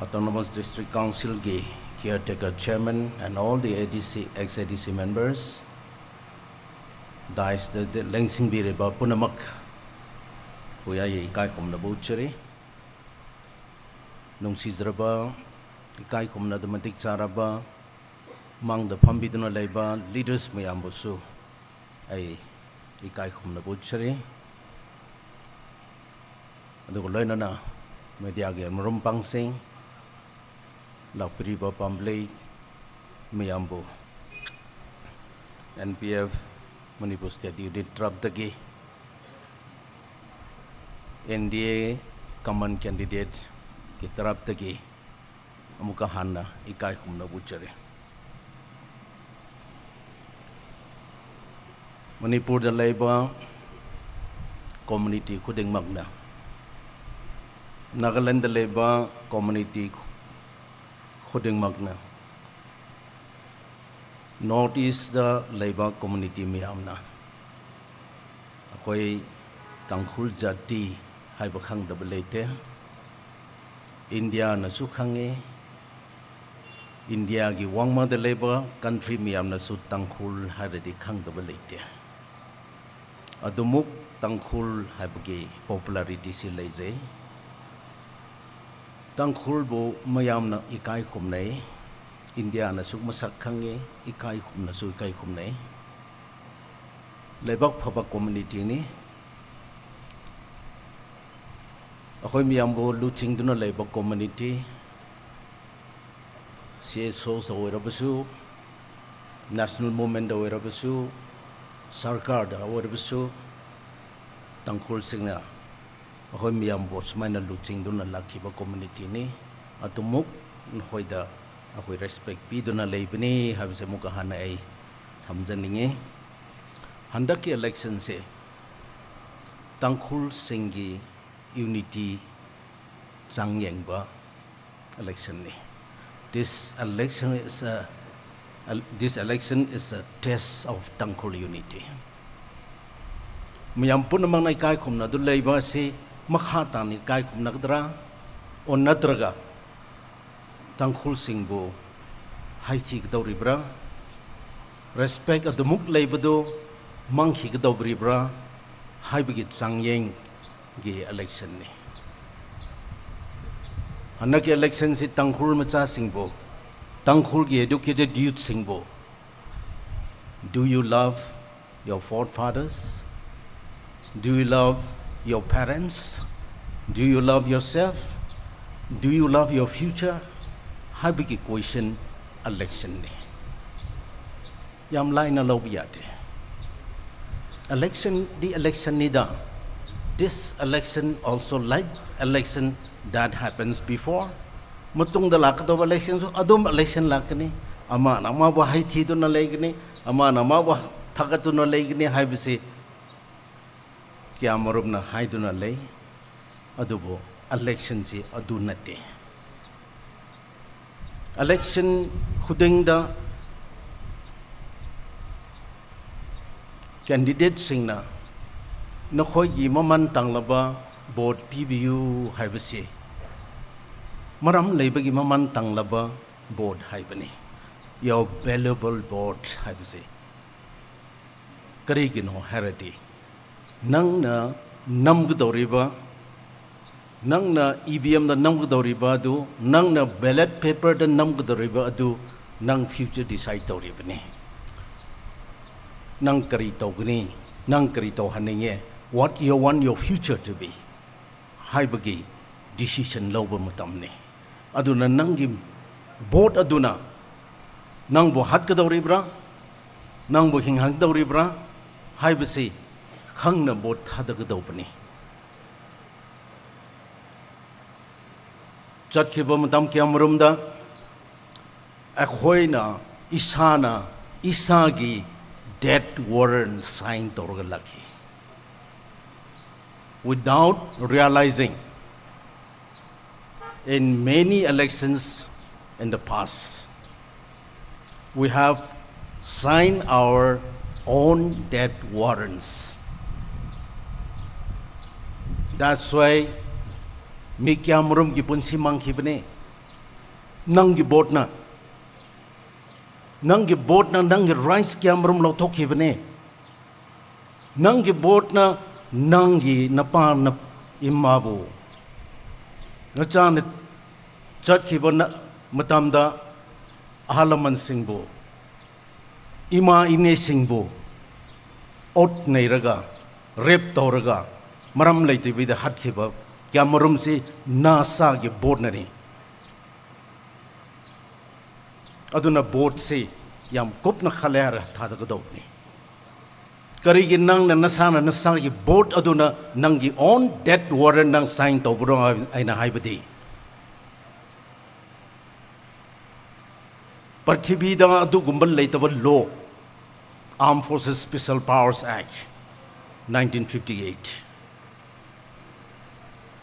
Autonomous District Council ꯒꯤ caretaker chairman and all the A D C, ex-A D C members, dais ꯗ ꯂꯦꯡꯁꯤꯟꯕꯤꯔꯤꯕ ꯄꯨꯝꯅꯃꯛꯄꯨ ꯑꯩ ꯏꯀꯥꯏ ꯈꯨꯝꯅꯕ ꯎꯠꯆꯔꯤ꯫ ꯅꯨꯡꯁꯤꯖꯔꯕ, ꯏꯀꯥꯏ ꯈꯨꯝꯅꯗ ꯃꯇꯤꯛ ꯆꯥꯔꯕ, ꯃꯥꯡꯗ ꯐꯝꯕꯤꯗꯨꯅ ꯂꯩꯕ leaders ꯃꯌꯥꯝꯕꯨꯁꯨ ꯑꯩ ꯏꯀꯥꯏ ꯈꯨꯝꯅꯕ ꯎꯠꯆꯔꯤ꯫ ꯑꯗꯨꯒ ꯂꯣꯏꯅꯅ media ꯒꯤ ꯃꯔꯨꯞ ꯃꯄꯥꯡꯁꯤꯡ, ꯂꯥꯛꯄꯤꯔꯤꯕ public ꯃꯌꯥꯝꯕꯨ N P F Manipur State Unit tarapdagi, N D A common candidate ki tarapdagi, amuka hānna ikai khumna buchare. Manipur da leiba community khudingmakna, Nagaland da leiba community khudingmakna, North East da leiba community mayamna, ꯑꯩꯈꯣꯏ ꯇꯥꯡꯈꯨꯜ ꯖꯥꯇꯤ ꯍꯥꯏꯕ ꯈꯪꯗꯕ ꯂꯩꯇꯦ꯫ India ꯅꯁꯨ ꯈꯪꯉꯤ, India ꯒꯤ ꯋꯥꯡꯃꯗ ꯂꯩꯕ country ꯃꯌꯥꯝꯅꯁꯨ ꯇꯥꯡꯈꯨꯜ ꯍꯥꯏꯔꯗꯤ ꯈꯪꯗꯕ ꯂꯩꯇꯦ꯫ ꯑꯗꯨꯃꯨꯛ ꯇꯥꯡꯈꯨꯜ ꯍꯥꯏꯕꯒꯤ popularity ꯁꯤ ꯂꯩꯖꯩ꯫ ꯇꯥꯡꯈꯨꯜꯕꯨ ꯃꯌꯥꯝꯅ ꯏꯀꯥꯏ ꯈꯨꯝꯅꯩ꯫ India ꯅꯁꯨ ꯃꯁꯛ ꯈꯪꯉꯤ, ꯏꯀꯥꯏ ꯈꯨꯝꯅꯁꯨ ꯏꯀꯥꯏ ꯈꯨꯝꯅꯩ꯫ ꯂꯩꯕꯥꯛ ꯐꯕ community ꯅꯤ꯫ ꯑꯩꯈꯣꯏ ꯃꯌꯥꯝꯕꯨ ꯂꯨꯆꯤꯡꯗꯨꯅ ꯂꯩꯕ community, C S Os ꯗ ꯑꯣꯏꯔꯕꯁꯨ, national movement ꯗ ꯑꯣꯏꯔꯕꯁꯨ, ꯁꯔꯀꯥꯔꯗ ꯑꯣꯏꯔꯕꯁꯨ, ꯇꯥꯡꯈꯨꯜꯁꯤꯡꯅ ꯑꯩꯈꯣꯏ ꯃꯌꯥꯝꯕꯨ ꯁꯨꯃꯥꯏꯅ ꯂꯨꯆꯤꯡꯗꯨꯅ ꯂꯥꯛꯈꯤꯕ community ꯅꯤ꯫ ꯑꯗꯨꯃꯨꯛ ꯅꯈꯣꯏꯗ ꯑꯩꯈꯣꯏ respect ꯄꯤꯗꯨꯅ ꯂꯩꯕꯅꯤ ꯍꯥꯏꯕꯁꯦ ꯑꯃꯨꯛꯀ ꯍꯟꯅ ꯑꯩ ꯊꯝꯖꯅꯤꯡꯉꯤ꯫ ꯍꯟꯗꯛꯀꯤ election ꯁꯦ ꯇꯥꯡꯈꯨꯜꯁꯤꯡꯒꯤ unity ꯆꯥꯡꯌꯦꯡꯕ election ꯅꯤ꯫ This election is a, this election is a test of Tangkhul unity. ꯃꯌꯥꯝ ꯄꯨꯝꯅꯃꯛꯅ ꯏꯀꯥꯏ ꯈꯨꯝꯅꯗꯨ ꯂꯩꯕ ꯑꯁꯤ ꯃꯈꯥ ꯇꯥꯅ ꯏꯀꯥꯏ ꯈꯨꯝꯅꯒꯗ꯭ꯔꯥ, or ꯅꯠꯇ꯭ꯔꯒ ꯇꯥꯡꯈꯨꯜꯁꯤꯡꯕꯨ ꯍꯥꯏꯊꯤꯒꯗꯧꯔꯤꯕ꯭ꯔꯥ, respect ꯑꯗꯨꯃꯨꯛ ꯂꯩꯕꯗꯨ ꯃꯥꯡꯈꯤꯒꯗꯧꯔꯤꯕ꯭ꯔꯥ ꯍꯥꯏꯕꯒꯤ ꯆꯥꯡꯌꯦꯡꯒꯤ election ꯅꯤ꯫ ꯍꯟꯗꯛꯀꯤ election ꯁꯤ ꯇꯥꯡꯈꯨꯜ ꯃꯆꯥꯁꯤꯡꯕꯨ, ꯇꯥꯡꯈꯨꯜꯒꯤ educated youth ꯁꯤꯡꯕꯨ, do you love your forefathers? Do you love your parents? Do you love yourself? Do you love your future? ꯍꯥꯏꯕꯒꯤ question election ꯅꯤ꯫ ꯌꯥꯝ ꯂꯥꯏꯅ ꯂꯧꯕ ꯌꯥꯗꯦ꯫ Election ꯗꯤ election ꯅꯤꯗ, this election also like election that happens before. ꯃꯇꯨꯡꯗ ꯂꯥꯛꯀꯗꯧꯕ election ꯁꯨ ꯑꯗꯨꯝ election ꯂꯥꯛꯀꯅꯤ꯫ ꯑꯃꯅ ꯑꯃꯕꯨ ꯍꯥꯏꯊꯤꯗꯨꯅ ꯂꯩꯒꯅꯤ, ꯑꯃꯅ ꯑꯃꯕꯨ ꯊꯥꯒꯠꯇꯨꯅ ꯂꯩꯒꯅꯤ ꯍꯥꯏꯕꯁꯤ ꯀꯌꯥꯃꯔꯨꯝꯅ ꯍꯥꯏꯗꯨꯅ ꯂꯩ꯫ ꯑꯗꯨꯕꯨ election ꯁꯤ ꯑꯗꯨ ꯅꯠꯇꯦ꯫ Election ꯈꯨꯗꯤꯡꯗ candidate ꯁꯤꯡꯅ ꯅꯈꯣꯏꯒꯤ ꯃꯃꯜ ꯇꯥꯡꯂꯕ vote ꯄꯤꯕꯤꯌꯨ ꯍꯥꯏꯕꯁꯤ ꯃꯔꯝ ꯂꯩꯕꯒꯤ ꯃꯃꯜ ꯇꯥꯡꯂꯕ vote ꯍꯥꯏꯕꯅꯤ꯫ Your valuable vote ꯍꯥꯏꯕꯁꯤ ꯀꯔꯤꯒꯤꯅꯣ ꯍꯥꯏꯔꯗꯤ, ꯅꯪꯅ ꯅꯝꯒꯗꯧꯔꯤꯕ, ꯅꯪꯅ E V M ꯗ ꯅꯝꯒꯗꯧꯔꯤꯕ ꯑꯗꯨ, ꯅꯪꯅ ballot paper ꯗ ꯅꯝꯒꯗꯧꯔꯤꯕ ꯑꯗꯨ, ꯅꯪ future decide ꯇꯧꯔꯤꯕꯅꯤ꯫ ꯅꯪ ꯀꯔꯤ ꯇꯧꯒꯅꯤ? ꯅꯪ ꯀꯔꯤ ꯇꯧꯍꯟꯅꯤꯡꯉꯦ? What you want your future to be? ꯍꯥꯏꯕꯒꯤ decision ꯂꯧꯕ ꯃꯇꯝꯅꯤ꯫ ꯑꯗꯨꯅ ꯅꯪꯒꯤ vote ꯑꯗꯨꯅ ꯅꯪꯕꯨ ꯍꯥꯠꯀꯗꯧꯔꯤꯕ꯭ꯔꯥ, ꯅꯪꯕꯨ ꯍꯤꯡꯍꯟꯒꯗꯧꯔꯤꯕ꯭ꯔꯥ ꯍꯥꯏꯕꯁꯤ ꯈꯪꯅ vote ꯊꯥꯗꯒꯗꯧꯕꯅꯤ꯫ ꯆꯠꯈꯤꯕ ꯃꯇꯝ ꯀꯌꯥꯃꯔꯨꯝꯗ ꯑꯩꯈꯣꯏꯅ ꯏꯁꯥꯅ ꯏꯁꯥꯒꯤ death warrant sign ꯇꯧꯔꯒ ꯂꯥꯛꯈꯤ꯫ Without realizing, in many elections in the past, we have signed our own death warrants. That's why ꯃꯤ ꯀꯌꯥꯃꯔꯨꯝꯒꯤ ꯄꯨꯟꯁꯤ ꯃꯥꯡꯈꯤꯕꯅꯦ꯫ ꯅꯪꯒꯤ vote ꯅ, ꯅꯪꯒꯤ vote ꯅ ꯅꯪꯒꯤ rights ꯀꯌꯥꯃꯔꯨꯝ ꯂꯧꯊꯣꯛꯈꯤꯕꯅꯦ꯫ ꯅꯪꯒꯤ vote ꯅ ꯅꯪꯒꯤ ꯅꯄꯥ ꯅ-, ꯏꯃꯥꯕꯨ, ꯅꯆꯥꯅ ꯆꯠꯈꯤꯕ ꯅ-, ꯃꯇꯝꯗ ꯑꯍꯜ ꯂꯃꯟꯁꯤꯡꯕꯨ, ꯏꯃꯥ ꯏꯅꯦꯁꯤꯡꯕꯨ ot ꯅꯩꯔꯒ, rape ꯇꯧꯔꯒ, ꯃꯔꯝ ꯂꯩꯇꯕꯤꯗ ꯍꯥꯠꯈꯤꯕ ꯀꯌꯥꯃꯔꯨꯝꯁꯤ ꯅꯁꯥꯒꯤ vote ꯅꯅꯤ꯫ ꯑꯗꯨꯅ vote ꯁꯤ yamkupna khalei ara thāda kadokni. Karigi nangna nasāna nasāki board aduna nangki own death warrant nang sign toburo eina haibadi. Parthibida adugumba leitaba law, Armed Forces Special Powers Act, nineteen fifty-eight.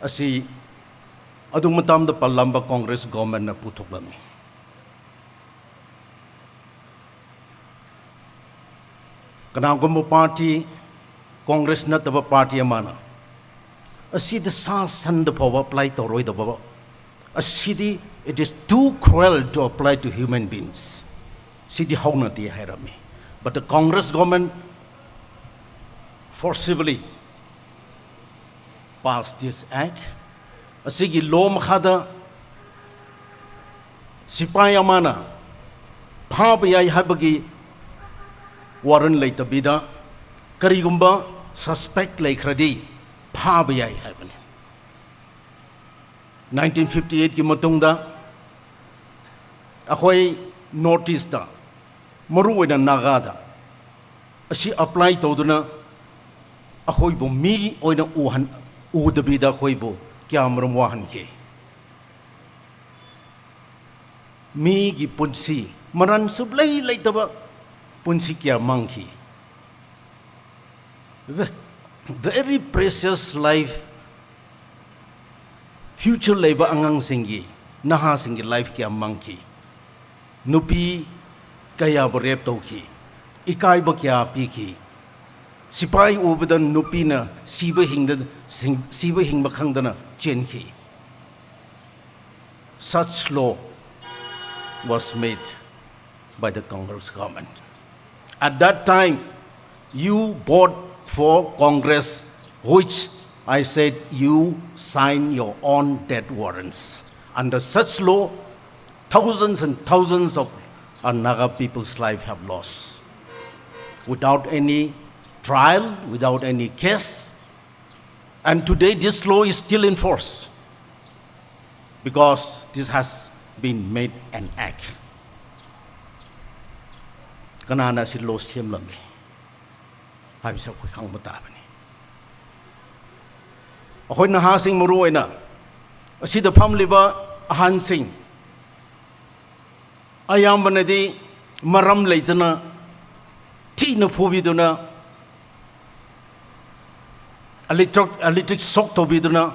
Asi adu matamda palamba Congress government na puthoklammi. Kanagumba party, Congress nattaba party amana asida sāsanda phawa apply toroida baba. Asidi, it is too cruel to apply to human beings. Sidi hauna ti hairami. But the Congress government forcibly passed this act. Asigi law makhada sipai amana phāpayai haibagi warrant leitabida, karigumba suspect leikharadi phāpayai haibani. Nineteen fifty-eight ki matungda akhoi North East da, maruoina Naga da, asi apply toduna akhoibu mi oina uhan, udabida akhoibu kayāmaram vāhankhi. Miki punsi, maran suplei leitaba punsi kayā mangkhi. Ve-, very precious life, future leiba angangsingki, nahasingki life kayā mangkhi. Nupi kayāva rape tokhi, ikaiva kayā pikhi. Sipai ubada nupina siva hingda, sing-, siva hingva khangdana chenkhi. Such law was made by the Congress government. At that time, you vote for Congress, which I said you sign your own death warrants. Under such law, thousands and thousands of our Naga people's life have lost. Without any trial, without any case, and today this law is still in force because this has been made an act. Kanana si law semlami haibisa khui khang matabani. Akhoi nahasing maruoina asida phamliba ahansing ayāmbanadi maram leitana thina phubiduna, electric, electric shock tobiduna,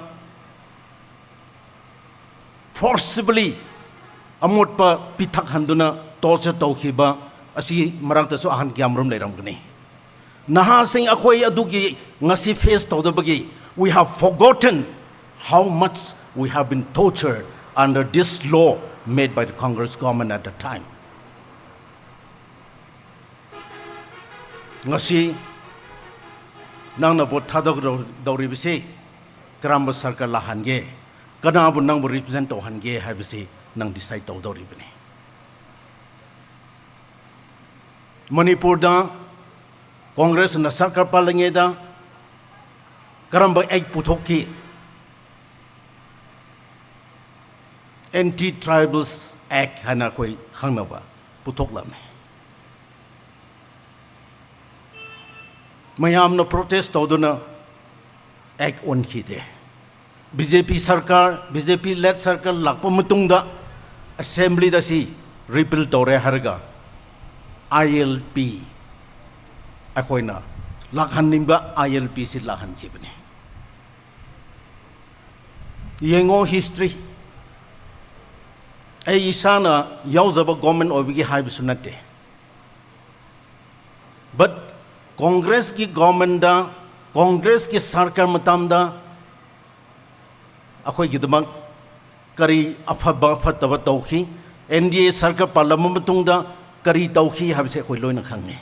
forcibly amotpa pithak handuna torture tokhiba, asi maraktasu ahan kayāmaram leiramkani. Nahasing akhoi aduki ngasi face todabagi, we have forgotten how much we have been tortured under this law made by the Congress government at the time. Ngasi nangna vote thāda dau-, dauribasi, karamba sarkar lāhange, kanabu nangbu represent tohange haibasi nang decide todauribani. Manipur da Congress na sarkar palangeda karamba act puthokki, Anti-Tribals Act haina akhoi khangnava puthoklame. Mayamna protest toduna act onkhide. B J P sarkar, B J P led sarkar lākpa matungda assembly da si repeal tore harga I L P, akhoina lākhan nimba I L P si lākhankhibane. Yengo history. Ei isāna yaozaba government oibiki haibasu nate. But Congress ki government da, Congress ki sarkar matamda, akhoi kidamak kari aphaba phataba tokhi, N D A sarkar palama matungda kari tokhi haibase akhoi loina khange.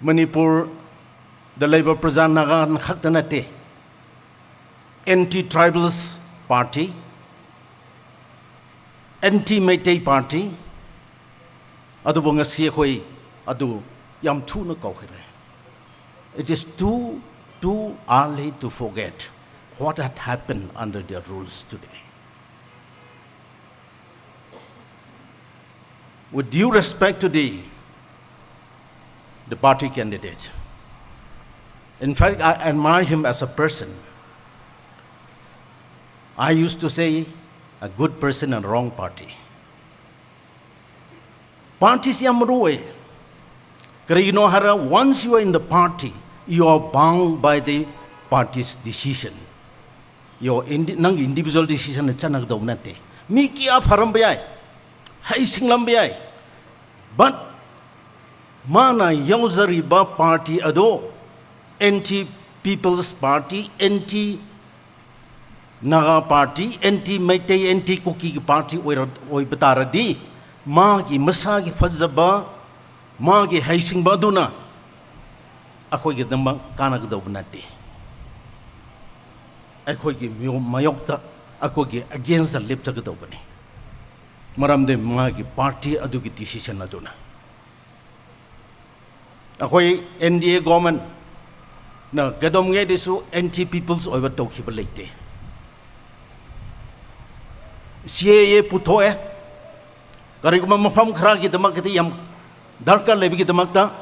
Manipur da leiba praja Naga khakta nate. Anti-Tribals Party, Anti-Meitei Party, adubu ngasi akhoi adu yamthuna kaokhire. It is too, too early to forget what had happened under their rules today. With due respect to the, the party candidate, in fact, I admire him as a person. I used to say, "A good person and wrong party." Party si yam maruai. Karigino haira, once you are in the party, you are bound by the party's decision. Your indi-, nang individual decision na chānakdau nate. Mi kayā pharamba yai, heisinglam yai. But mana yaozariba party ado, anti-People's Party, anti Naga Party, anti-Meitei, anti-Kuki Party oira-, oipataradi, magi masāgi phazaba, magi heisingba duna, akhoigidamang kanakdau nate. Akhoigi mio-, mayokta, akhoigi against the lip chakdau bane. Maramde magi party adugi decision aduna. Akhoi N D A government na kadom ngaidisu anti-People's oiba tokhiba leite. C A A puthoe, kariguma mafam kharāgidamakta yam darkar leibigidamakta,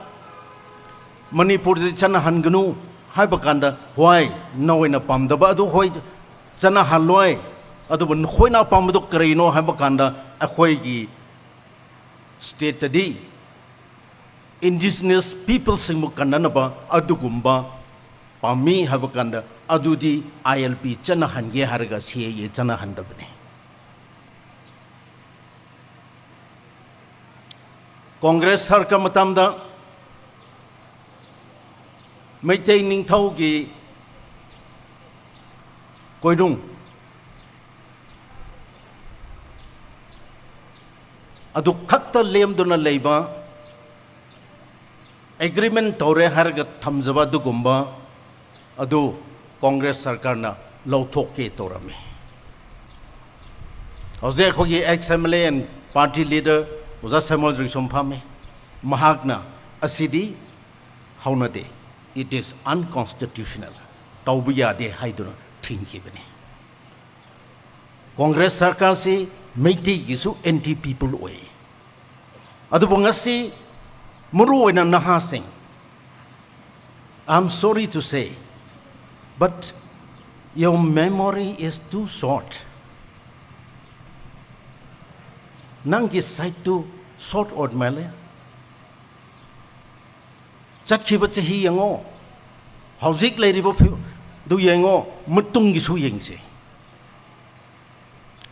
Manipurli chānahanganu, haibakanda, hoi, nawuina pamdaba adu hoi, chānahaloi, aduba nakhoina pamdok karino, haibakanda, akhoigi state tadi, indigenous people singbu kannanaba adugumba pammi haibakanda, adudi I L P chānahange hairaga C A A chānahandabane. Congress sarkar matamda Meitei Ningthao gi koinung adu khakta lemduna leiba, agreement tore hairaga thamzaba dugumba adu Congress sarkarna lauthokke torami. Hoje akhoigi ex M L A and party leader Oja Samuel Ringshom phami. Mahakna asidi haonade, it is unconstitutional. Tauba yade haiduna thingkibane. Congress sarkar si Meitei gisu anti-People oi. Aduba ngasi maruoina nahasing, I'm sorry to say, but your memory is too short. Nanggi saitu short ot male. Chatkhiba chahi yango, houjik leiriba phi-, du yango, matunggisu yangse.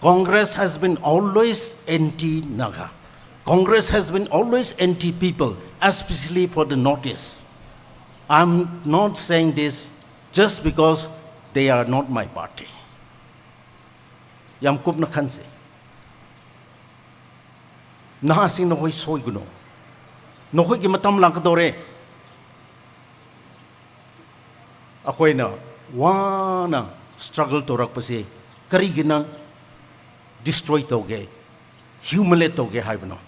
Congress has been always anti-Naga. Congress has been always anti-People, especially for the Northeast. I'm not saying this just because they are not my party. Yamkupna khanse. Nahasing nahoi soigunu. Nahoigi matam langkadore. Akhoina wana struggle torakpase, karigina destroy toge, humiliate toge haibano.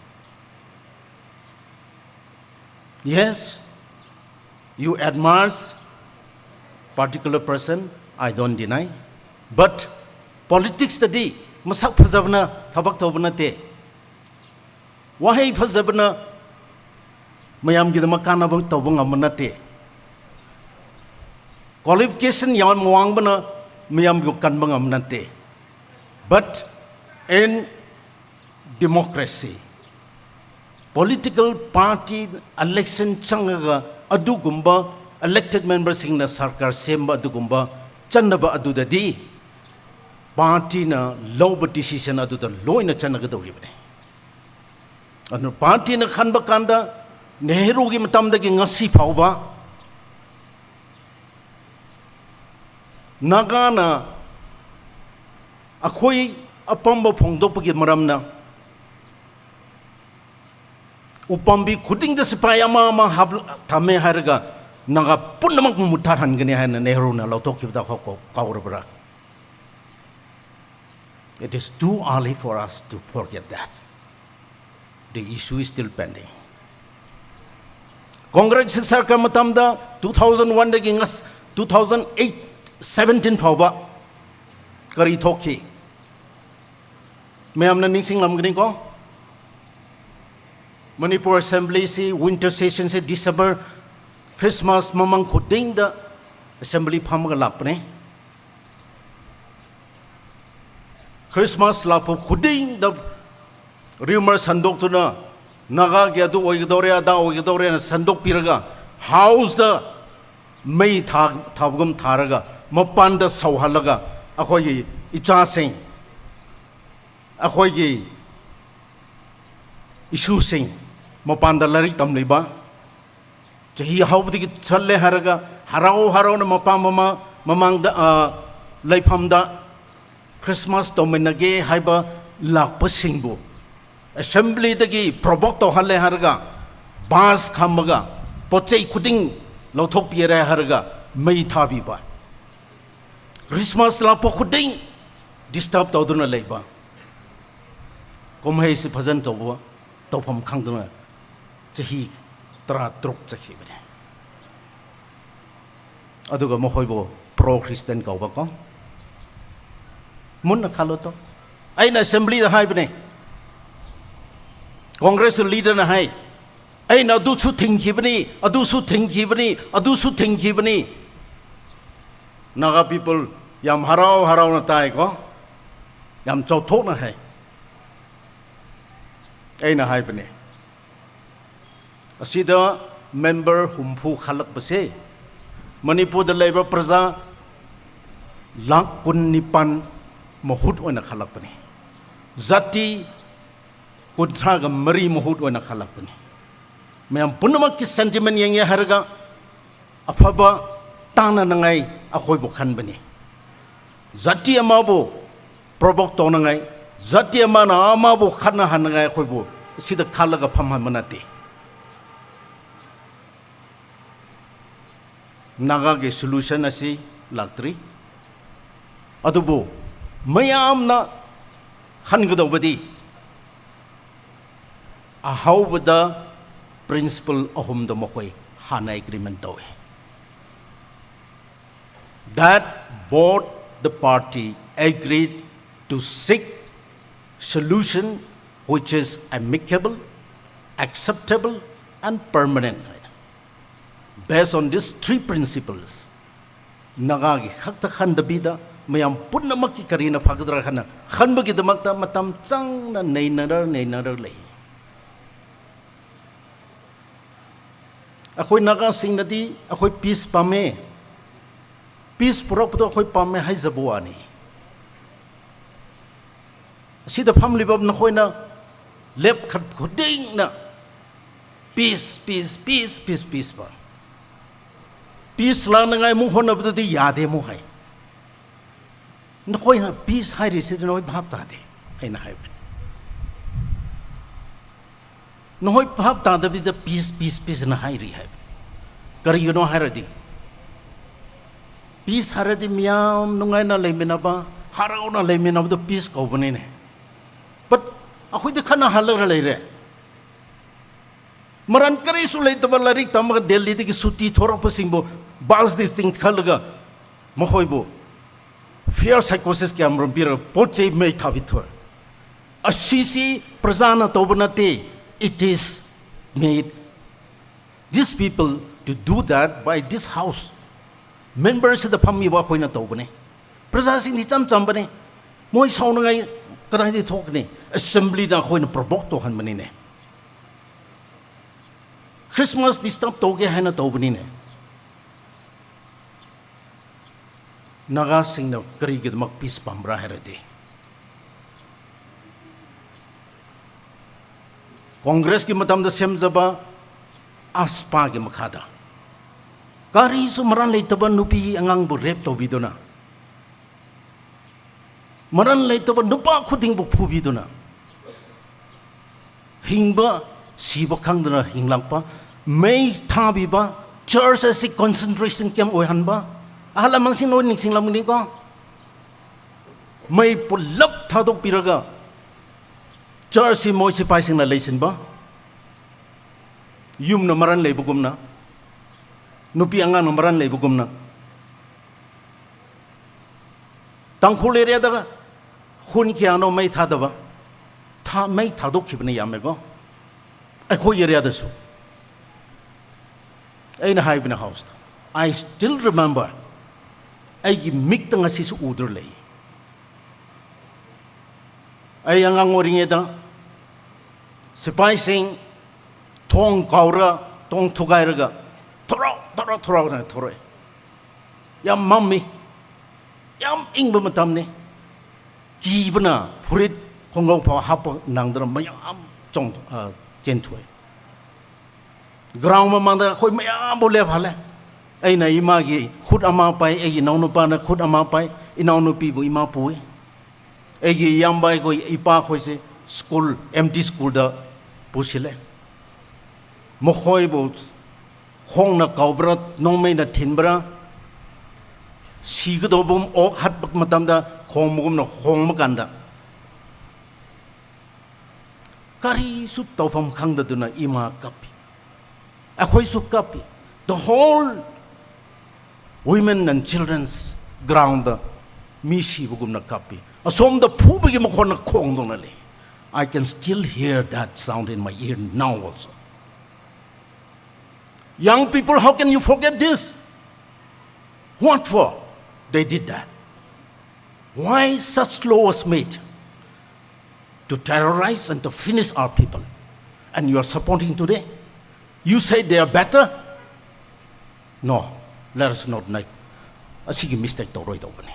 Yes, you admire particular person, I don't deny. But politics tadi masak phazabana thabak tobana te. Wahei phazabana mayamgidamaka nabang tobang amana te. Qualification yam wangbana mayamgu kanbang amana te. But in democracy, political party election changaga adugumba elected member singna sarkar semba adugumba channaba adudadi party na laoba decision aduda loina channa kadoribane. Anu party na khanba kanda Nehru gi matamdagi ngasi phaoba Nagana akhoi apamba phongdokpagi maramna upambi khudingda sipai ama ama hap thamme hairaga Naga punamak muthat hangane haina Nehru na laotok khibda kho kho kaurabra. It is too early for us to forget that. The issue is still pending. Congress sarkar matamda two thousand one dagi ngas two thousand eight seventeen phaoba kari thokhi. Mayamna ningsing lamgani ko? Manipur Assembly si winter session si December, Christmas mamang khudingda Assembly phamaga lakpane. Christmas lakpa khudingda rumor sandokthuna, Nagagi adu oikadore, ada oikadorena sandokpiraga, House da mei thā, thābagum thāraga, mapanda saohalaga, akhoigi ichasing, akhoigi ishusing, mapanda lairik tamliba, chahi haobadagi chatle haraga, harao haraona mapa mama, mamangda, ah, leiphamda, Christmas tominage haiba lakpasingbu Assembly dagi provoke tohale haraga, bus khamaga, pochei khuding lothokpire haraga, mei thābiba. Christmas lakpa khuding disturb toduna leiba. Kumhei si phazan toba, topham khangduna, chahi tara truk chakhibane. Aduga mahoibo pro-Christian kaobako. Munna khaloto. Eina Assembly da haibane. Congress leader na hai. Eina adusu thingkhibane, adusu thingkhibane, adusu thingkhibane. Naga people yam harao haraona taiko. Yam chaothokna hai. Eina haibane. Asida member humphu khalakpase, Manipur da leiba praja lakh kun nipan mahut oina khalakpane. Jati kunthrāga mari mahut oina khalakpane. Mayam punamakki sentiment yangya haraga, aphaba tānanangai akhoibu khanbane. Jati amabu provoke tonangai, jati amana amabu khanahannangai akhoibu sida khalaga phamhanmanate. Nagagi solution asi laktri. Adubu mayamna khangadoubadi, ahaobada principle ahumda mahoi hānna agreement towe. That both the party agreed to seek solution which is amicable, acceptable and permanent. Based on these three principles, Nagagi khakta khandabida, mayam punamakki karina phakadra khana, khanbagidamakta matam changna neinarar, neinarar lei. Akhoi Nagasingnadi, akhoi peace pame. Peace purakpado akhoi pame haizabuani. Sida phamliba nakhoina lep khat khudingna peace, peace, peace, peace, peace ba. Peace lanangai mu honabdadi yade mu hai. Nakhoina peace hairi sida nahoi bhap tāde, eina haiba. Nahoi bhap tādabida peace, peace, peace na hairi haiba. Karigino hairadi, peace hairadi mayam nungaina leiminaba, haraona leiminabada peace kaobanine. But akhoida khanahalaga leire. Maran karisu leitaba lairik tamaga Delhi dagi suti thorakpasingbo bus dagi chingkhalaga mahoibo fear psychosis kayam rumpira pochei mei thābithor. Asisi prajana tobanate, it is made these people to do that by this house. Members da phammiba akhoina tobane. Prajasingdi cham chambane. Moi saonangai kadaidi thokne. Assembly da akhoina provoke tohanbanine. Christmas disturb toge haina tobanine. Nagasingna karigidmak peace pamra hairadi, Congress ki matamda semzaba AFSPA ki makhada. Karisu maran leitaba nupi angangbu rape tobiduna. Maran leitaba nupa khudingbu phubiduna. Hingba, siba khangduna hinglakpa, mei thābiba, church asi concentration camp oihanba, ahala mansing noi ningsinglamniko. Mei pulap thādokpiraga, church si moi sipaisingna leisinba, yumna maran leibakumna, nupi angangna maran leibakumna. Tangkhul area da hun kayākha mei thādaba, thā, mei thādokkhibana yāmeko. ꯑꯩꯈꯣꯏ area ꯗꯁꯨ ꯑꯩꯅ ꯍꯥꯏꯕꯅ house ꯇ, I still remember, ꯑꯩꯒꯤ ꯃꯤꯠꯇ ꯉꯁꯤꯁꯨ ꯎꯗꯨꯅ ꯂꯩ꯫ ꯑꯩ ꯑꯉꯥꯡ ꯑꯣꯏꯔꯤꯉꯩꯗ ꯁꯤꯐꯥꯏꯁꯤꯡ ꯊꯣꯡ ꯀꯥꯎꯔ, ꯊꯣꯡ ꯊꯨꯒꯥꯏꯔꯒ, "ꯊꯣꯔꯛꯑꯣ, ꯊꯣꯔꯛꯑꯣ, ꯊꯣꯔꯛꯑꯣ" ꯍꯥꯏꯅ ꯊꯣꯔꯛꯑꯦ꯫ ꯌꯥꯝ ꯃꯝꯃꯤ, ꯌꯥꯝ ꯏꯪꯕ ꯃꯇꯝꯅꯤ꯫ ꯀꯤꯕꯅ ꯐꯨꯔꯤꯠ ꯈꯣꯡꯒ꯭ꯔꯥꯎ ꯐꯥꯎ ꯍꯥꯞꯄ ꯅꯪꯗꯅ ꯃꯌꯥꯝ ꯆꯣꯡ-, ꯑ, ꯆꯦꯟꯊꯣꯛꯑꯦ꯫ Ground ꯃꯃꯥꯡꯗ ꯑꯩꯈꯣꯏ ꯃꯌꯥꯝꯕꯨ ꯂꯦꯞꯍꯜꯂꯦ꯫ ꯑꯩꯅ ꯏꯃꯥꯒꯤ ꯈꯨꯠ ꯑꯃ ꯄꯥꯏ, ꯑꯩꯒꯤ ꯏꯅꯥꯎꯅꯨꯄꯥꯅ ꯈꯨꯠ ꯑꯃ ꯄꯥꯏ, ꯏꯅꯥꯎꯅꯨꯄꯤꯕꯨ ꯏꯃꯥ ꯄꯨꯏ꯫ ꯑꯩꯒꯤ ꯏꯌꯥꯝꯕ ꯑꯩꯈꯣꯏ ꯏꯄꯥꯈꯣꯏꯁꯦ school, M D school ꯗ ꯄꯨꯁꯤꯜꯂꯦ꯫ ꯃꯈꯣꯏꯕꯨ ꯈꯣꯡꯅ ꯀꯥꯎꯕ꯭ꯔꯥ, ꯅꯣꯡꯃꯩꯅ ꯊꯤꯟꯕ꯭ꯔꯥ, ꯁꯤꯒꯗꯧꯕ ꯑꯣꯛ ꯍꯥꯠꯄ ꯃꯇꯝꯗ ꯈꯣꯡꯕꯒꯨꯝꯅ ꯈꯣꯡꯕ ꯀꯥꯟꯗ, ꯀꯔꯤꯁꯨ ꯇꯧꯐꯝ ꯈꯪꯗꯗꯨꯅ ꯏꯃꯥ ꯀꯞꯄꯤ꯫ ꯑꯩꯈꯣꯏꯁꯨ ꯀꯞꯄꯤ꯫ The whole women and children's ground ꯗ ꯃꯤ ꯁꯤꯕꯒꯨꯝꯅ ꯀꯞꯄꯤ꯫ ꯑꯁꯣꯝꯗ ꯐꯨꯕꯒꯤ ꯃꯈꯣꯟꯅ ꯈꯣꯡꯗꯨꯅ ꯂꯩ꯫ I can still hear that sound in my ear now also. Young people, how can you forget this? What for they did that? Why such law was made to terrorize and to finish our people? And you are supporting today? You say they are better? No, let us not make, ꯑꯁꯤꯒꯤ mistake ꯇꯧꯔꯣꯏꯗꯧꯕꯅꯤ꯫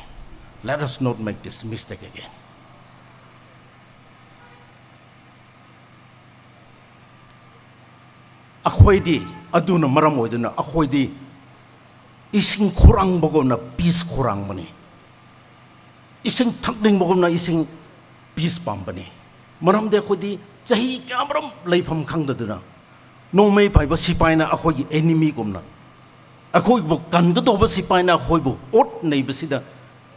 Let us not make this mistake again. ꯑꯩꯈꯣꯏꯗꯤ, ꯑꯗꯨꯅ ꯃꯔꯝ ꯑꯣꯏꯗꯨꯅ ꯑꯩꯈꯣꯏꯗꯤ ꯏꯁꯤꯡ ꯈꯧꯔꯥꯡꯕꯒꯨꯝꯅ peace ꯈꯧꯔꯥꯡꯕꯅꯤ꯫ ꯏꯁꯤꯡ ꯊꯛꯅꯤꯡꯕꯒꯨꯝꯅ ꯏꯁꯤꯡ, peace ꯄꯥꯝꯕꯅꯤ꯫ ꯃꯔꯝꯗꯤ ꯑꯩꯈꯣꯏꯗꯤ ꯆꯍꯤ ꯀꯌꯥꯃꯔꯨꯝ ꯂꯩꯐꯝ ꯈꯪꯗꯗꯨꯅ, ꯅꯣꯡꯃꯩ ꯄꯥꯏꯕ ꯁꯤꯐꯥꯏꯅ ꯑꯩꯈꯣꯏꯒꯤ enemy ꯒꯨꯝꯅ, ꯑꯩꯈꯣꯏꯕꯨ ꯀꯟꯒꯗꯧꯕ ꯁꯤꯐꯥꯏꯅ ꯑꯩꯈꯣꯏꯕꯨ ꯑꯣꯠ ꯅꯩꯕꯁꯤꯗ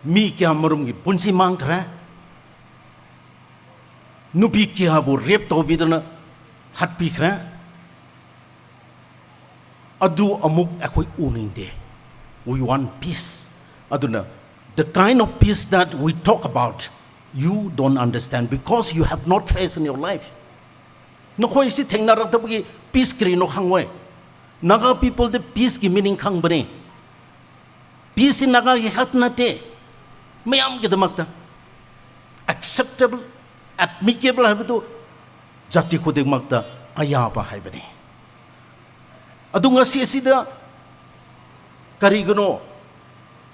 ꯃꯤ ꯀꯌꯥꯃꯔꯨꯝꯒꯤ ꯄꯨꯟꯁꯤ ꯃꯥꯡꯈ꯭ꯔꯦ꯫ ꯅꯨꯄꯤ ꯀꯌꯥꯕꯨ rape ꯇꯧꯕꯤꯗꯨꯅ ꯍꯥꯠꯄꯤꯈ꯭ꯔꯦ꯫ ꯑꯗꯨ ꯑꯃꯨꯛ ꯑꯩꯈꯣꯏ ꯎꯅꯤꯡꯗꯦ꯫ We want peace. ꯑꯗꯨꯅ, the kind of peace that we talk about, you don't understand because you have not faced in your life. ꯅꯈꯣꯏ ꯁꯤ ꯊꯦꯡꯅꯔꯛꯇꯕꯒꯤ peace ꯀꯔꯤꯅꯣ ꯈꯪꯉꯣꯏ꯫ Naga people ꯗꯤ peace ꯀꯤ meaning ꯈꯪꯕꯅꯦ꯫ Peace ꯁꯤ Naga ꯒꯤ ꯈꯛ ꯅꯠꯇꯦ, ꯃꯌꯥꯝꯒꯤꯗꯃꯛꯇ acceptable, admirable ꯍꯥꯏꯕꯗꯨ ꯖꯥꯇꯤ ꯈꯨꯗꯤꯡꯃꯛꯇ ꯑꯌꯥꯕ ꯍꯥꯏꯕꯅꯤ꯫ ꯑꯗꯨ ꯉꯁꯤ ꯑꯁꯤꯗ ꯀꯔꯤꯒꯤꯅꯣ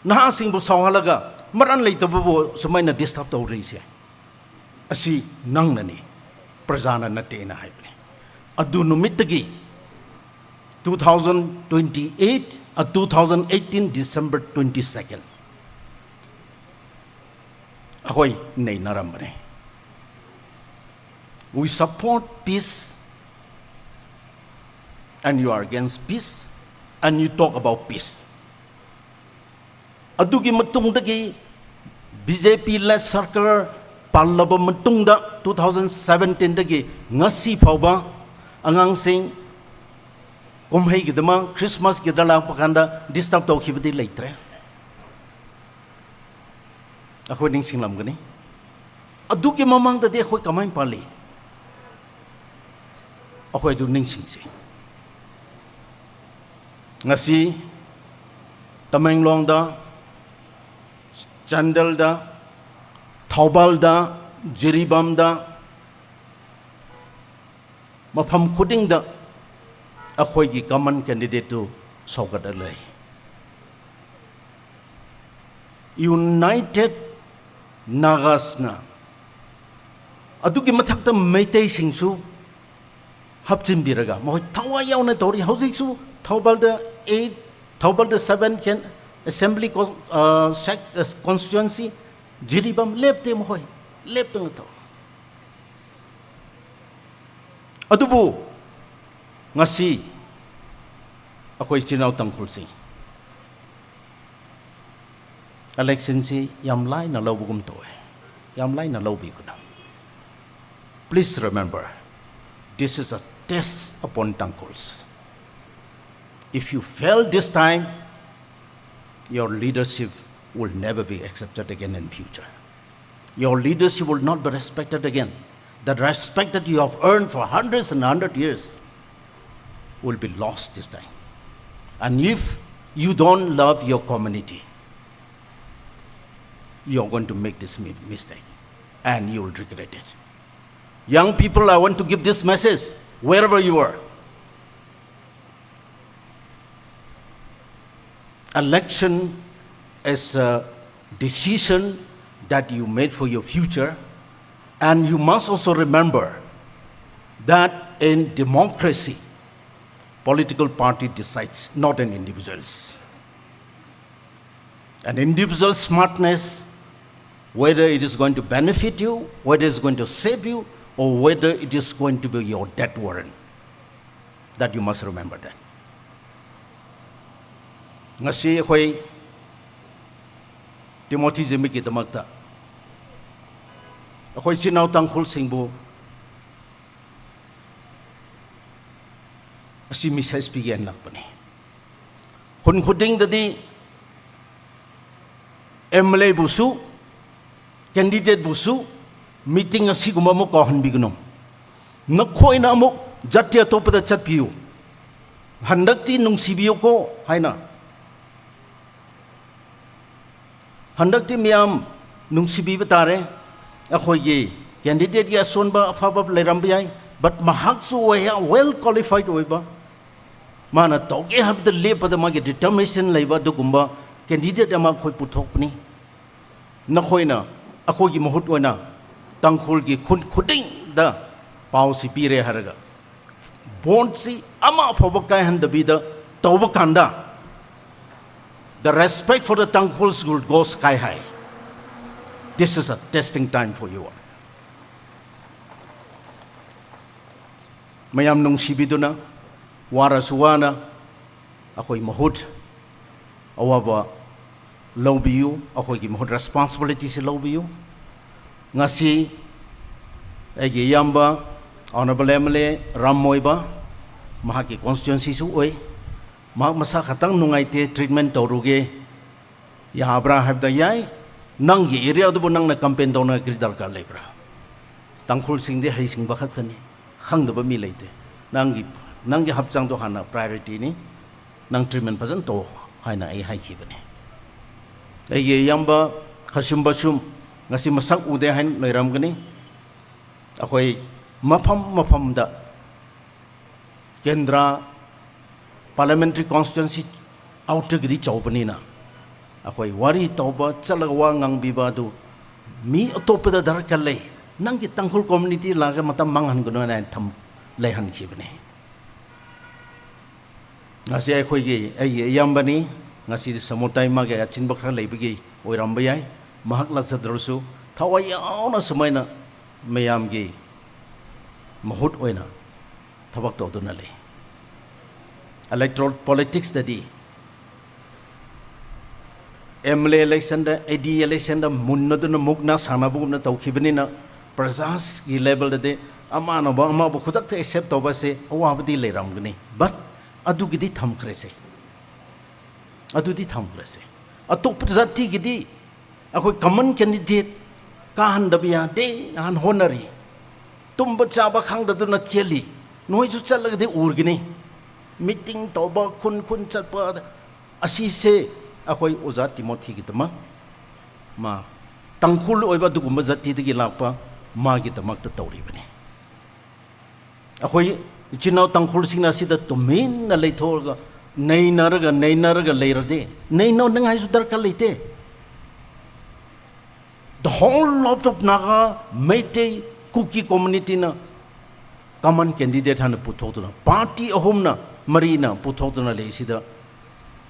ꯅꯍꯥꯁꯤꯡꯕꯨ ꯁꯥꯎꯍꯜꯂꯒ ꯃꯔꯥꯜ ꯂꯩꯇꯕꯕꯨ ꯁꯨꯃꯥꯏꯅ disturb ꯇꯧꯔꯤꯁꯦ? ꯑꯁꯤ ꯅꯪꯅꯅꯤ, ꯄ꯭ꯔꯖꯥꯅ ꯅꯠꯇꯦꯅ ꯍꯥꯏꯕꯅꯤ꯫ ꯑꯗꯨ ꯅꯨꯃꯤꯠꯇꯒꯤ two thousand twenty-eight, ꯑ, two thousand eighteen December twenty-second, ꯑꯩꯈꯣꯏ ꯅꯩꯅꯔꯝꯕꯅꯦ꯫ We support peace and you are against peace and you talk about peace. ꯑꯗꯨꯒꯤ ꯃꯇꯨꯡꯗꯒꯤ B J P led ꯁꯔꯀꯥꯔ ꯄꯥꯜꯂꯕ ꯃꯇꯨꯡꯗ two thousand seventeen ꯗꯒꯤ ꯉꯁꯤ ꯐꯥꯎꯕ ꯑꯉꯥꯡꯁꯤꯡ ꯀꯨꯝꯍꯩꯒꯤꯗꯃꯛ, Christmas ꯀꯤꯗ ꯂꯥꯛꯄ ꯀꯥꯟꯗ disturb ꯇꯧꯈꯤꯕꯗꯤ ꯂꯩꯇ꯭ꯔꯦ꯫ ꯑꯩꯈꯣꯏ ꯅꯤꯡꯁꯤꯡꯂꯝꯒꯅꯤ꯫ ꯑꯗꯨꯒꯤ ꯃꯃꯥꯡꯗꯗꯤ ꯑꯩꯈꯣꯏ ꯀꯃꯥꯏꯅ ꯄꯥꯜꯂꯤ? ꯑꯩꯈꯣꯏ ꯑꯗꯨ ꯅꯤꯡꯁꯤꯡꯁꯤ꯫ ꯉꯁꯤ ꯇꯃꯦꯡꯂꯣꯡꯗ, ꯆꯥꯟꯗꯦꯜꯗ, ꯊꯧꯕꯥꯜꯗ, ꯖꯤꯔꯤꯕꯥꯝꯗ, ꯃꯐꯝ ꯈꯨꯗꯤꯡꯗ ꯑꯩꯈꯣꯏꯒꯤ common candidate ꯇꯨ ꯁꯧꯒꯠꯂ ꯂꯩ꯫ United Nagas ꯅ, ꯑꯗꯨꯒꯤ ꯃꯊꯛꯇ ꯃꯩꯇꯩꯁꯤꯡꯁꯨ ꯍꯥꯞꯆꯤꯟꯕꯤꯔꯒ ꯃꯈꯣꯏ ꯊꯋꯥꯏ ꯌꯥꯎꯅ ꯇꯧꯔꯤ꯫ ꯍꯧꯖꯤꯛꯁꯨ ꯊꯧꯕꯥꯜꯗ eight, ꯊꯧꯕꯥꯜꯗ seven can assembly con-, ꯑ, sec-, ꯑ, constituency, ꯖꯤꯔꯤꯕꯥꯝ ꯂꯦꯞꯇꯦ, ꯃꯈꯣꯏ ꯂꯦꯞꯇꯅ ꯇꯧ꯫ ꯑꯗꯨꯕꯨ ꯉꯁꯤ ꯑꯩꯈꯣꯏ ꯏꯆꯤꯟ ꯏꯅꯥꯎ ꯇꯥꯡꯈꯨꯜꯁꯤꯡ election ꯁꯤ ꯌꯥꯝ ꯂꯥꯏꯅ ꯂꯧꯕꯒꯨꯝ ꯇꯧꯋꯦ, ꯌꯥꯝ ꯂꯥꯏꯅ ꯂꯧꯕꯤꯒꯅꯨ꯫ Please remember, this is a test upon Tangkhuls. If you fail this time, your leadership will never be accepted again in future. Your leadership will not be respected again. The respect that you have earned for hundreds and hundred years will be lost this time. And if you don't love your community, you are going to make this mi-, mistake, and you will regret it. Young people, I want to give this message wherever you are. Election is a decision that you made for your future, and you must also remember that in democracy, political party decides, not an individuals. An individual smartness, whether it is going to benefit you, whether it's going to save you, or whether it is going to be your death warrant. That you must remember that. Ngasi akhoi Timothy Zimikdamakta, akhoi chinao Tangkhulsingbu, asi message pigin lakpani. Khun khudingdadi M L A busu, candidate busu, meeting asiguma muk kahanbiganu. Nakhoina muk jati atopada chatpiu. Handakti nungsibiyoko, haina. Handakti miyam nungsibipatare, akhoigi candidate ya sonba afaba leirambayai, but mahaksu oya well qualified oiba. Mana tauge habda lepada magi determination leiba dugumba candidate ama khoi puthokpani. Nakhoina, akhoigi mahut oina, Tangkhulgi khun khudingda pao si pire haraga. Bond si ama phawak kai handabida, tauba kanda. The respect for the Tangkhuls will go sky high. This is a testing time for you all. Mayam nungsibiduna, wara suwana, akhoi mahut, awaba loubiu, akhoigi mahut responsibility si loubiu. Ngasi, aigi yamba, Honorable M L A Ram Moiba, mahaki constituency su oi, mahak masa khatang nungaite treatment tauruge, yabra habda yai, nanggi area dubu nangna campaign tauna kri darkar leibra. Tangkhulsingdi heisingba khatani, khangdaba mi leite. Nanggi, nanggi hapchang do hana priority ni, nang treatment pazan to, haina ai haikhibani. Aigi yamba, khashum bashum, ngasi masak ude hain leiramgani. Akhoi mafam mafamda, Kendra Parliamentary Constituency outer gidi chaubanina. Akhoi wari tauba, chala wa ngangbiba du, mi atopada darkar lei, nanggi Tangkhul community laga matam manghan gano na tham leihankhibani. Ngasi akhoigi, ai, yambani, ngasi samotai magi achinba khara leibagi oirambayai, mahak la zadrasu, thawai yaona sumaina, mayamgi mahut oina, thabak tauduna lei. Electoral politics dadi, M L A election da, A D election da, munna duna mukna sana bugumna taukibanina, prajaski level dadi, amana ba, ama ba khudak te accept tauba se, awabadi leiramgani. But, adugidi thamkre se. Adudi thamkre se. Atok jati gidi, akhoi common candidate, kahan dabiya de, han honari. Tumba chaba khangda duna cheli. Noisu chala gidi urgini. Meeting tauba khun khun chatba. Asise, akhoi Oja Timothy gidama. Ma, Tangkhul oiba dugumba jati dagi lakpa, magidamakta tauribani. Akhoi, ichinao Tangkhulsingna sida tuminna leithoga, neinaraga, neinaraga leirade. Neinao nangaisu darkar leite. The whole lot of Naga, Meitei, Kuki community na common candidate hana puthokduna, party ahumna, marina puthokduna leisida.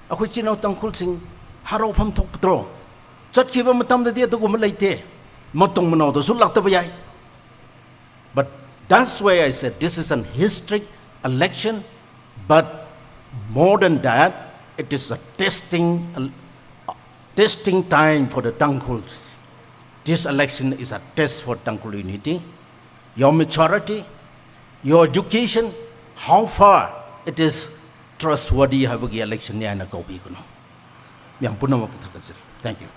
Akhoi chinao Tangkhulsing harau pham thokpatro. Chatkhiba matamdadi atuguma leite. Matong manaoda su lakta bayai. But that's why I said this is an historic election, but more than that, it is a testing, a testing time for the Tangkhuls. This election is a test for Tangkhul unity, your maturity, your education, how far it is trustworthy habagi election ni aina kaubigunu. Mayam punamak thakazari. Thank you.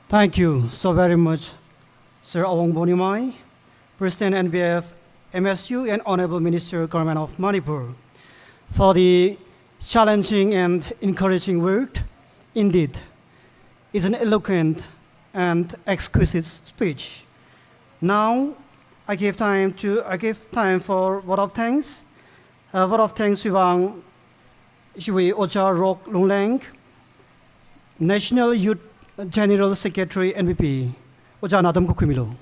Thank you so very much, Sir Awang Bonnymai, President N B F M S U and Honorable Minister, Government of Manipur, for the challenging and encouraging word. Indeed, it's an eloquent and exquisite speech. Now, I give time to, I give time for vote of thanks. Uh, vote of thanks wui vang, ishiwui Ojā Rock Lungleng, National Youth General Secretary, N P P. Ojā, na atam khuimilu.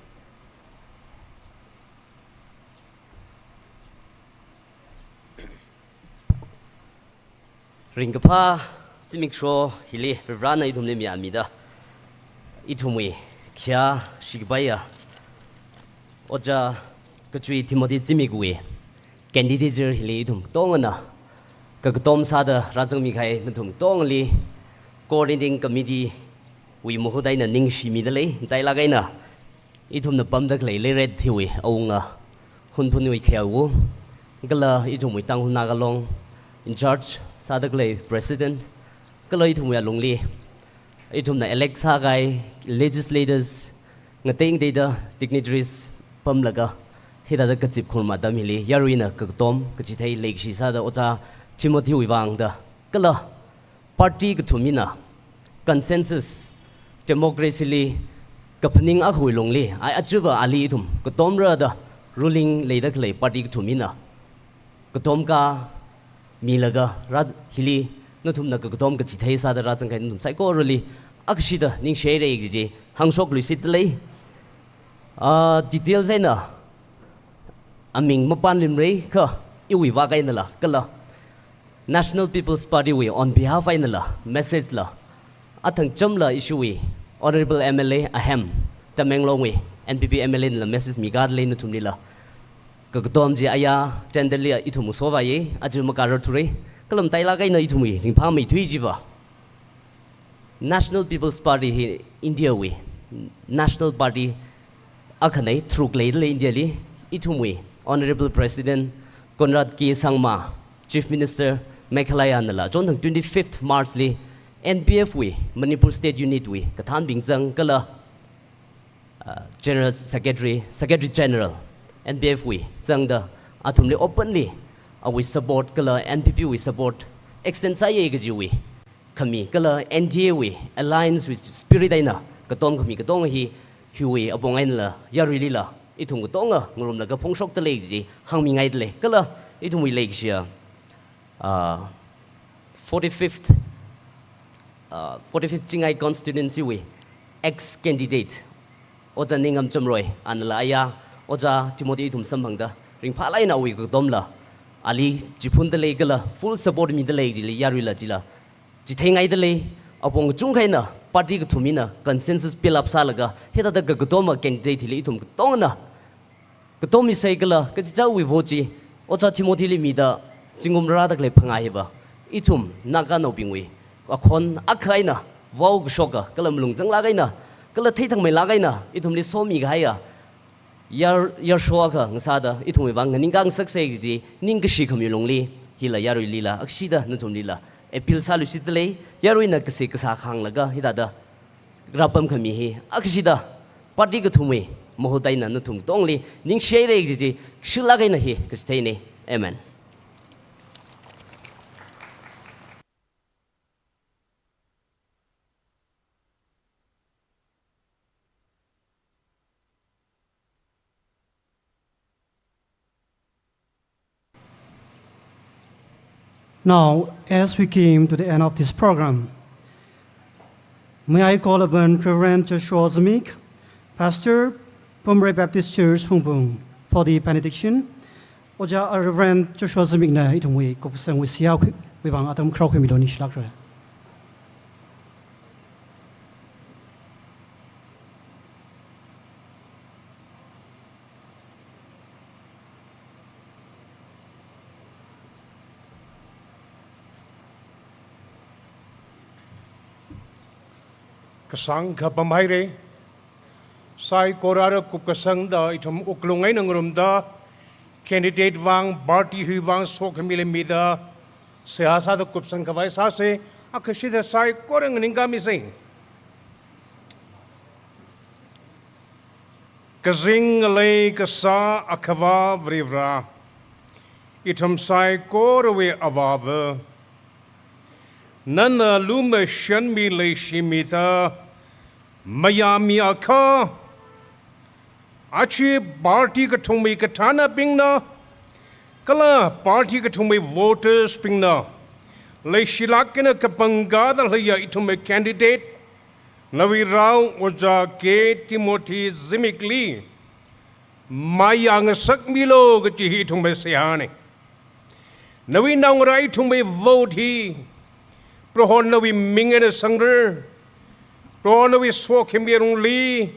Ringkaphā zimiksho hili Varivarāna ithumli mayāmida, ithumwui khayā shikapaiya Ojā Kachui Timothy Zimikwui candidature hili ithum katongana kakatom sāda rāzangmi kahai nathum katongali Coordinating Committee wui mahut eina ningshimida lei. Matailāk eina ithumna pamda khalei Leiret hiwui awunga Hunphunwui Khayao, kala ithumwui Tangkhul Naga Long in charge sāda khalei President, kala ithumwui alungli ithumna elect sākahai legislators, ngatei ngateida dignitaries pamlaga hithāda kazip kharum atam hili yaruina kakatom kachithei leikashi sāda Ojā Timothy wui vang da, kala party kathum hina consensus democracy li kaphaning akhawui lungli, ai achiva ali ithum katomra da ruling leida khalei party kathum hina katomkā milaga rā hili nathumna kakatom kachithei sāda rāzang kahai nathum saikorali akhashida ningshihaira kaji hāngshokluishitda lei. Ah, details eina aming mapānluimara kha iwui vak einala kala National People's Party wui on behalf einala message la athangchamla ishiwui Honorable M L A ahem, Tamenglong wui N P P M L A nala message mikāda lei nathumlila. Kakatom chi aya chandali ithum sovāya, aja makārarthura. Kala matailāk eina ithumwui ringphāmeithui chiva National People's Party hi India wui national party akhana, tharuk leida lei India li. Ithumwui Honorable President Conrad K Sangma, Chief Minister Meghalaya nala, chonthang twenty-fifth March li N P F wui, Manipur State Unit wui kathānbing zang kala, uh, General Secretary, Secretary General, N P F wui zangda athumli openly awui support kala N P P wui support extend sāya kajiwui khami kala N D A wui alliance wui spirit eina katom khami katonga hi, hiwui apong einala yaruilila ithum katonga ngarumlaga phongshokda lei kaji hāngmingaida lei. Kala ithumwui leikashiya, ah, forty-fifth, ah, forty-fifth Chingai constituency wui ex candidate Ojā Ningam Chamroi, anala aya Ojā Timothy ithum samphangda ringphālāk eina awui kakatomla ali chiphunda lei kala full support mida lei kajili yaruila chila chitheingaida lei. Apong kachungkha eina party kathum hina consensus build up sālaga hithāda kakatoma candidate hili ithum katongana katomisa kala kachichāwui vote chi Ojā Timothy li mida zingkum rāda khalei phangā hiva ithum Naganaobingwui akhon akha eina vao kashoka kala malung zanglāk eina kala theithangmeilāk eina ithumli somi kahaiya yar, yarsho akha ngasāda ithumwui vang nganingkā ngasaksa kaji ningkashi khami lungli hila yaruilila akhashida nathumlila appeal sāluishitda lei. Yaruina kasik kasā khānglaga hithāda rāpam khami hi akhashida party kathumwui mahut eina nathum katongli ningshihaira kaji kashilāk eina hi kachitheina. Amen. Now, as we came to the end of this program, may I call upon Reverend Joshua Zimik, Pastor, Pumrei Baptist Church, Hungpung, for the benediction. Ojā, uh, Reverend Joshua Zimikna ithumwui kupsangwui seihā khui, wui vang atam kharā khuimilu, ningshilākra. Kasāng kapam haira. Saikorali kupkasangda ithum wuklung eina ngarumda, candidate vang, party hiwui vang sokhamili mida, seihā sāda kupsang khavai sāsa, akhashida saikora nganingkāmisa. Kazing ngalei kasā Akhava Varivara, ithum saikorawui Avāva, nana lumashanmi leishimida mayāmiakha, aja party kathumwui kathānabingna, kala party kathumwui voters bingna leishilāk eina kapangkāda leiya ithumwui candidate, nawui rao Ojā K Timothy Zimikli mayā ngasakmilu kaji hi ithumwui seihāna. Nawui naongarā ithumwui vote hi, Proho nawui ming eina sangra. Proho nawui sokhami lungli,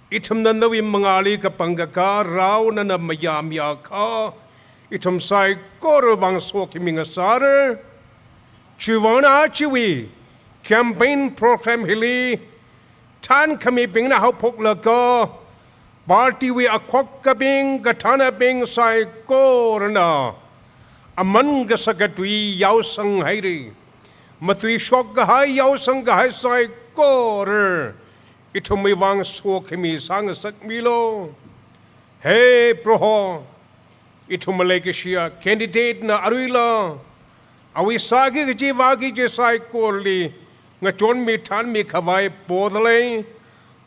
ithumna nawui mangāli kapangkakā rao nana mayāmiakha, ithum saikorawui vang sokhami ngasāra. Chiwuivang eina ajawui campaign program hili, thānkhamibingna haophoklaga, party wui akhokkabing, kathānabing saikorana aman kasaka tui yaosanghaira. Matuishok kahai yaosang kahai saikora ithumwui vang sokhami sāngasakmilu. He Proho, ithum leikashiya candidate na aruila awui sāki kaji vāki kaji saikorali ngachonmi thānmi khavai poda lei.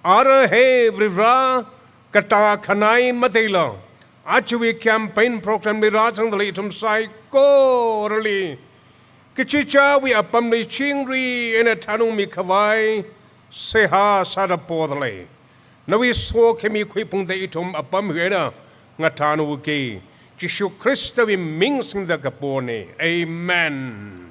Ara he Varivara, katā khanai matheila, ajawui campaign program li rāzangda lei ithum saikorali kachichāwui apamli chingri eina thanungmi khavai seihā sāda poda lei. Nawui sokhami khuiphungda ithum apam hi eina ngathānuki. Jishu Khristawui ming singda kapona. Amen.